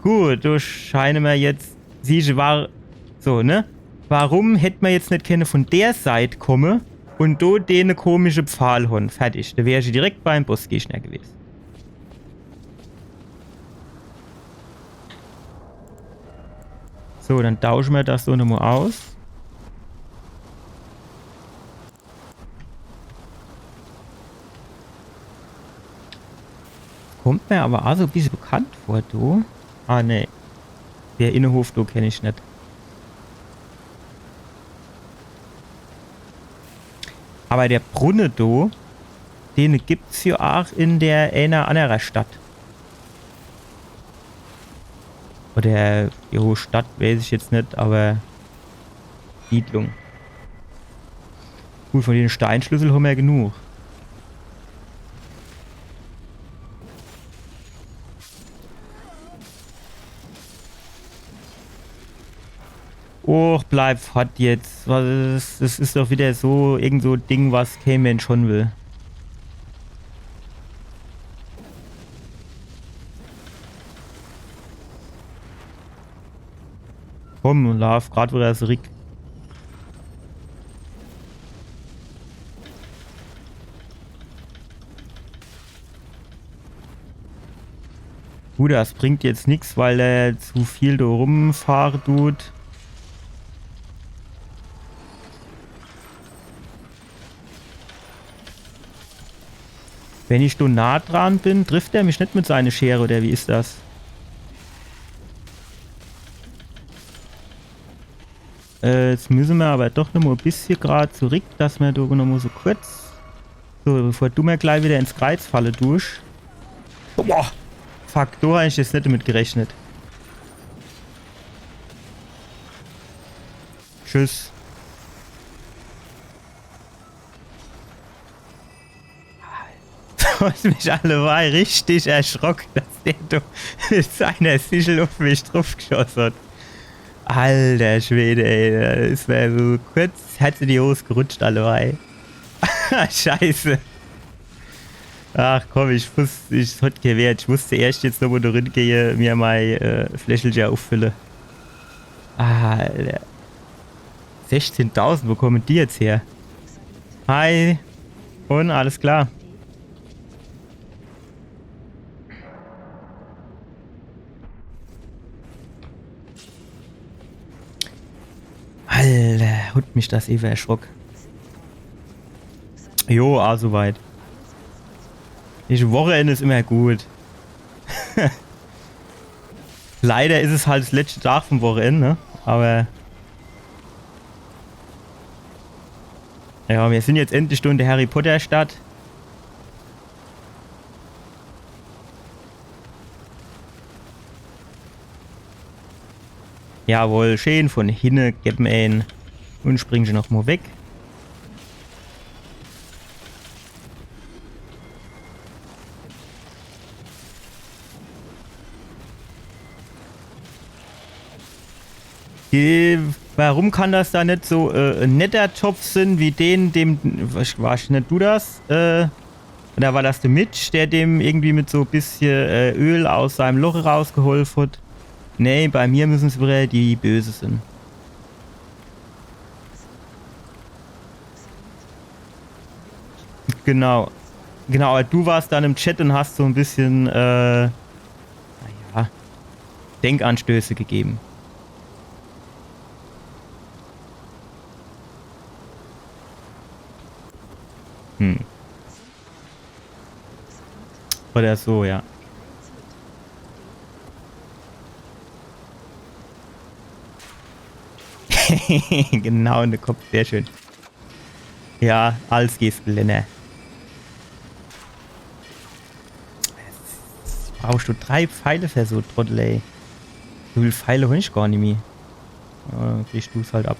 Gut, do scheine mer jetzt. Siehsche, war so, ne? Warum hätt mer jetzt net kenne von der Seit komme und do dene komische Pfahl hon? Fertig. Do wär ich direkt beim Bossgegner gewese. So, dann tausche mer das so nomo aus. Kommt mer aber aa so e bissje bekannt vor, du. Ah, nee. Der Innehof, du kenn ich net. Aber der Brunne, du, dene gibt's jo aach in der eener annerer Stadt. Oder, jo, Stadt weiß ich jetzt net, aber Siedlung. Gut, von dene Steinschlüssel hommer genug. Och, bleib fort jetzt. Was is, das is doch wieder so, irgend so Ding, was kee Mensch hon will. Komm, laaf grad wieder zurick. Gut, das bringt jetzt nix, weil er zu viel do rumfahre tut. Wenn ich do nah dran bin, trifft er mich net mit seiner Schere, oder wie is das? Äh, jetzt müsse mer aber doch noch mo e bissje grad zurick, dass mer do noch mo so kurz, so, bevor du mer gleich wieder ins Kreiz falle dusch. Boah! Fuck, do hab ich jetzt net damit gerechnet. Tschüss. Hat mich alleweil richtig erschrock, dass der do mit seiner Sichel uf mich drufgeschoss hat. Alter Schwede, ey, das wär so kurz, hätt se die Hos gerutscht, alleweil. Scheiße. Ach komm, ich wusst, ich hat kee Wert. Ich musst erscht jetzt noch mo do rin gehe, mir mei, äh, Fläschelcher uffülle. Alter. Sechzehntausend, wo kommen die jetzt her? Hi. Und alles klar. Alter, hat mich das ewe erschrock. Jo, ah, soweit. Nächschte Wochenend is immer gut. Leider is es halt das letzte Tag vom Wochenend, ne? Aber ja, mir sind jetzt endlich do in der Harry Potter Stadt. Jawohl, schön von hinne, geb em een. Und spring schon noch mo weg. Die, warum kann das da net so, äh, e Nethertopf sin wie den, dem, was, was net du das? Äh, oder war das der Mitch, der dem irgendwie mit so bissje, äh, Öl aus seinem Loch rausgeholfen hat? Nee, bei mir müssen es wieder die Böse sin. Genau. Genau, aber du warst dann im Chat und hast so ein bisschen, äh, naja, Denkanstöße gegeben. Hm. Oder so, ja. Genau in den Kopf, sehr schön. Ja, alles Gehsgelänner. Brauchst du drei Pfeile für so Trottel, ey? So viel Pfeile hab ich gar nimmi. Ja, dann kriegst du's halt ab.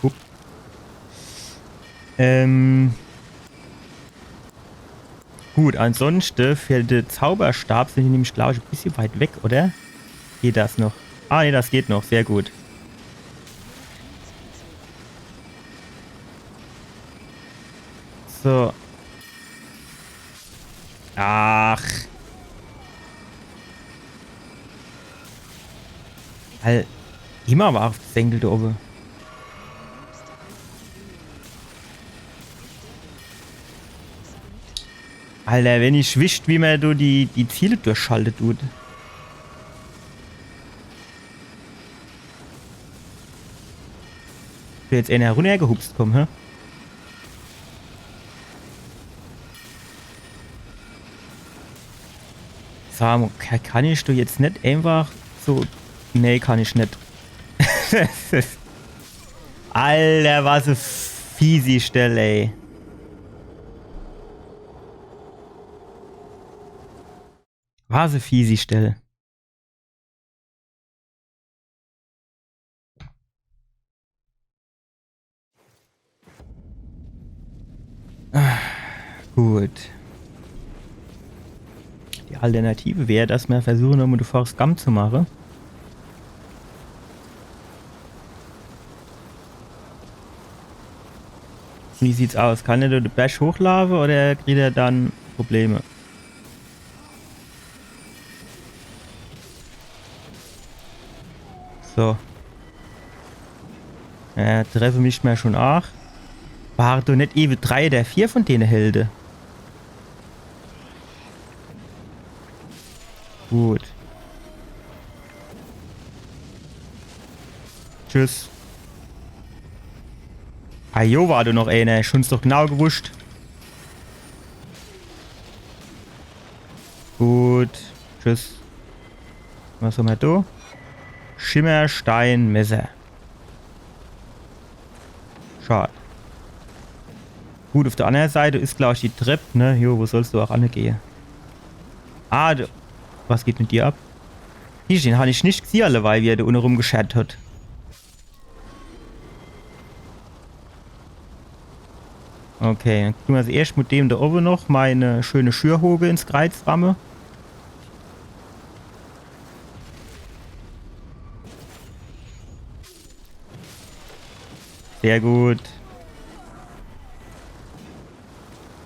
Hup. Ähm. Gut, ansonsten für den Zauberstab sind die nämlich, glaub ich, ein bisschen weit weg, oder? Geht das noch? Ah, nee, das geht noch. Sehr gut. So. Ach. Al-, immer war auf de Senkel do owwe. Alter, wenn ich wisst, wie mer do die, die Ziele durchschalte tut. Will jetzt einer runnergehupst kommen, hä? Sa mo, ka-, kann ich do jetzt net einfach so. Nee, kann ich net. Alter, was e fiesi Stell, ey. Was e fiesi Stell. Ah, gut. Die Alternative wär, dass mer versuche, nochmo de Forrest Gump zu mache. Wie sieht's aus? Kann er do de Berch hochlaafe oder kriegt er dann Probleme? So. Äh, treffe mich mer schon aach. War do net ewe drei oder vier von dene Helde? Gut. Tschüss. Ah jo, war do noch eener. Schun's doch genau gewusst. Gut. Tschüss. Was hammer do? Schimmersteinmesser. Schad. Gut, uff der annere Seit is, glaab ich, die Trepp, ne? Jo, wo sollst du aach anegehe? Ah, du, was geht mit dir ab? Hier, den hann ich net gesieh, alleweil, wie er do unne rumgeschert hat. Okay, dann tun mer also erscht mit dem do owwe noch mei schöne Schürhoge ins Kreiz ramme. Sehr gut.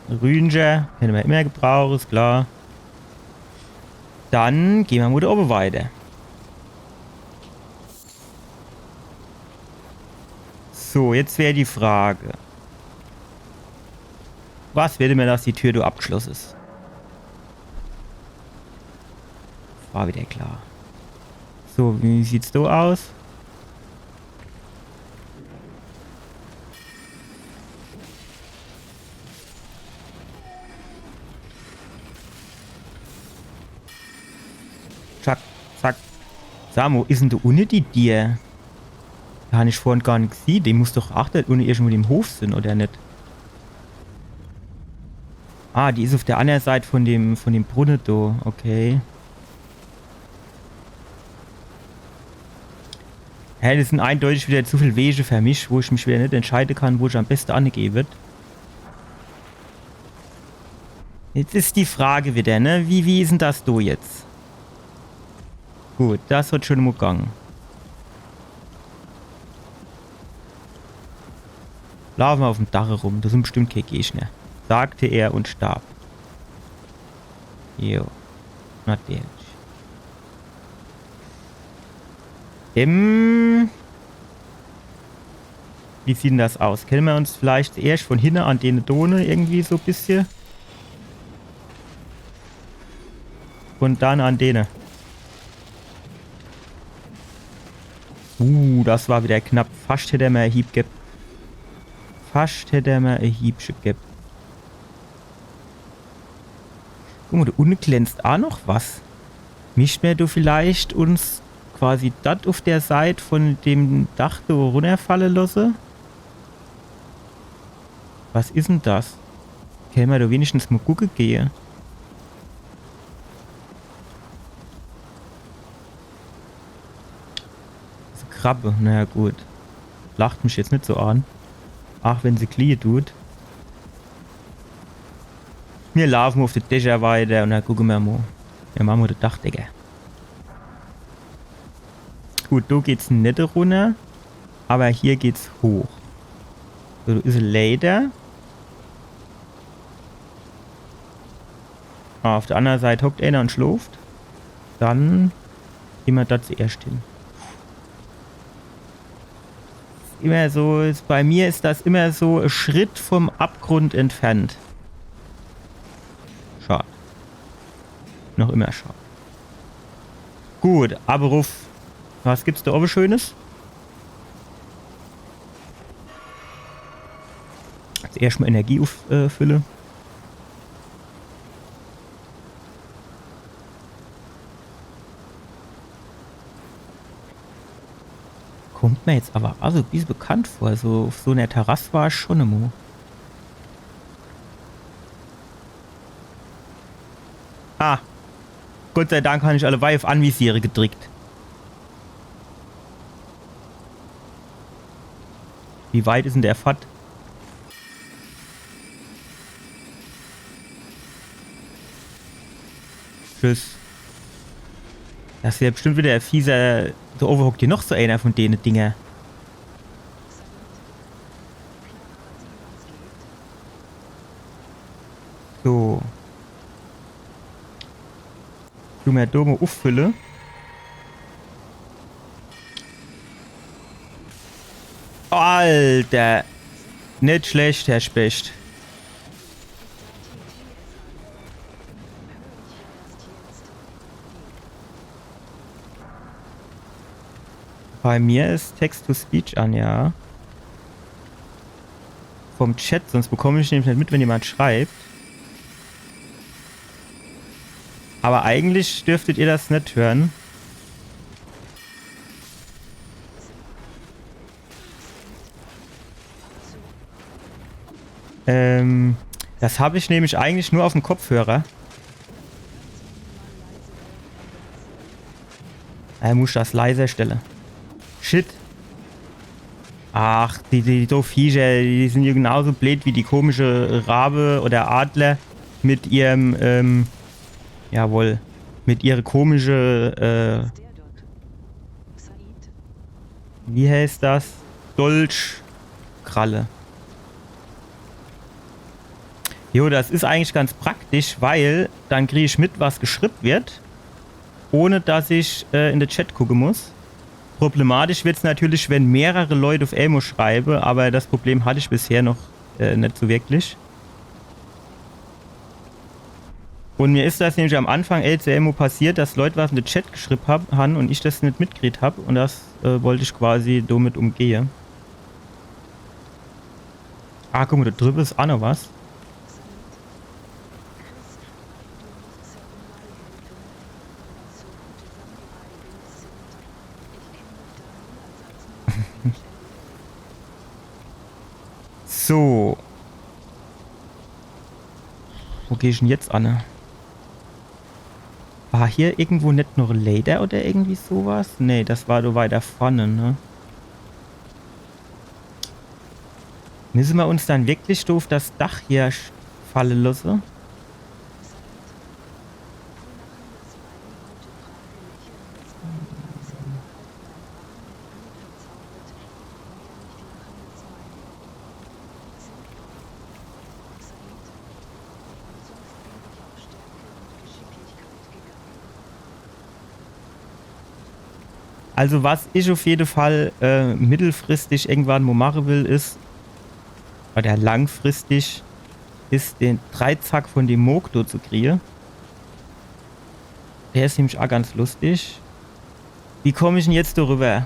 Rünscher, kenne mer immer gebrauche, is klar. Dann gehn mer mol do owwe weiter. So, jetzt wär die Frage. Was will mer, dass die Tür do abgeschloss is? War wieder klar. So, wie sieht's do aus? Zack, zack. Sa mo, wo is dann do unne die Dier? Die hann ich vorhin gar net gesieh. Die muss doch aach do unne irgendwo im Hof sin, oder net? Ah, die is uff der annere Seit von dem, von dem Brunne do. Okay. Hä, das sin eindeutig wieder zu viel Wege für mich, wo ich mich wieder net entscheide kann, wo ich am beste anegehe würd. Jetzt is die Frage wieder, ne? Wie, wie is dann das do jetzt? Gut, das wird schon mo gange. Laafe mer uffm Dach rum, do sin bestimmt kee Gegner, sagte er und starb. Jo, natürlich. Ähm, wie sieht dann das aus? Kenne mer uns vielleicht erscht von hinne an dene do unne irgendwie so bissje? Und dann an dene. Uh, das war wieder knapp. Fascht hätt er mer e Hieb gebb. Fascht hätt er mer e Hiebsche gebb. Guck mo, do unne glänzt aach noch was. Misst mer do vielleicht uns quasi das uff der Seit von dem Dach do runnerfalle losse? Was is dann das? Kenne mer do wenigstens mo gucke gehe? Diese Krabbe, naja gut. Lacht mich jetzt net so an. Ach, wenn se gliehe dut. Mir laafe mo uff de Dächer weiter und dann gucke mer mo. Mir mache mo de Dachdecker. Gut, do geht's net runner. Aber hier geht's hoch. So, do is e Leiter. Ah, uff der annere Seit hockt eener und schlooft. Dann gehn mer do zuerscht hin. Immer so, is, bei mir is das immer so Schritt vom Abgrund entfernt. Schad. Noch immer schad. Gut, awwer ruff. Was gibt's do owwe Schönes? Also erscht mo Energie uff-, äh, fülle. Kommt mer jetzt awwer also e bissje bekannt vor. So, uff so ner Terrass war ich schun emol. Ah. Gott sei Dank han ich alleweil uff Anvisiere gedrickt. Wie weit is dann der Pfad? Tschüss. Das wär bestimmt widder e fieser. Do owwe hockt jo noch so eener vun dene Dinger. Mer do mo uffülle. Alter. Net schlecht, Herr Specht. Bei mir is Text-to-Speech an, ja. Vom Chat, sonst bekomm ich nämlich net mit, wenn jemand schreibt. Aber eigentlich dürftet ihr das net hören. Ähm, das hab ich nämlich eigentlich nur auf dem Kopfhörer. Er muss das leiser stelle. Shit. Ach, die, die, die doof Viecher, die sind ja genauso blöd wie die komische Rabe oder Adler mit ihrem, ähm, jawohl, mit ihrer komische, äh, wie heißt das? Dolchkralle. Jo, das is eigentlich ganz praktisch, weil dann krieg ich mit, was geschrieb wird, ohne dass ich äh, in de Chat gucke muss. Problematisch wird's natürlich, wenn mehrere Leute auf emo schreibe, aber das Problem hatte ich bisher noch äh, net so wirklich. Und mir is das nämlich am Anfang L C M O passiert, dass Leute was in de Chat geschrieb hab, han und ich das net mitgekriegt hab und das äh, wollt ich quasi domit umgehe. Ah, guck mo, do driwwe is aa noch was. So. Wo geh ich denn jetzt anne? War hier irgendwo net noch Leiter oder irgendwie sowas? Nee, das war do weiter vorne, ne? Müsse mer uns dann wirklich do uff das Dach hier sch- falle losse? Also was ich uff jede Fall äh, mittelfristig irgendwann mo mache will, is, oder langfristig, is den Dreizack von dem Mohg do zu kriege. Der is nämlich aa ganz lustig. Wie komm ich denn jetzt do riwwer?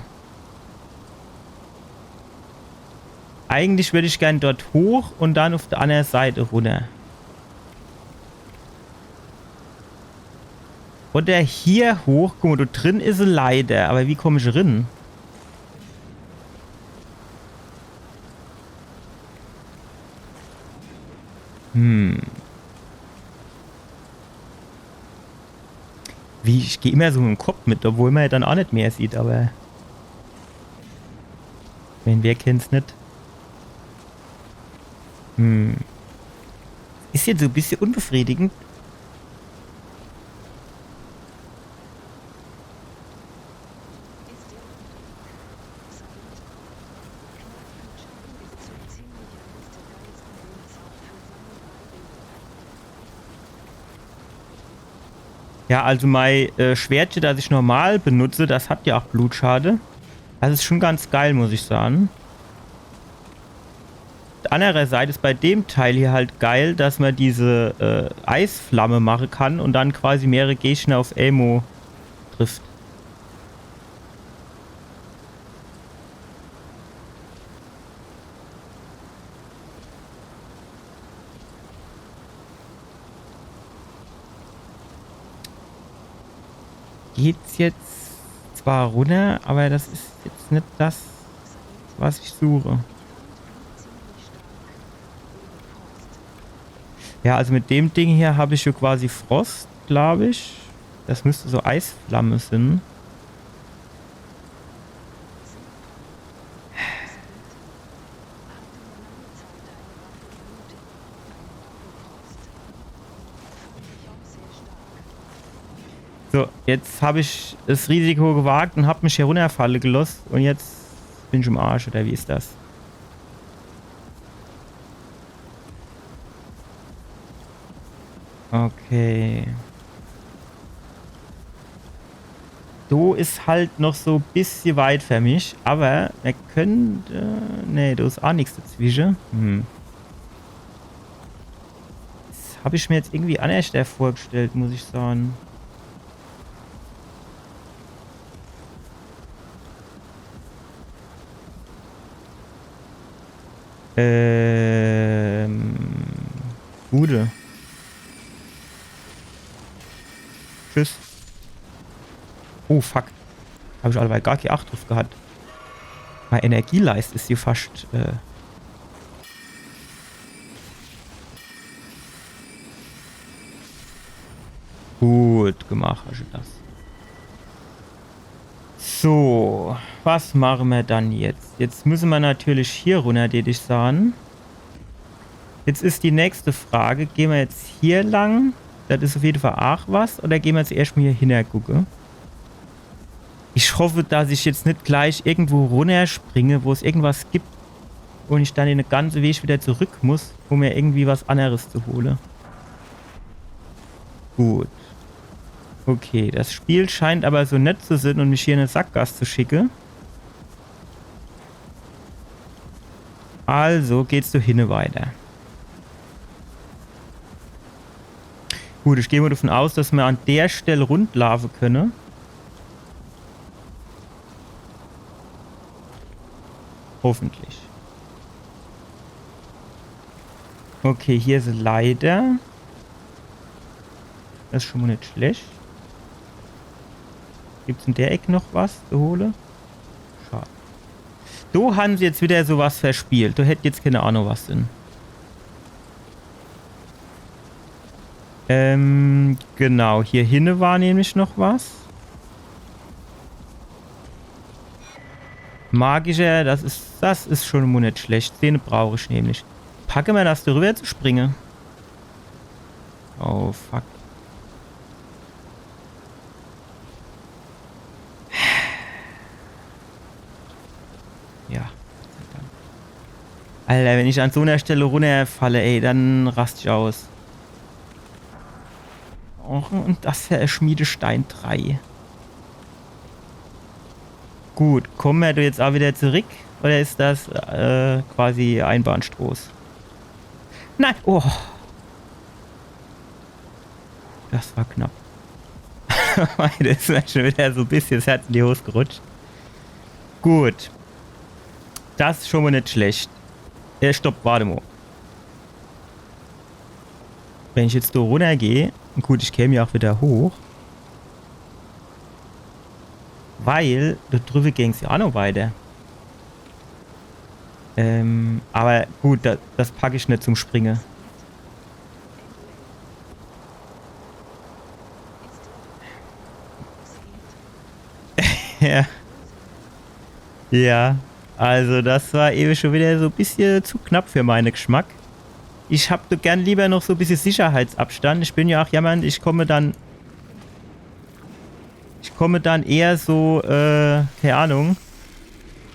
Eigentlich würd ich gern dort hoch und dann uff der annere Seit runner. Oder hier hoch. Guck mo, do drin is e Leiter. Aber wie komm ich rin? Hm. Wie, ich geh immer so mit'm Kopp mit, obwohl mer ja dann aa net mehr sieht, aber wenn, wer kennt's net? Hm. Is jetzt so e bissje unbefriedigend. Ja, also mei äh, Schwertche, das ich normal benutze, das hat ja aa Blutschade. Das is schon ganz geil, muss ich sage. Uff der annere Seit is bei dem Teil hier halt geil, dass mer diese äh, Eisflamme mache kann und dann quasi mehrere Gegner uff emo trifft. Geht's jetzt zwar runner, aber das is jetzt net das, was ich suche. Ja, also mit dem Ding hier hab ich jo quasi Frost, glaub ich. Das müsst so Eisflamme sin. So, jetzt hab ich das Risiko gewagt und hab mich hier runnerfalle geloss und jetzt bin ich im Arsch, oder wie is das? Okay. Do is halt noch so bissje weit fer mich, awwer mer könnt, nee, do is aa nix dezwische. Hm. Das hab ich mir jetzt irgendwie annerschter vorgestellt, muss ich sage. Ähm. Gude. Tschüss. Oh, fuck. Hab ich alleweil gar kee Acht druff gehat. Mei Energieleist is hier fascht, äh, gut gemach, also das. So, was mache mer dann jetzt? Jetzt müsse mer natürlich hier runner, deet ich sage. Jetzt is die nächste Frage, gehn mer jetzt hier lang? Das is uff jede Fall aach was. Oder gehn mer jetzt erscht mol hier hinner gucke? Ich hoff, dass ich jetzt net gleich irgendwo runnerspringe, wo's irgendwas gibt un ich dann de ganze Weg wieder zurück muss, um mir irgendwie was anneres zu hole. Gut. Okay, das Spiel scheint awwer so nett zu sin un mich hier in e Sackgass zu schicke. Also geht's do hinne weiter. Gut, ich geh mol davon aus, dass mer an der Stell rundlaafe könne. Hoffentlich. Okay, hier is e Leiter. Das is schon mol net schlecht. Gibt's in der Eck noch was zu hole? Schad. Do han se jetzt wieder so was verspielt. Do hätt jetzt kee Ahnung was sin. Ähm, genau. Hier hinne war nämlich noch was. Magischer, das is, das is schon mol net schlecht. Den brauch ich nämlich. Packe mer das, do rüber zu springe? Oh, fuck. Ja, Gott sei Dank. Alter, wenn ich an so ner Stelle runnerfalle, ey, dann rast ich aus. Och, un das is e Schmiedestein drei. Gut, komme mer do jetzt aach wieder zurück? Oder is das, äh, quasi Einbahnstroß? Nein! Oh! Das war knapp. Das is mir schon wieder so e bissje 's Herz in die Hos gerutscht. Gut. Das is schon mol net schlecht. Äh, stopp, wart mol. Wenn ich jetzt do runnergeh, gut, ich käm jo aach wieder hoch. Weil, do drüwwe ging's jo aach noch weiter. Ähm, awwer gut, das, das pack ich net zum Springe. Ja. Ja. Also das war ewe schon wieder so e bissje zu knapp für meine Geschmack. Ich hab doch gern lieber noch so e bissje Sicherheitsabstand. Ich bin jo aach jemand, ich komme dann Ich komme dann eher so, äh, kee Ahnung,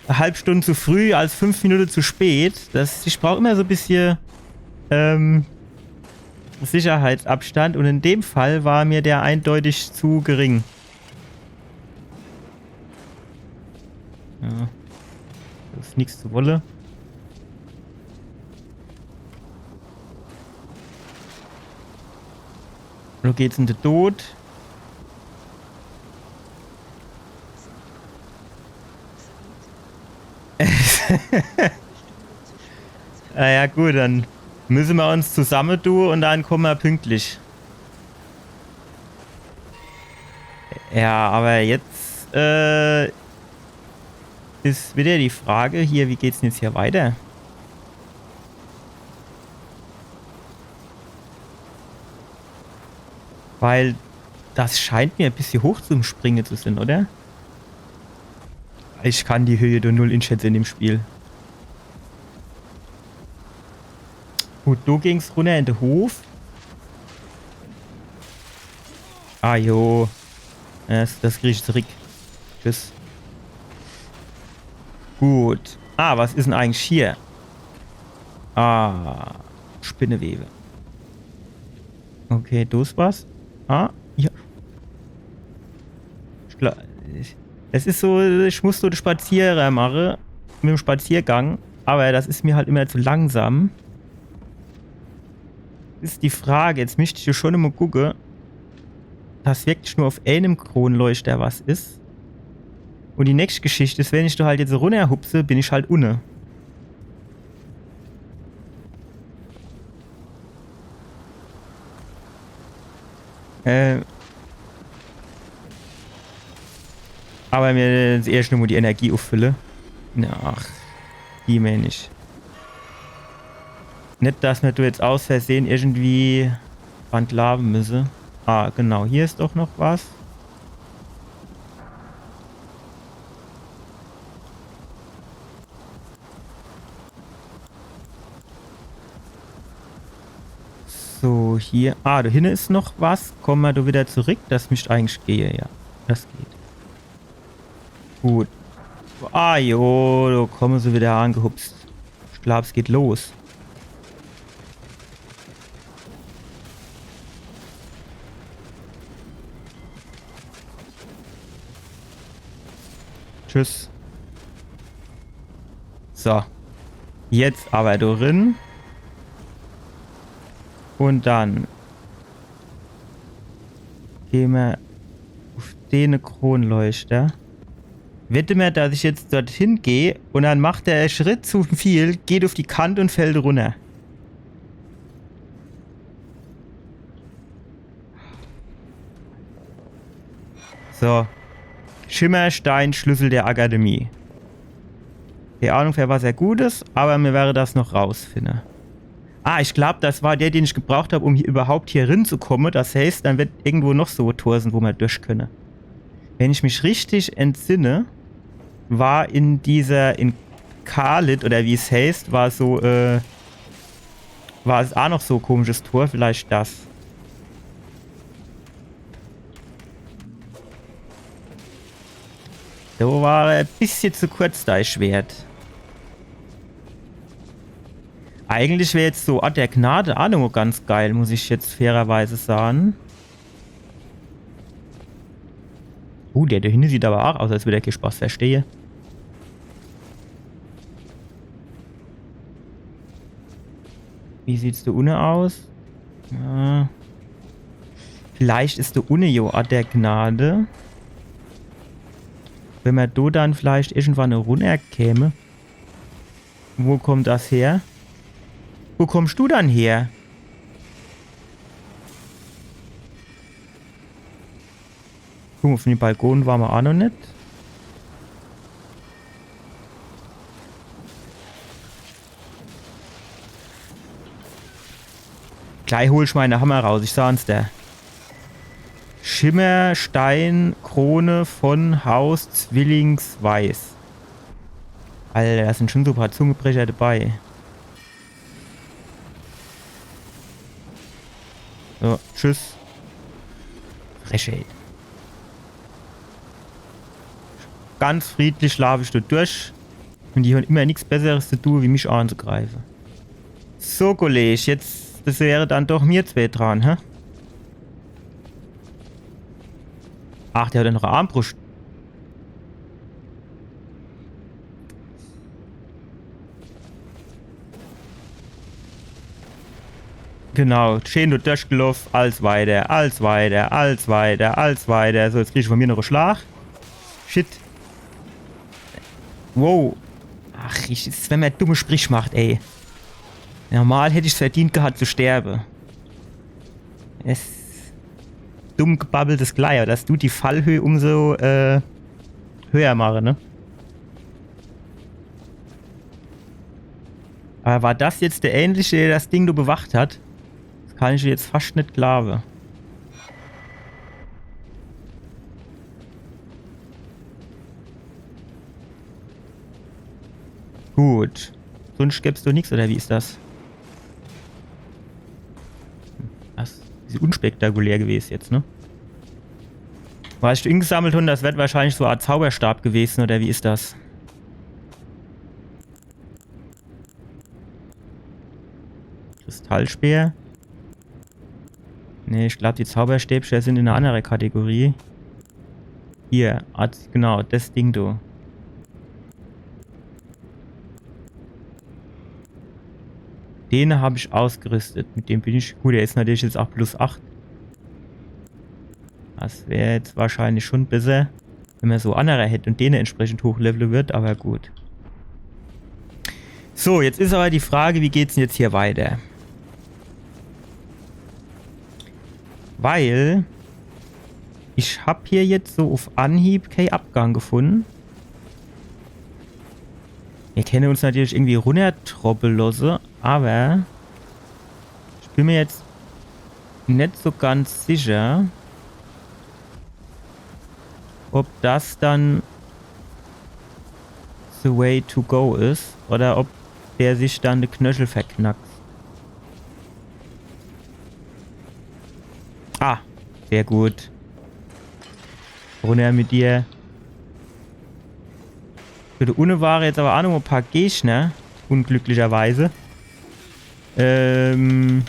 e halb Stund zu früh als fünf Minute zu spät. Das, ich brauch immer so e bissje, ähm, Sicherheitsabstand. Un in dem Fall war mir der eindeutig zu gering. Ja. Das is nix zu wolle. Wo geht's in de Tod? Na ja, gut, dann müsse mer uns zusammentue un dann komme mer pünktlich. Ja, awwer jetzt, äh, is wieder die Frage hier, wie geht's denn jetzt hier weiter? Weil das scheint mir e bissje hoch zum Springe zu sin, oder? Ich kann die Höhe doch null inschätze in dem Spiel. Gut, do ging's runner in de Hof. Ah, jo. Das, das krieg ich zurück. Tschüss. Gut. Ah, was is denn eigentlich hier? Ah, Spinnewebe. Okay, do is was. Ah, ja. Ich gla-, Es is so, ich muss so de Spazierer mache, mit dem Spaziergang, aber das is mir halt immer zu langsam. Is die Frage, jetzt misst ich jo schon immer gucke, dass wirklich nur auf einem Kronleuchter was is. Und die nächste Geschichte is, wenn ich do halt jetzt runnerhupse, bin ich halt unne. Äh. Aber mir jetzt erscht nur die Energie uffülle. Na, ach, die mein ich. Net, dass mir do jetzt aus Versehen irgendwie dran glaawe müsse. Ah, genau, hier is doch noch was. So, hier. Ah, do hinne is noch was. Komme mer do wieder zurück? Das misst eigentlich gehe, ja. Das geht. Gut. Ah, jo, do komme se wieder angehupst. Ich glaab, es geht los. Tschüss. So. Jetzt aber do rin. Und dann geh mer uf dene Kronleuchter. Wette mer, dass ich jetzt dorthin geh und dann macht er en Schritt zu viel, geht uf die Kant und fällt runner. So. Schimmerstein, Schlüssel der Akademie. Kee Ahnung, für was er gut is, aber mir werre das noch rausfinde. Ah, ich glaab, das war der, den ich gebraucht hab, um hier überhaupt hier rinzukomme. Das heißt, dann wird irgendwo noch so e Tor sin, wo mer durch könne. Wenn ich mich richtig entsinne, war in dieser, in Caelid, oder wie's heißt, war so, äh, war es auch noch so e komisches Tor, vielleicht das. Do war e bissje zu kurz, dei Schwert. Eigentlich wär jetzt so Ort der Gnade auch noch ganz geil, muss ich jetzt fairerweise sagen. Uh, der do hinne sieht aber auch aus, als würd er kee Spaß verstehe. Wie sieht's do unne aus? Ja. Vielleicht is do unne jo Ort der Gnade. Wenn mer do dann vielleicht irgendwann runnerkäme. Wo kommt das her? Wo kommst du dann her? Guck, uf dem Balkon ware mer auch noch net. Gleich hol ich meine Hammer raus, ich saan's der. Schimmerstein, Krone von Haus Zwillingsweiß. Alter, das sin schon so e paar Zungebrecher dabei. So, tschüss. Frechheit. Ganz friedlich laaf ich do durch. Und die hon immer nix Besseres zu tun, wie mich anzugreifen. So, Kollege, jetzt, das wäre dann doch mir zwei dran, hä? Ach, der hat ja noch e Armbrust. Genau, schön do durchgeloff, alles weiter, alles weiter, alles weiter, alles weiter. So, jetzt krieg ich von mir noch e Schlag. Shit. Wow. Ach, ich, das is, wenn mer dumme Sprich macht, ey. Normal hätt ich's verdient gehabt zu sterbe. Es dumm gebabbeltes Gleich, aber das dut die Fallhöhe umso, äh, höher mache, ne? Aber war das jetzt der Ähnliche, der das Ding do bewacht hat? Das kann ich jetzt fascht net glaawe. Gut. Sunscht gibt's do nix, oder wie is das? Das is unspektakulär gewese jetzt, ne? Was ich do ingesammelt hon, das wird wahrscheinlich so e Art Zauberstab gewese, oder wie is das? Kristallspeer. Nee, ich glaub, die Zauberstäbcher sin in e annere Kategorie. Hier, als, genau, das Ding do. Den hab ich ausgerüstet. Mit dem bin ich. Gut, der is natürlich jetzt auch plus acht. Das wär jetzt wahrscheinlich schon besser, wenn mer so annere hätt und den entsprechend hochlevele würd, aber gut. So, jetzt is aber die Frage, wie geht's denn jetzt hier weiter? Weil ich hab hier jetzt so uff Anhieb kee Abgang gefunne. Mir kenne uns natürlich irgendwie runnertroppe losse, aber ich bin mir jetzt net so ganz sicher, ob das dann the way to go is oder ob der sich dann de Knöchel verknackst. Ah, sehr gut. Runner mit dir. So, do unne ware jetzt aber auch noch e paar Gegner, ne? Unglücklicherweise. Ähm.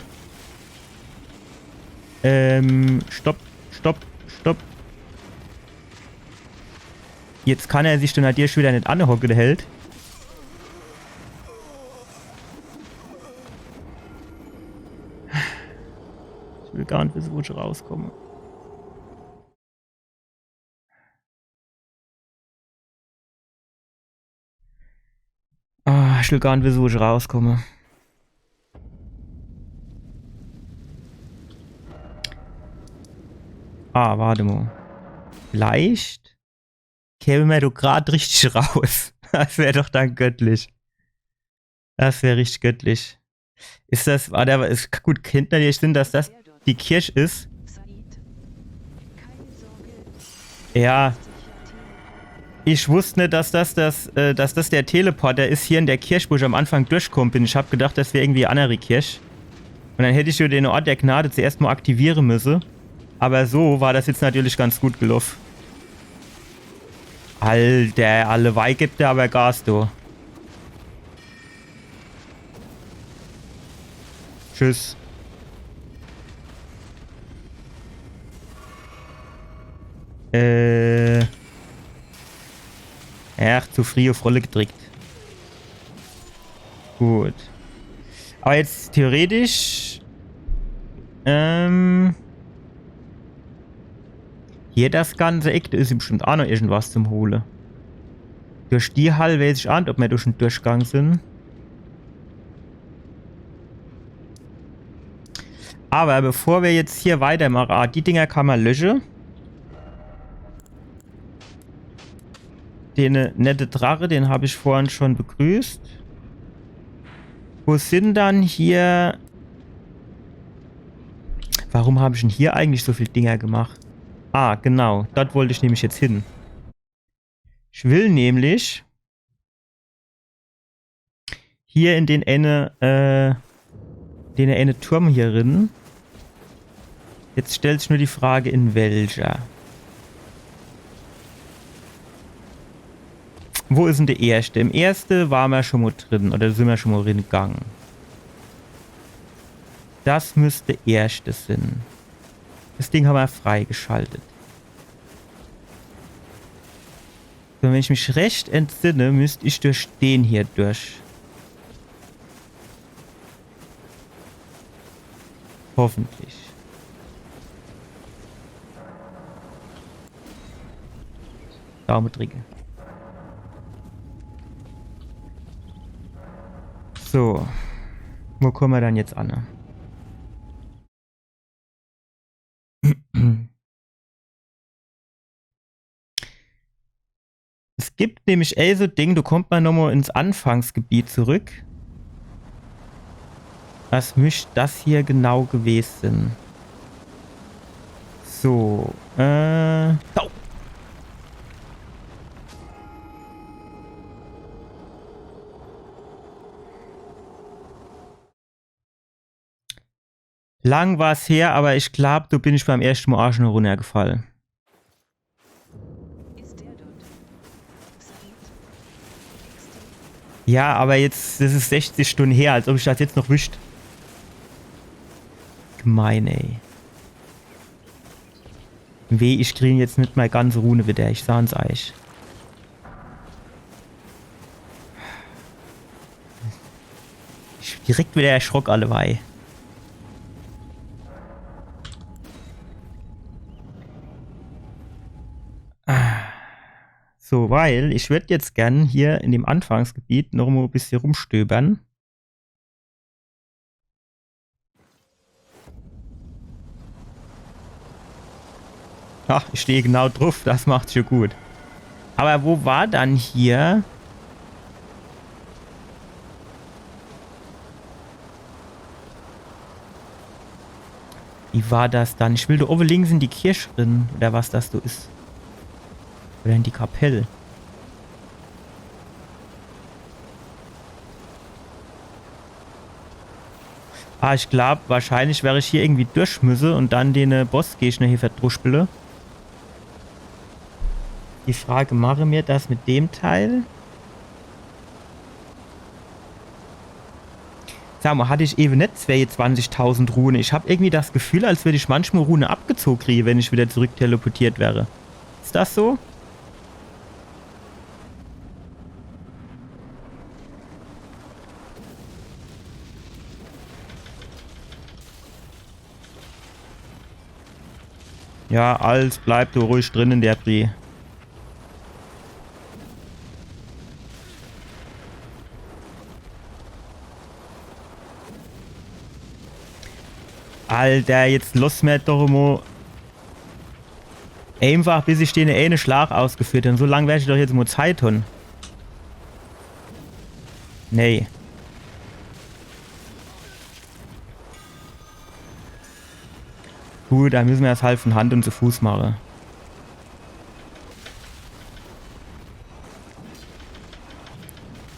Ähm, stopp, stopp, stopp. Jetzt kann er sich dann halt hier schon wieder net anhocke, der Held. Ich will gar net wisse, wo ich rauskomme. Ah, ich will gar net wisse, wo ich rauskomme. Ah, warte mal. Vielleicht käme mer doch grad richtig raus. Das wär doch dann göttlich. Das wär richtig göttlich. Is das, war der, is, gut, kennt natürlich sinn, dass das die Kirch is. Ja. Ich wusst net, dass das, das, äh, dass das der Teleporter is hier in der Kirch, wo ich am Anfang durchkomme bin. Ich hab gedacht, das wär irgendwie e annere Kirch. Und dann hätt ich jo den Ort der Gnade zuerscht mal aktiviere müsse. Aber so war das jetzt natürlich ganz gut geloff. Alter, allewei gibt der aber Gas, du. Tschüss. Äh. Ach, zu frieh uff Rolle gedrickt. Gut. Aber jetzt theoretisch, ähm, hier das ganze Eck, do is bestimmt auch noch irgendwas zum Hole. Durch die Hall weiß ich auch net, ob mer durch den Durchgang sinn. Aber bevor mer jetzt hier weitermache, ah, die Dinger kann mer lösche. Den, äh, nette Drache, den hab ich vorhin schon begrüßt. Wo sinn dann hier? Warum hab ich denn hier eigentlich so viel Dinger gemacht? Ah, genau. Dort wollt ich nämlich jetzt hin. Ich will nämlich hier in den ene, äh, den ene Turm hier drin. Jetzt stellt sich nur die Frage, in welcher. Wo is denn der erschte? Im erschte ware mer schon mal drin, oder sinn mer schon mal ringange? Das müsst der erschte sinn. Das Ding hab mer freigeschaltet. So, wenn ich mich recht entsinne, müsst ich durch den hier durch. Hoffentlich. Daume dricke. So. Wo komme mer dann jetzt an? Es gibt nämlich eh so Ding, do kommt mer nochmal ins Anfangsgebiet zurück. Was müsst das hier genau gewese sinn? So, äh, au! Lang war's her, aber ich glaub, do bin ich beim erschte Mal auch schon runnergefall. Ja, aber jetzt, das is sechzig Stunde her, als ob ich das jetzt noch wüsst. Gemein, ey. Weh, ich krie jetzt net mei ganze Rune widder, ich saan's eich. Ich direkt widder erschrock, allewei. Ah. So, weil ich würd jetzt gern hier in dem Anfangsgebiet noch mo e bissje rumstöbern. Ach, ich steh genau druff, das macht's schon gut. Aber wo war dann hier? Wie war das dann? Ich will do owwe links in die Kirch rin, oder was das do is. Oder in die Kapell. Ah, ich glaub, wahrscheinlich wer ich hier irgendwie durch müsse und dann dene, äh, Bossgegner hier verdruspele. Die Frage, mache mir das mit dem Teil? Sag mo, hatt ich ewe net zweeunzwanzigtausend Rune? Ich hab irgendwie das Gefühl, als würd ich manchmal Rune abgezogen kriege, wenn ich wieder zurück teleportiert wäre. Is das so? Ja, alles bleibt do ruhig drin in der Brie. Alter, jetzt loss mir doch mo. Einfach, bis ich den ääne Schlag ausgeführt hab. So lang werd ich doch jetzt mo Zeit hon. Nee. Gut, dann müsse mir das halt von Hand und zu Fuß mache.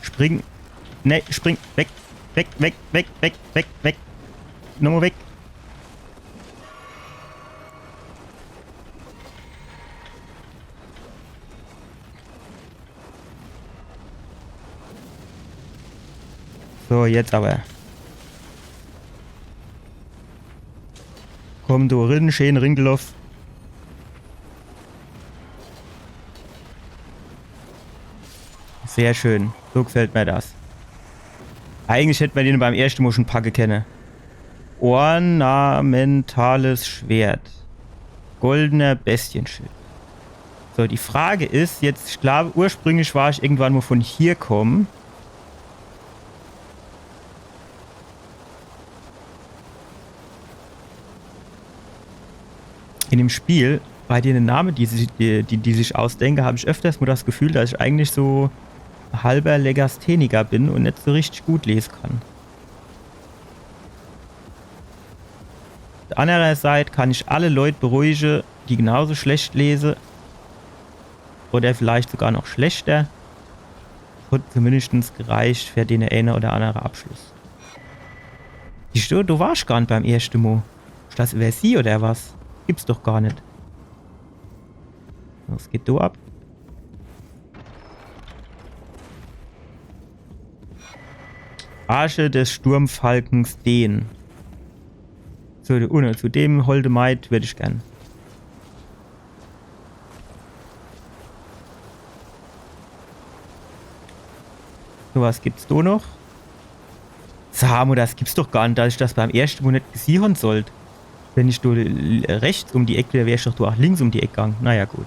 Spring. Nee, spring. Weg. Weg, weg, weg, weg, weg, weg. Nomo weg. So, jetzt aber. Komm do rin, schön ringeloff. Sehr schön. So gefällt mir das. Eigentlich hätt mer den beim erschte Mo schon packe kenne. Ornamentales Schwert. Goldener Bestienschild. So, die Frage is jetzt, ich glaub, ursprünglich war ich irgendwann mo von hier komm. In dem Spiel, bei dene Name, die, sich- die, die, die sich ausdenke, hab ich öfters mo das Gefühl, dass ich eigentlich so halber Legastheniker bin und net so richtig gut lese kann. Uff de anner Seit kann ich alle Leut beruhige, die genauso schlecht lese oder vielleicht sogar noch schlechter. Hot zumindestens gereicht für dene ääne oder annere Abschluss. Die Sto-, du warsch gar net beim erschte Mo. Is das iwwersieh oder was? Gibt's doch gar net. Was geht do ab? Asche des Sturmfalkens Dehn. Zu, ohne, zu dem holde Maid würd ich gern. So, was gibt's do noch? Sa mo, das gibt's doch gar net, dass ich das beim erschte Mo net gesieh hon sollt. Wenn ich do l- rechts um die Eck wär, wär ich doch do ach links um die Eck gang. Naja, gut.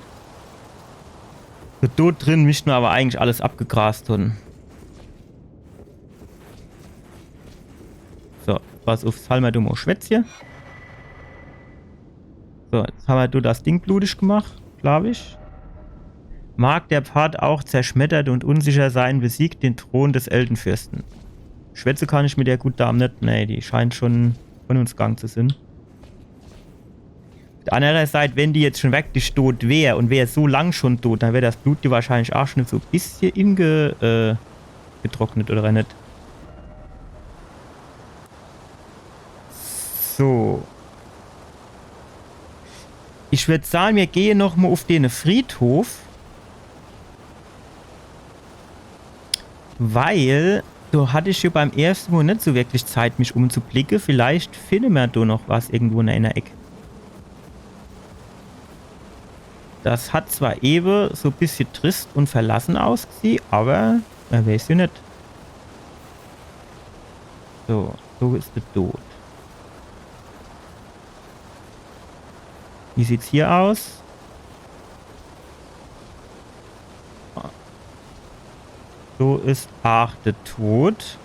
So, do drin misst mer aber eigentlich alles abgegrast hon. So, pass uff, jetzt halt mo dumm Schwätzche. So, jetzt hammer do das Ding blutig gemacht, glaub ich. Mag der Pfad auch zerschmettert und unsicher sein, besiegt den Thron des Eldenfürsten. Schwätze kann ich mit der gut Dame net, nee, die scheint schon von uns gang zu sin. Uff de anner Seit, wenn die jetzt schon wirklich dot wär und wär so lang schon dot, dann wär das Blut die wahrscheinlich ach schon so e bissje inge-, äh, getrocknet, oder net? So. Ich würd sage, mir gehe noch mo uff dene Friedhof. Weil, do hatt ich jo beim erschte Mo net so wirklich Zeit, mich umzublicke. Vielleicht finne mer do noch was irgendwo in ääner Eck. Das hat zwar ewe so e bissje trist un verlassen ausgesieh, awwer mer weeß jo net. So, so is de Tod. Wie sieht's hier aus? So is aach de Tod.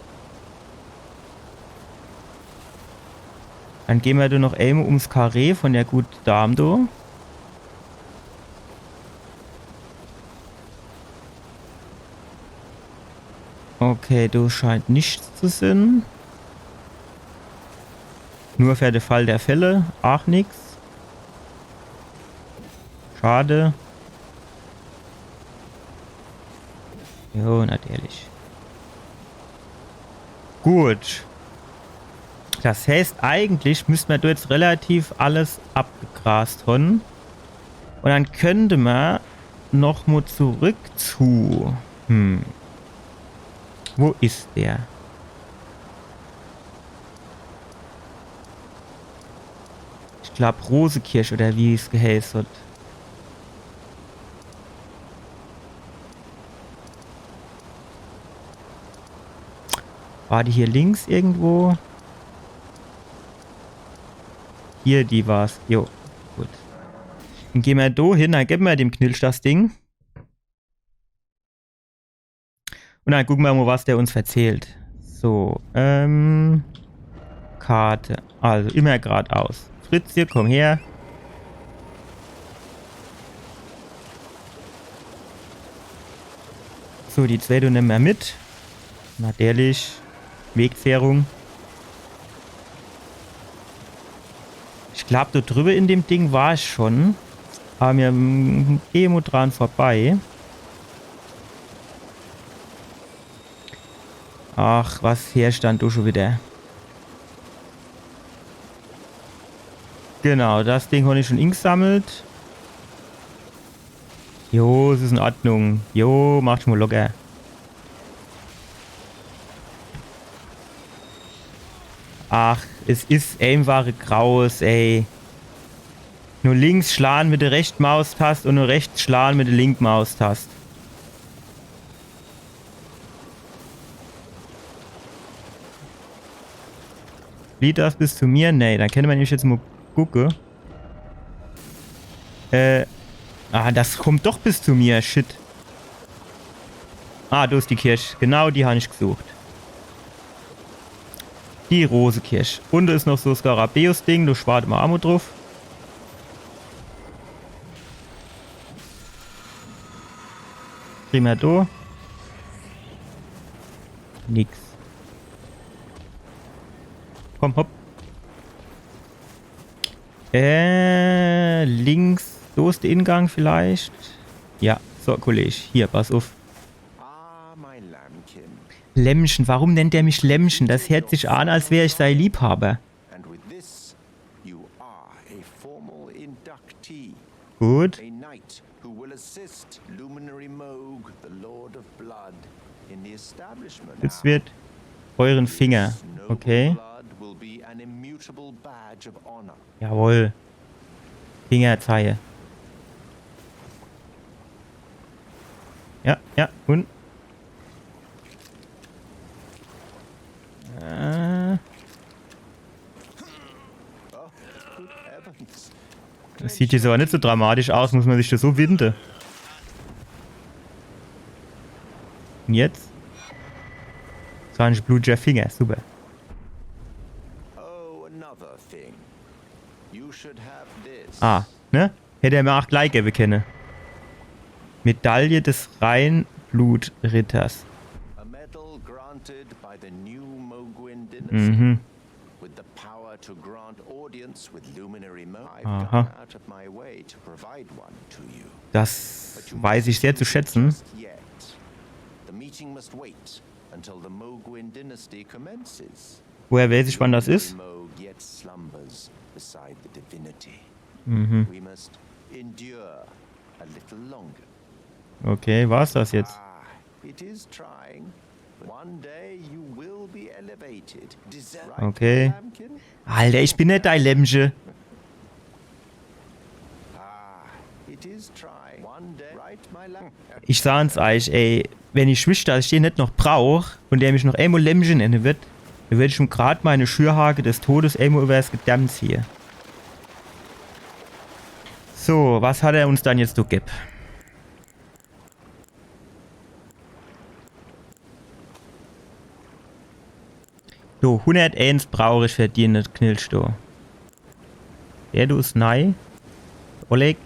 Dann gehn mer do noch emol ums Karree vun der gute Dam do. Okay, do scheint nix zu sinn. Nur fer de Fall der Fälle, aach nix. Schade. Jo, natürlich. Gut. Das heeßt, eigentlich müsst mer do jetzt relativ alles abgegrast hon. Un dann könnt mer noch mo zurück zu. Hm. Wo is der? Ich glaab, Rosekirch oder wie's geheiß hat. War die hier links irgendwo? Hier, die war's. Jo, gut. Dann gehn mer do hin, dann geb mer dem Knilch das Ding. Un dann gucke mer mo, was der uns verzählt. So, ähm, Karte. Also immer gradaus. Fritzje, komm her. So, die zwee do nemme mer mit. Natürlich. Wegzehrung. Ich glaab, do driwwe in dem Ding war ich schon. Awwer mir, mm, gehn mo dran vorbei. Ach, was herrscht dann do schon wieder? Genau, das Ding hab ich schon ingesammelt. Jo, es is in Ordnung. Jo, mach dich mo locker. Ach, es is eenfach e Graus, ey. Nur links schlahn mit de recht Maustast un nur rechts schlahn mit de link Maustast. Flieht das bis zu mir? Nee, dann kenne mer nämlich jetzt mo gucke. Äh. Ah, das kommt doch bis zu mir. Shit. Ah, do is die Kirch. Genau die hab ich gesucht. Die Rosekirch. Un do is noch so Skarabäus-Ding. Do schwarte mer aa mo druff. Prima do. Nix. Komm, hopp. Äh, links. Do is de Ingang vielleicht. Ja, so, Kolleg. Hier, pass uff. Ah, my lambkin. Lämmchen, warum nennt er mich Lämmchen? Das hört sich an, als wär ich sein Liebhaber. And with this, you are a formal inductee. Gut. A knight who will assist Luminary Mohg, the Lord of Blood, in the establishment. Jetzt wird euren Finger. This noble Okay. Blood will be an immutable badge of honor. Jawohl. Fingerzeige. Ja, ja, un? Äh. Das sieht jetzt aber nicht so dramatisch aus, muss man sich das so winde. Und jetzt? Das war ein blutiger Finger, super. Oh, another thing. You should have this. Ah, ne? Hätte er mir auch gleich geben können. Medaille des Reinblutritters. A medal granted by the new Mohgwyn dynasty. Mhm. With the power to grant audience with Luminary Mohg. I've Aha. gone out of my way to provide one to you. Das weiß ich sehr zu schätzen. But you mustn't just yet. The meeting must wait until the Mohgwyn dynasty commences. Woher weiß ich, wann das ist? Luminary Mohg yet slumbers beside the divinity. Mhm. We must endure a little longer. Okay, war's das jetzt? Ah, it is trying. One day you will be elevated. Deserve Okay. Lambkin? Alter, ich bin nicht dein Lämmche. Ah, It is try. One day. Right, my lad? Ich saan's eich, ey, wenn ich wisst, dass ich den net noch brauch un der mich noch emol Lämmche nenne wird, dann würd ich em grad meine Schürhake des Todes emol iwwers Gedärm ziehe. So, was hat er uns dann jetzt do gebb? So, hunderteins brauch ich für die net, Knilch, do. Der do is nei. Oleg.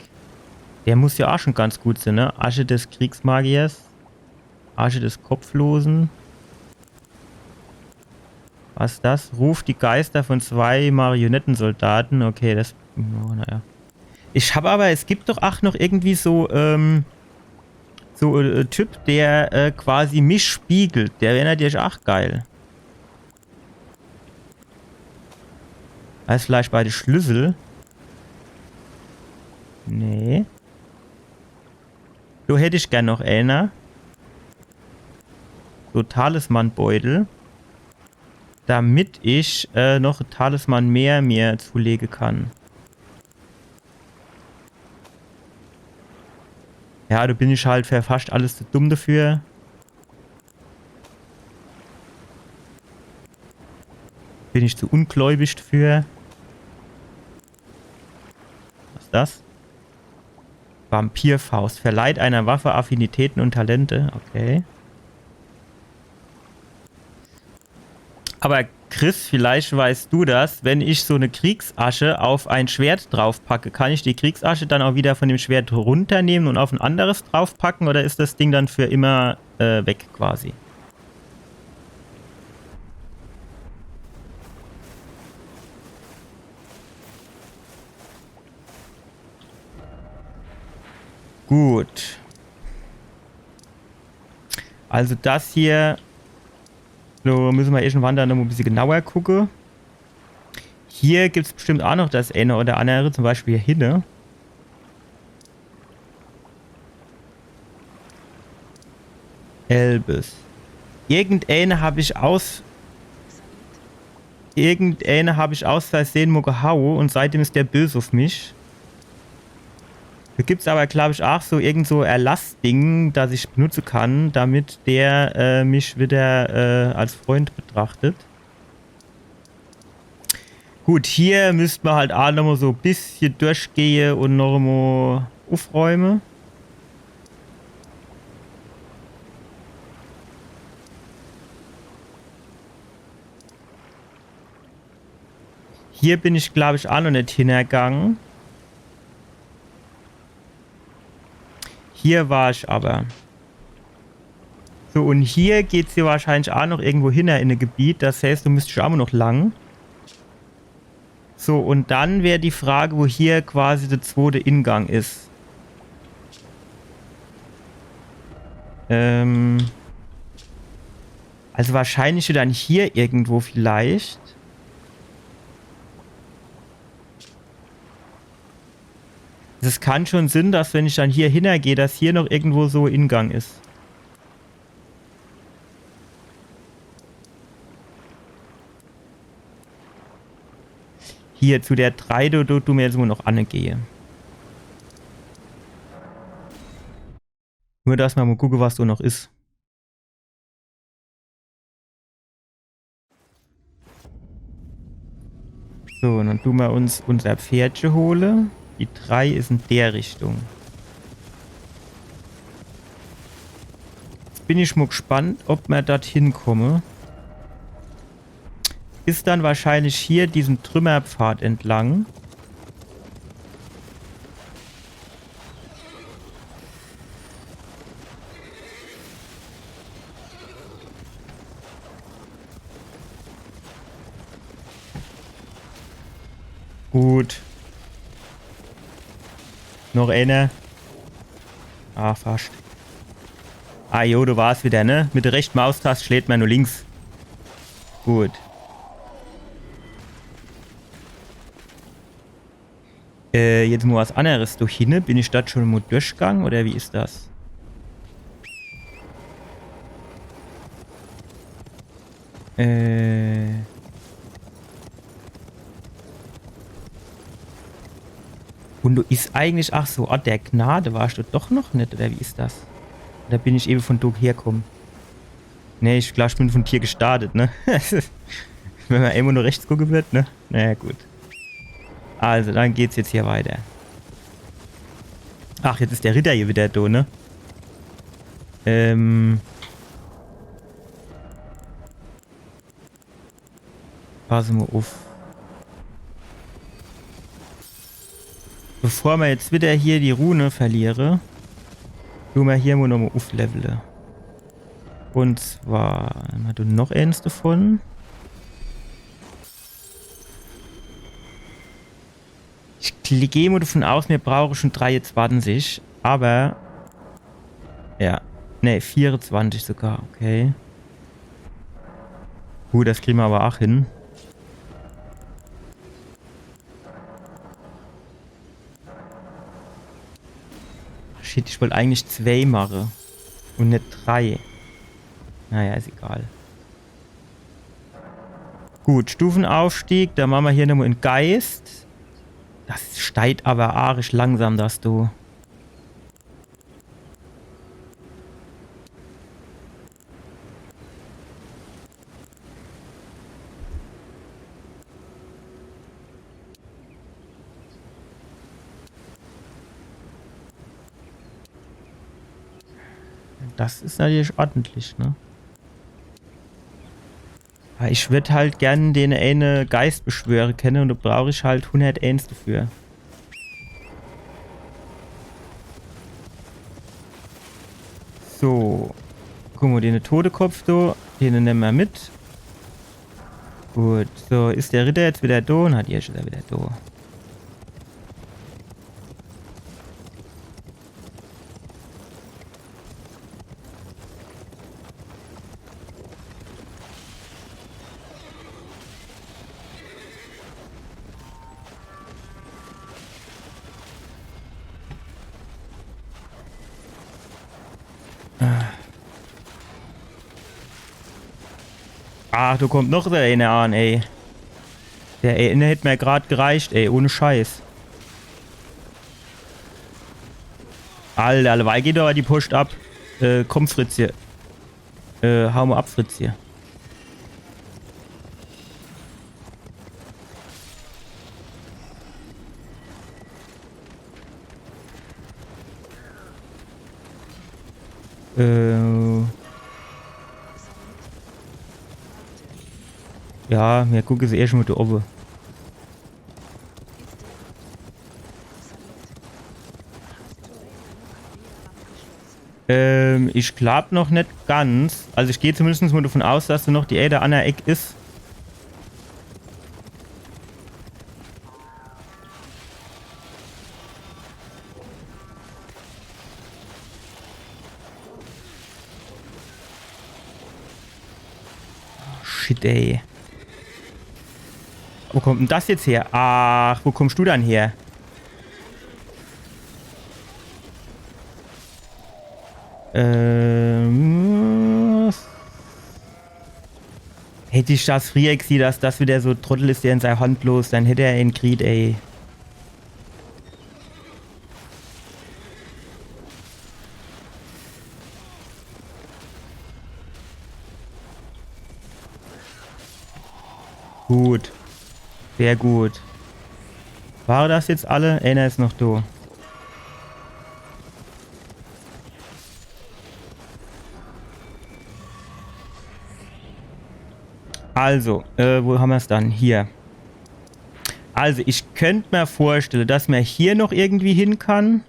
Der muss jo ach schon ganz gut sin, ne? Asche des Kriegsmagiers. Asche des Kopflosen. Was is das? Ruft die Geister von zwei Marionettensoldaten. Okay, das. Oh, naja. Ich hab aber, es gibt doch ach noch irgendwie so, ähm, so, äh, Typ, der, äh, quasi mich spiegelt. Der wär natürlich ach geil. Das is vielleicht bei de Schlüssel. Nee. So hätt ich gern noch eener. So Talismanbeutel. Damit ich, äh, noch e Talisman mehr mir zulege kann. Ja, do bin ich halt für fascht alles zu dumm dafür. Bin ich zu ungläubig dafür. Was is das? Vampirfaust. Verleiht einer Waffe Affinitäten und Talente. Okay. Aber Chris, vielleicht weißt du das, wenn ich so eine Kriegsasche auf ein Schwert draufpacke, kann ich die Kriegsasche dann auch wieder von dem Schwert runternehmen und auf ein anderes draufpacken oder ist das Ding dann für immer, äh, weg quasi? Gut. Also das hier. So, müsse mer irgendwann dann noch e bissje genauer gucke. Hier gibt's bestimmt auch noch das eine oder andere, zum Beispiel hier hinne. Elbes. Irgendeine hab ich aus, irgendeine hab ich aus Versehen mo gehaue und seitdem is der bös auf mich. Do gibt's aber, glaub ich, auch so irgend so Erlassding, das ich benutze kann, damit der, äh, mich wieder, äh, als Freund betrachtet. Gut, hier müsst mer halt auch noch mo so e bissje durchgehe und noch mo ufräume. Hier bin ich, glaub ich, auch noch net hinnergang. Hier war ich aber. So, und hier geht's hier wahrscheinlich auch noch irgendwo hinner in e Gebiet. Das heißt, do müsst ich auch noch lang. So, und dann wär die Frage, wo hier quasi der zwote Ingang is. Ähm, also wahrscheinlich dann hier irgendwo vielleicht. Es kann schon sin, dass wenn ich dann hier hinnergeh, dass hier noch irgendwo so Ingang is. Hier zu der drei, do, do, do mer jetzt mo noch annegehe. Nur, dass mer mo gucke, was do noch is. So, dann du mer uns unser Pferdche hole. Die drei is in der Richtung. Jetzt bin ich mo gespannt, ob mer dort hinkomme. Is dann wahrscheinlich hier diesen Trümmerpfad entlang. Gut. Noch einer. Ah, fascht. Ah jo, du warst wieder, ne? Mit der rechte Maustast schlägt mer nur links. Gut. Äh, jetzt mo was anneres. Do hinne, bin ich dort schon mo durchgang, oder wie is das? Äh. Wo Un do is eigentlich, ach so, Ort der Gnade war ich do doch noch net, oder wie is das? Oder bin ich ewe vun do herkomm? Nee, ich glaab, ich bin vun do gestartet, ne? Wenn ma immer nur rechts gucke wird, ne? Naja, gut. Also, dann geht's jetzt hier weiter. Ach, jetzt is der Ritter hier wieder do, ne? Ähm. Passe ma uff. Bevor ma jetzt wieder hier die Rune verliere, du ma hier mo nochmo ufflevele. Un zwar, hämmer do noch eens davon? Ich kl-, geh mo davon aus, mir brauche schon dreiezwanzig, aber ja. Nee, vierezwanzig sogar, okay. Gut, das kriege ma aber ach hin. Shit, ich wollt eigentlich zwei mache. Un net drei. Naja, is egal. Gut, Stufenaufstieg, do mache ma hier nochmo en Geist. Das steit aber arisch langsam, das do. Das is natürlich ordentlich, ne? Aber ich würd halt gern den eine Geist beschwöre kenne un do brauch ich halt hunderteins dafür. So. Guck mo, den Todekopf do, den nemme ma mit. Gut, so, is der Ritter jetzt wieder do? Na, der is schon wieder do. Ach, do kommt noch der eine an, ey. Der eine hätt mir grad gereicht, ey, ohne Scheiß. Alter, alleweil geht aber die Post ab. Äh, komm, Fritzje. Äh, hau mo ab, Fritzje. Äh. Ja, mir gucke se erscht mo do owwe. Ähm, ich glaub noch net ganz. Also ich geh zumindest mo davon aus, dass do noch die ääne oder anner Eck is. Shit, ey. Wo kommt denn das jetzt her? Ach, wo kommst du dann her? Ähm. Hätt ich das frieher gesieh, dass das wieder so e Trottel is, der in sei Hand los, dann hätt er en kriet, ey. Gut. Sehr gut. Ware das jetzt alle? Ääner is noch do. Also, äh, wo hammer's dann? Hier. Also, ich könnt mer vorstelle, dass mer hier noch irgendwie hin kann.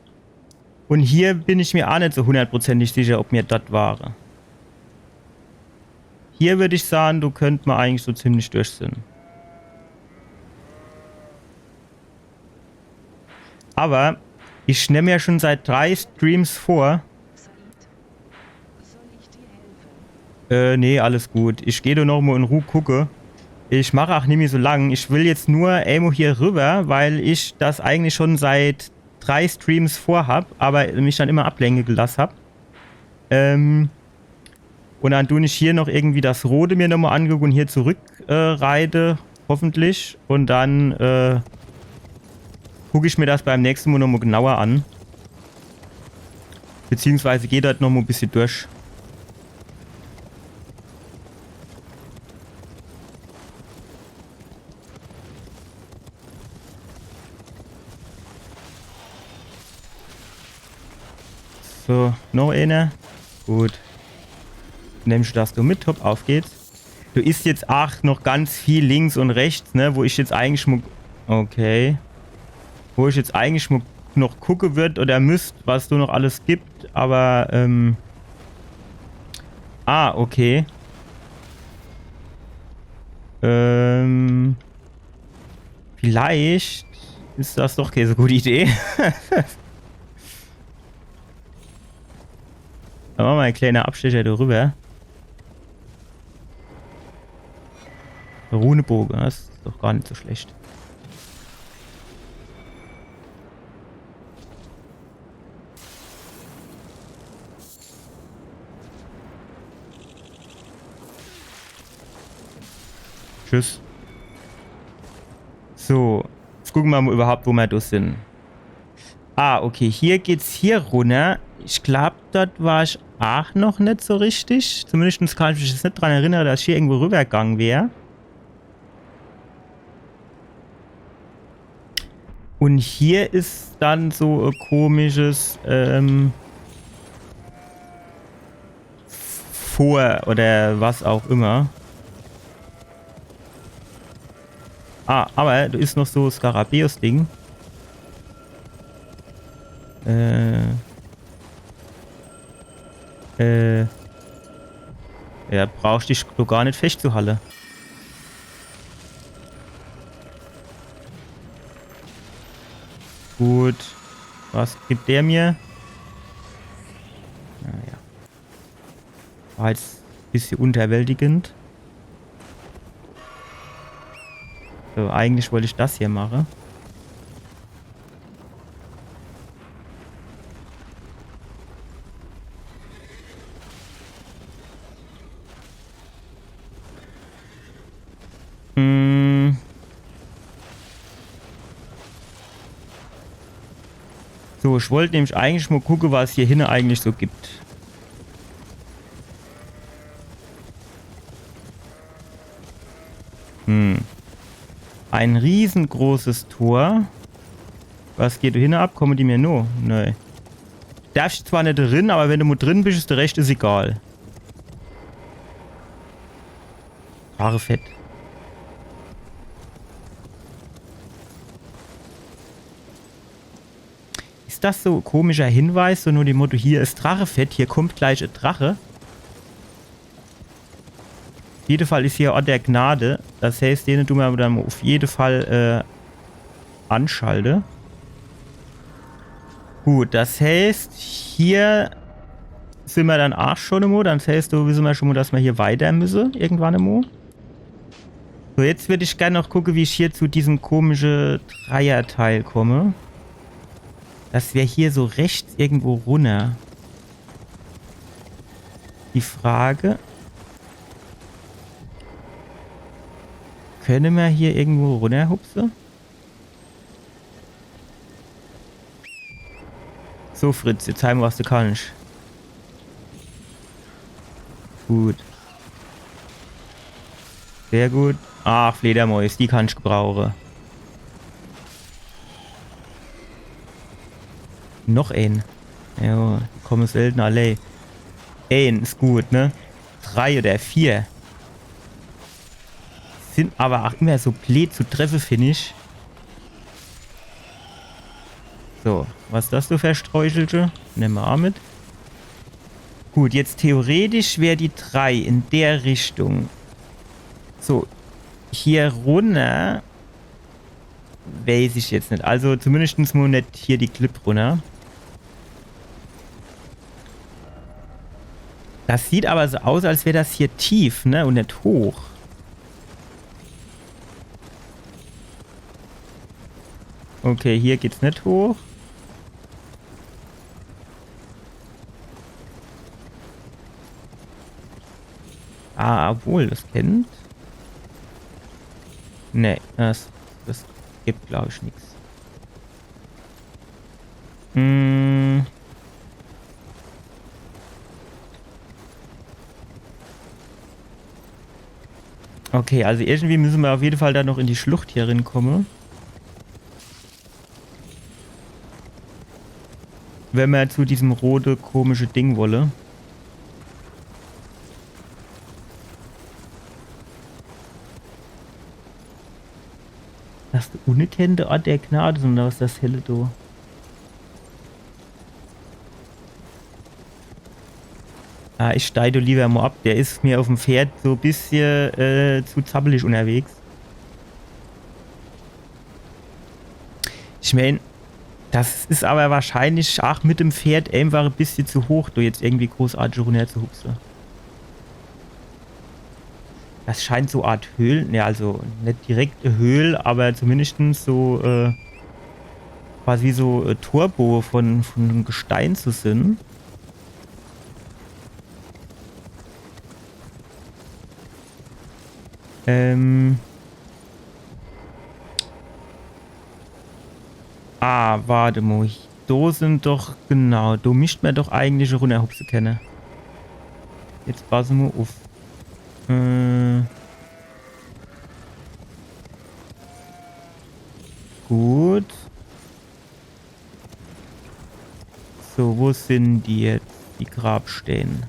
Un hier bin ich mir aa net so hundertprozentig sicher, ob mir dort ware. Hier würd ich sage, do könnt mer eigentlich so ziemlich durch sin. Aber ich nemm ja schon seit drei Streams vor. Äh, nee, alles gut. Ich geh do noch mo in Ruh gucke. Ich mach aa nimmi so lang. Ich will jetzt nur emo hier rüber, weil ich das eigentlich schon seit drei Streams vorhab, aber mich dann immer ablenke gelass hab. Ähm, un dann dun ich hier noch irgendwie das Rode mir nochmo angucke un hier zurück, äh, reite, hoffentlich. Un dann, äh, Guck ich mir das beim nächste Mo nomo genauer an. Beziehungsweise geh dort nomo e bissje durch. So, noch eener. Gut. Nimmsch das do mit, hopp, auf geht's. Do is jetzt aach noch ganz viel links un rechts, ne, wo ich jetzt eigentlich mo-, okay. Wo ich jetzt eigentlich mo-, noch gucke würd oder müsst, was do noch alles gibt, aber, ähm, ah, okay. Ähm, vielleicht is das doch kee so gute Idee. Do mache mer e kleene Abstecher do rüber. Runeboge, das is doch gar net so schlecht. Tschüss. So, jetzt gucke mer mo überhaupt, wo mer do sin. Ah, okay, hier geht's hier runner. Ich glaub, dort war ich aach noch net so richtig. Zumindest kann ich mich jetzt net dran erinnere, dass ich hier irgendwo rübergang wär. Un hier is dann so e komisches, ähm, Vor oder was auch immer. Ah, aber do is noch so Skarabäus-Ding. Äh. Äh. Ja, brauchsch dich do gar net festzuhalle. Gut. Was gibt der mir? Naja. War jetzt e bissje unterwältigend. So, eigentlich wollt ich das hier mache. Hm. So, ich wollt nämlich eigentlich mo gucke, was hier hinne eigentlich so gibt. Hm. Ein riesengroßes Tor. Was geht do hinne ab? Komme die mir no? Nee. Darfsch zwar net drin, aber wenn du mo drin bisch, is de Rescht is egal. Drachefett. Is das so e komischer Hinweis, so no dem Motto, hier is Drachefett, hier kommt gleich e Drache? Uff jede Fall is hier Ort der Gnade. Das heißt, dene du mer dann uff jede Fall, äh, anschalte. Gut, das heißt, hier sin mer dann aach schon emo. Das heißt, do wisse mer schon mo, dass mer hier weiter müsse, irgendwann emo. So, jetzt würd ich gern noch gucke, wie ich hier zu diesem komische Dreierteil komme. Das wär hier so rechts irgendwo runner. Die Frage, könne mer hier irgendwo runnerhupse? So, Fritz, jetzt zeig mo, was du kannsch. Gut. Sehr gut. Ach, Fledermäus, die kannsch gebrauche. Noch een. Jo, die komme selten alle. Een is gut, ne? Drei oder vier. Sin aber aach immer so bleed zu treffe, find ich. So, was is das do für Sträuchelche? Nemme mer aach mit. Gut, jetzt theoretisch wär die drei in der Richtung. So, hier runner. Weiß ich jetzt net. Also zumindestens mo net hier die Klipp runner. Das sieht aber so aus, als wär das hier tief, ne? Un net hoch. Okay, hier geht's net hoch. Ah, obwohl, das kennt. Nee, das, das gibt, glaub ich, nix. Mm. Okay, also irgendwie müsse mer auf jeden Fall do noch in die Schlucht hier rinkomme. Wenn mer zu diesem rote, komische Ding wolle. Das unerkannte Ort der Gnade, oder was das helle do? Ah, ich steig do lieber mo ab. Der is mir auf'm Pferd so e bissche, äh, zu zappelig unterwegs. Ich mein, das is aber wahrscheinlich ach mit dem Pferd einfach e bissche zu hoch, do jetzt irgendwie großartig runnerzuhupse. Das scheint so Art Höhl, ne, also net direkt e Höhl, aber zumindestens so, äh, quasi wie so, äh, Torboge von, von Gestein zu sin. Ähm. Ah, wart mo. Do sin doch, genau, do misst mer doch eigentlich runnerhupse kenne. Jetzt passe mo uff. Äh. Gut. So, wo sin die jetzt, die Grabstään?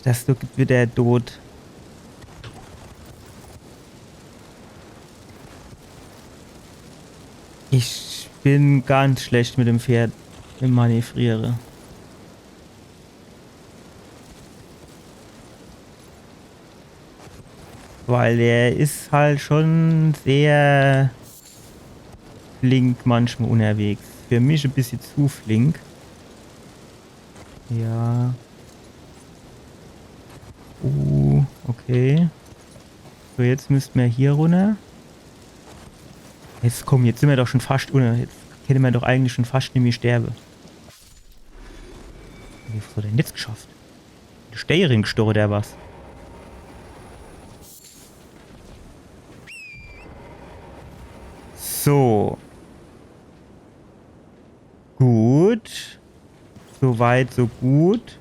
Das do gibt wieder Tod. Ich bin ganz schlecht mit dem Pferd im Manövriere. Weil er is halt schon sehr flink manchmal unterwegs. Für mich e bissche zu flink. Ja. Uh, okay. So, jetzt müsst mer hier runner. Jetzt komm, jetzt sin mer doch schon fascht unne. Jetzt kenne mer doch eigentlich schon fascht nimmi sterbe. Wie hat er denn jetzt geschafft? Die Steirin gestorre, der was? So. Gut. So weit, so gut.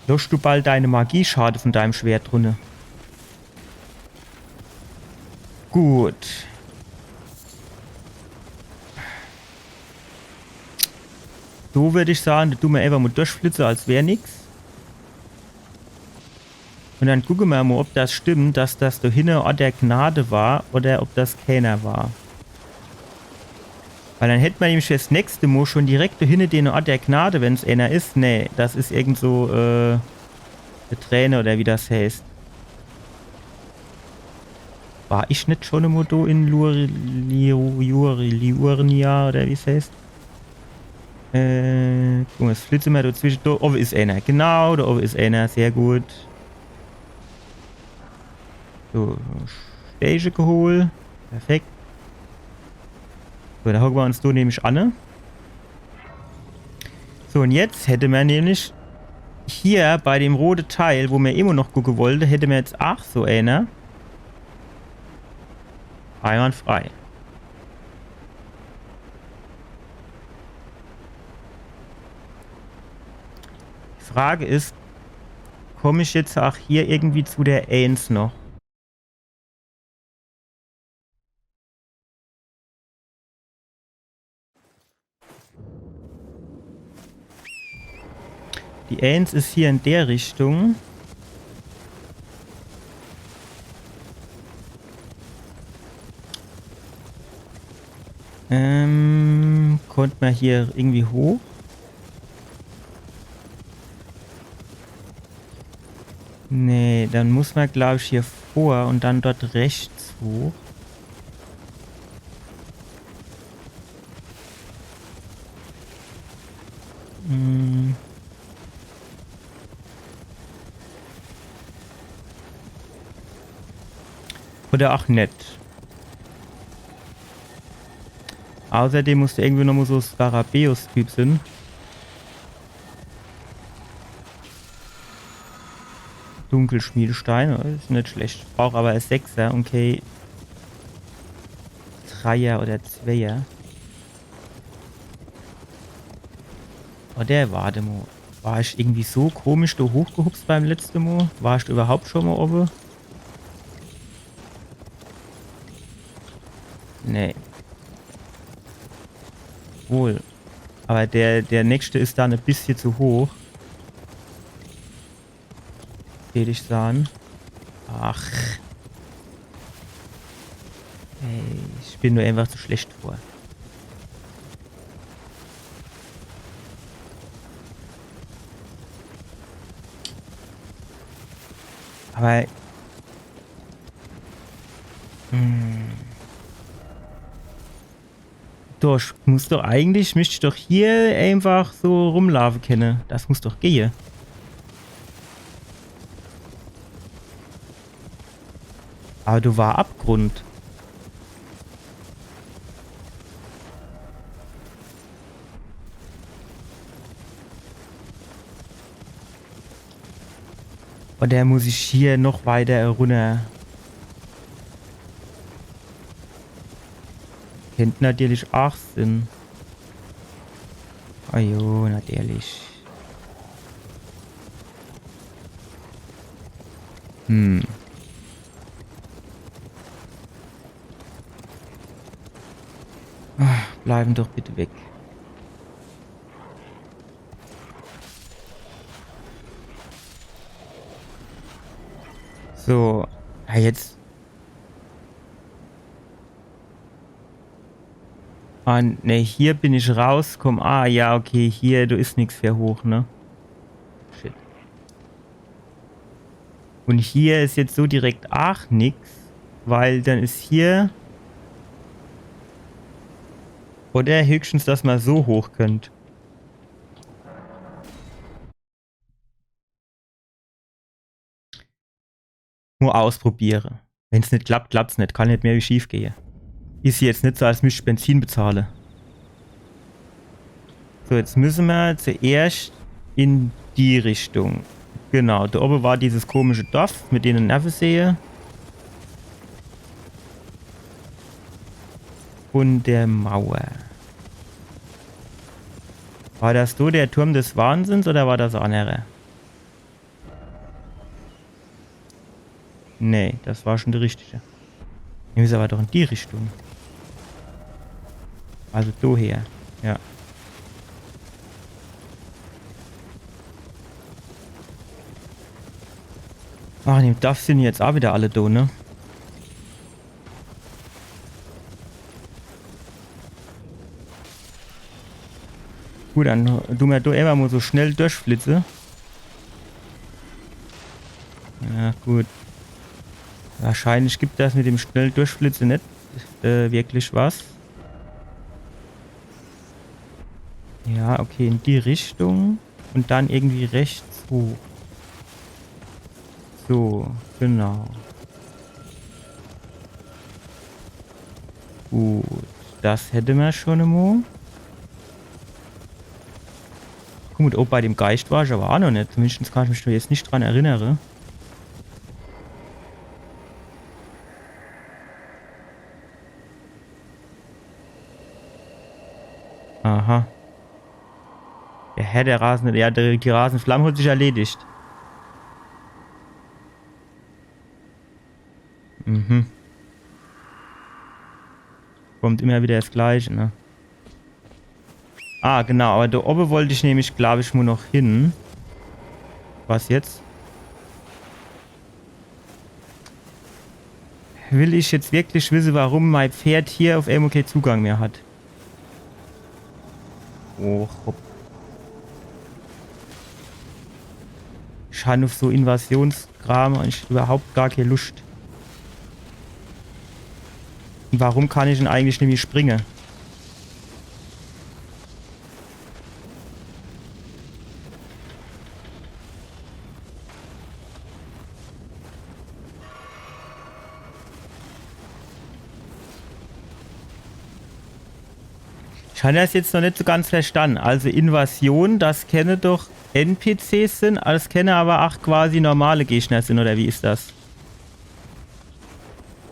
Losch du bald deine Magie-Schade von deinem Schwert runner? Gut. So würd ich sage, do du mer einfach mo durchflitze, als wär nix. Und dann gucke mer mo, ob das stimmt, dass das do hinne Ort der Gnade war oder ob das keiner war. Weil dann hätt mer nämlich fürs nächste Mo schon direkt do hinne den Ort der Gnade, wenn's einer is. Nee, das is irgend so, äh, e Träne oder wie das heißt. War ich net schon emol do in Lur-, Liu-, Juri-, Liurnia oder wie's heißt? Äh, guck mo, jetzt flitze mer dazwische. Do owwe is einer. Genau, do owwe is einer. Sehr gut. So, Steige gehol. Perfekt. So, do hocke mer uns do nämlich anne. So, und jetzt hätte mer nämlich hier bei dem rote Teil, wo mer immer noch gucke wollte, hätte mer jetzt ach so einer. Einwandfrei. Die Frage is, komm ich jetzt ach hier irgendwie zu der Eins noch? Die Eins is hier in der Richtung. Ähm, konnt mer hier irgendwie hoch? Nee, dann muss mer, glaub ich, hier vor und dann dort rechts hoch. Hm. Oder ach net. Außerdem muss do irgendwie nochmo so Skarabäus-Typ sin. Dunkelschmiedestein, is net schlecht. Brauch awwer e Sechser, okay. Dreier oder Zweier. Oder wart mo. War ich irgendwie so komisch do hochgehupst beim letzte Mo? War ich do üwwerhaupt schun mo owwe? Nee. Wohl. Awwer der, der nächste is dann e bissje zu hoch. Will ich sahn. Ach. Ey, ich bin do einfach zu schlecht vor. Awwer. Hm. Doch, muss doch eigentlich, misst ich doch hier einfach so rumlaafe kenne. Das muss doch gehe. Awwer do war Abgrund. Oder muss ich hier noch weiter runner? Kennt natürlich ach sin. Ah jo, natürlich. Hm. Ah, bleiwen doch bitte weg. So. Ja, jetzt. Ah, ne, hier bin ich rauskomm. Ah, ja, okay, hier, do is nix für hoch, ne? Shit. Un hier is jetzt so direkt ach nix, weil dann is hier. Oder höchstens, dass ma so hoch könnt. Nur ausprobiere. Wenn's net klappt, klappt's net. Kann net mehr wie schief gehe. Is jetzt net so, als müsst ich Benzin bezahle. So, jetzt müsse mer zuerscht in die Richtung. Genau, do owwe war dieses komische Dorf mit dene Nervesäge. Von der Mauer. War das do der Turm des Wahnsinns oder war das e annere? Nee, das war schon der richtige. Mir misse awwer doch in die Richtung. Also do her. Ja. Ach, in dem Dorf sin jetzt ach wieder alle do, ne? Gut, dann du mer do immer mo so schnell durchflitze. Ja, gut. Wahrscheinlich gibt das mit dem schnell Durchflitze net, äh, wirklich was. Ja, okay, in die Richtung. Und dann irgendwie rechts hoch. So, genau. Gut, das hätte mer schon emo. Gut, oh, bei dem Geist war ich aber auch noch nicht. Zumindest kann ich mich da jetzt nicht dran erinnere. Aha. Der Herr der rasenden, ja, der, die rasende Flamme hat sich erledigt. Mhm. Kommt immer wieder das Gleiche, ne? Ah, genau, aber da oben wollte ich nämlich, glaube ich, nur noch hin. Was jetzt? Will ich jetzt wirklich wissen, warum mein Pferd hier auf einmal keinen Zugang mehr hat? Oh, hopp. Ich hab auf so Invasionskram eigentlich überhaupt gar keine Lust. Und warum kann ich denn eigentlich nicht mehr springen? Ich han das jetzt noch net so ganz verstann. Also Invasion, das kenne doch N P Cs sin, das kenne aber ach quasi normale Gegner sin, oder wie is das?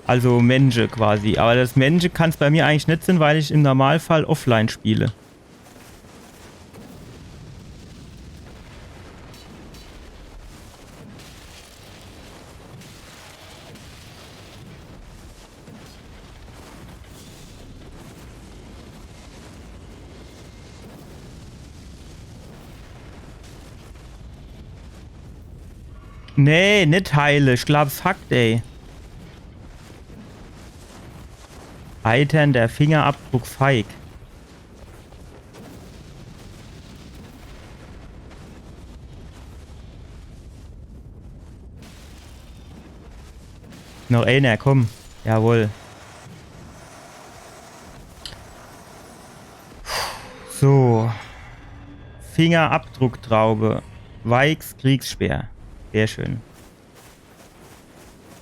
Also Mensche quasi. Aber das Mensche kann's bei mir eigentlich net sin, weil ich im Normalfall offline spiele. Nee, net heile. Ich glaab's hackt, ey. Eitern, der Fingerabdruck feig. Noch eener, komm. Jawohl. So. Fingerabdrucktraube. Vikes Kriegsspeer. Sehr schön.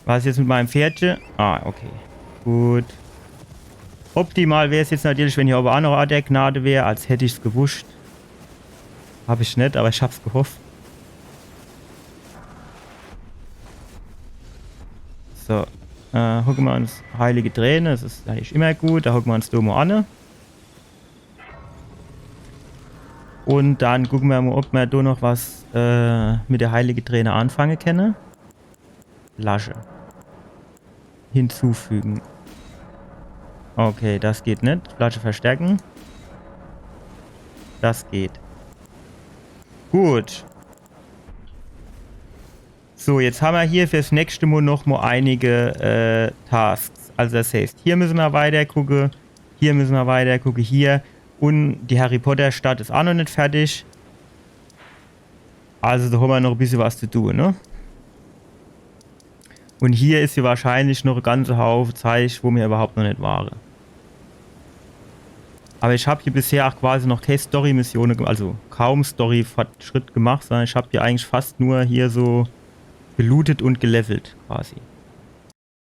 Was jetzt mit meinem Pferdche? Ah, okay. Gut. Optimal wär's jetzt natürlich, wenn hier owwe ach noch Ort der Gnade wär, als hätt ich's gewusst. Hab ich net, aber ich hab's gehofft. So. Äh, hocke mer uns heilige Träne, das is eigentlich immer gut. Da hocke mer uns do mo anne. Und dann gucke mer mo, ob mer do noch was äh, mit der heilige Träne anfange kenne. Flasche. Hinzufügen. Okay, das geht net. Flasche verstärken. Das geht. Gut. So, jetzt hammer hier fürs nächste Mo noch mo einige äh, Tasks. Also das heißt, hier müsse mer weiter gucke, hier müsse mer weiter gucke, hier. Und die Harry Potter Stadt is ach noch net fertig. Also da hammer noch e bissje was zu tun, ne? Und hier is jo wahrscheinlich noch e ganze Haufe Zeich, wo mer überhaupt noch net ware. Aber ich hab hier bisher ach quasi noch kee Story-Missione, ge- also kaum Story-Fortschritt gemacht, sondern ich hab hier eigentlich fast nur hier so gelootet und gelevelt quasi.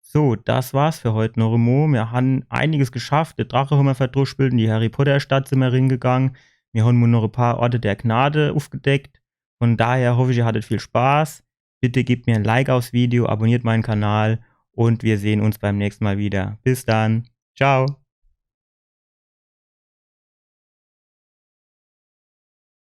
So, das war's für heut noch emo. Mir han einiges geschafft. De Drache hammer verdruspelt, in die Harry Potter Stadt simmer ringegange. Mir han mo noch e paar Orte der Gnade ufgedeckt. Von daher hoff ich, ihr hattet viel Spaß. Bitte gebt mir ein Like aufs Video, abonniert meinen Kanal und wir sehen uns beim nächsten Mal wieder. Bis dann. Ciao.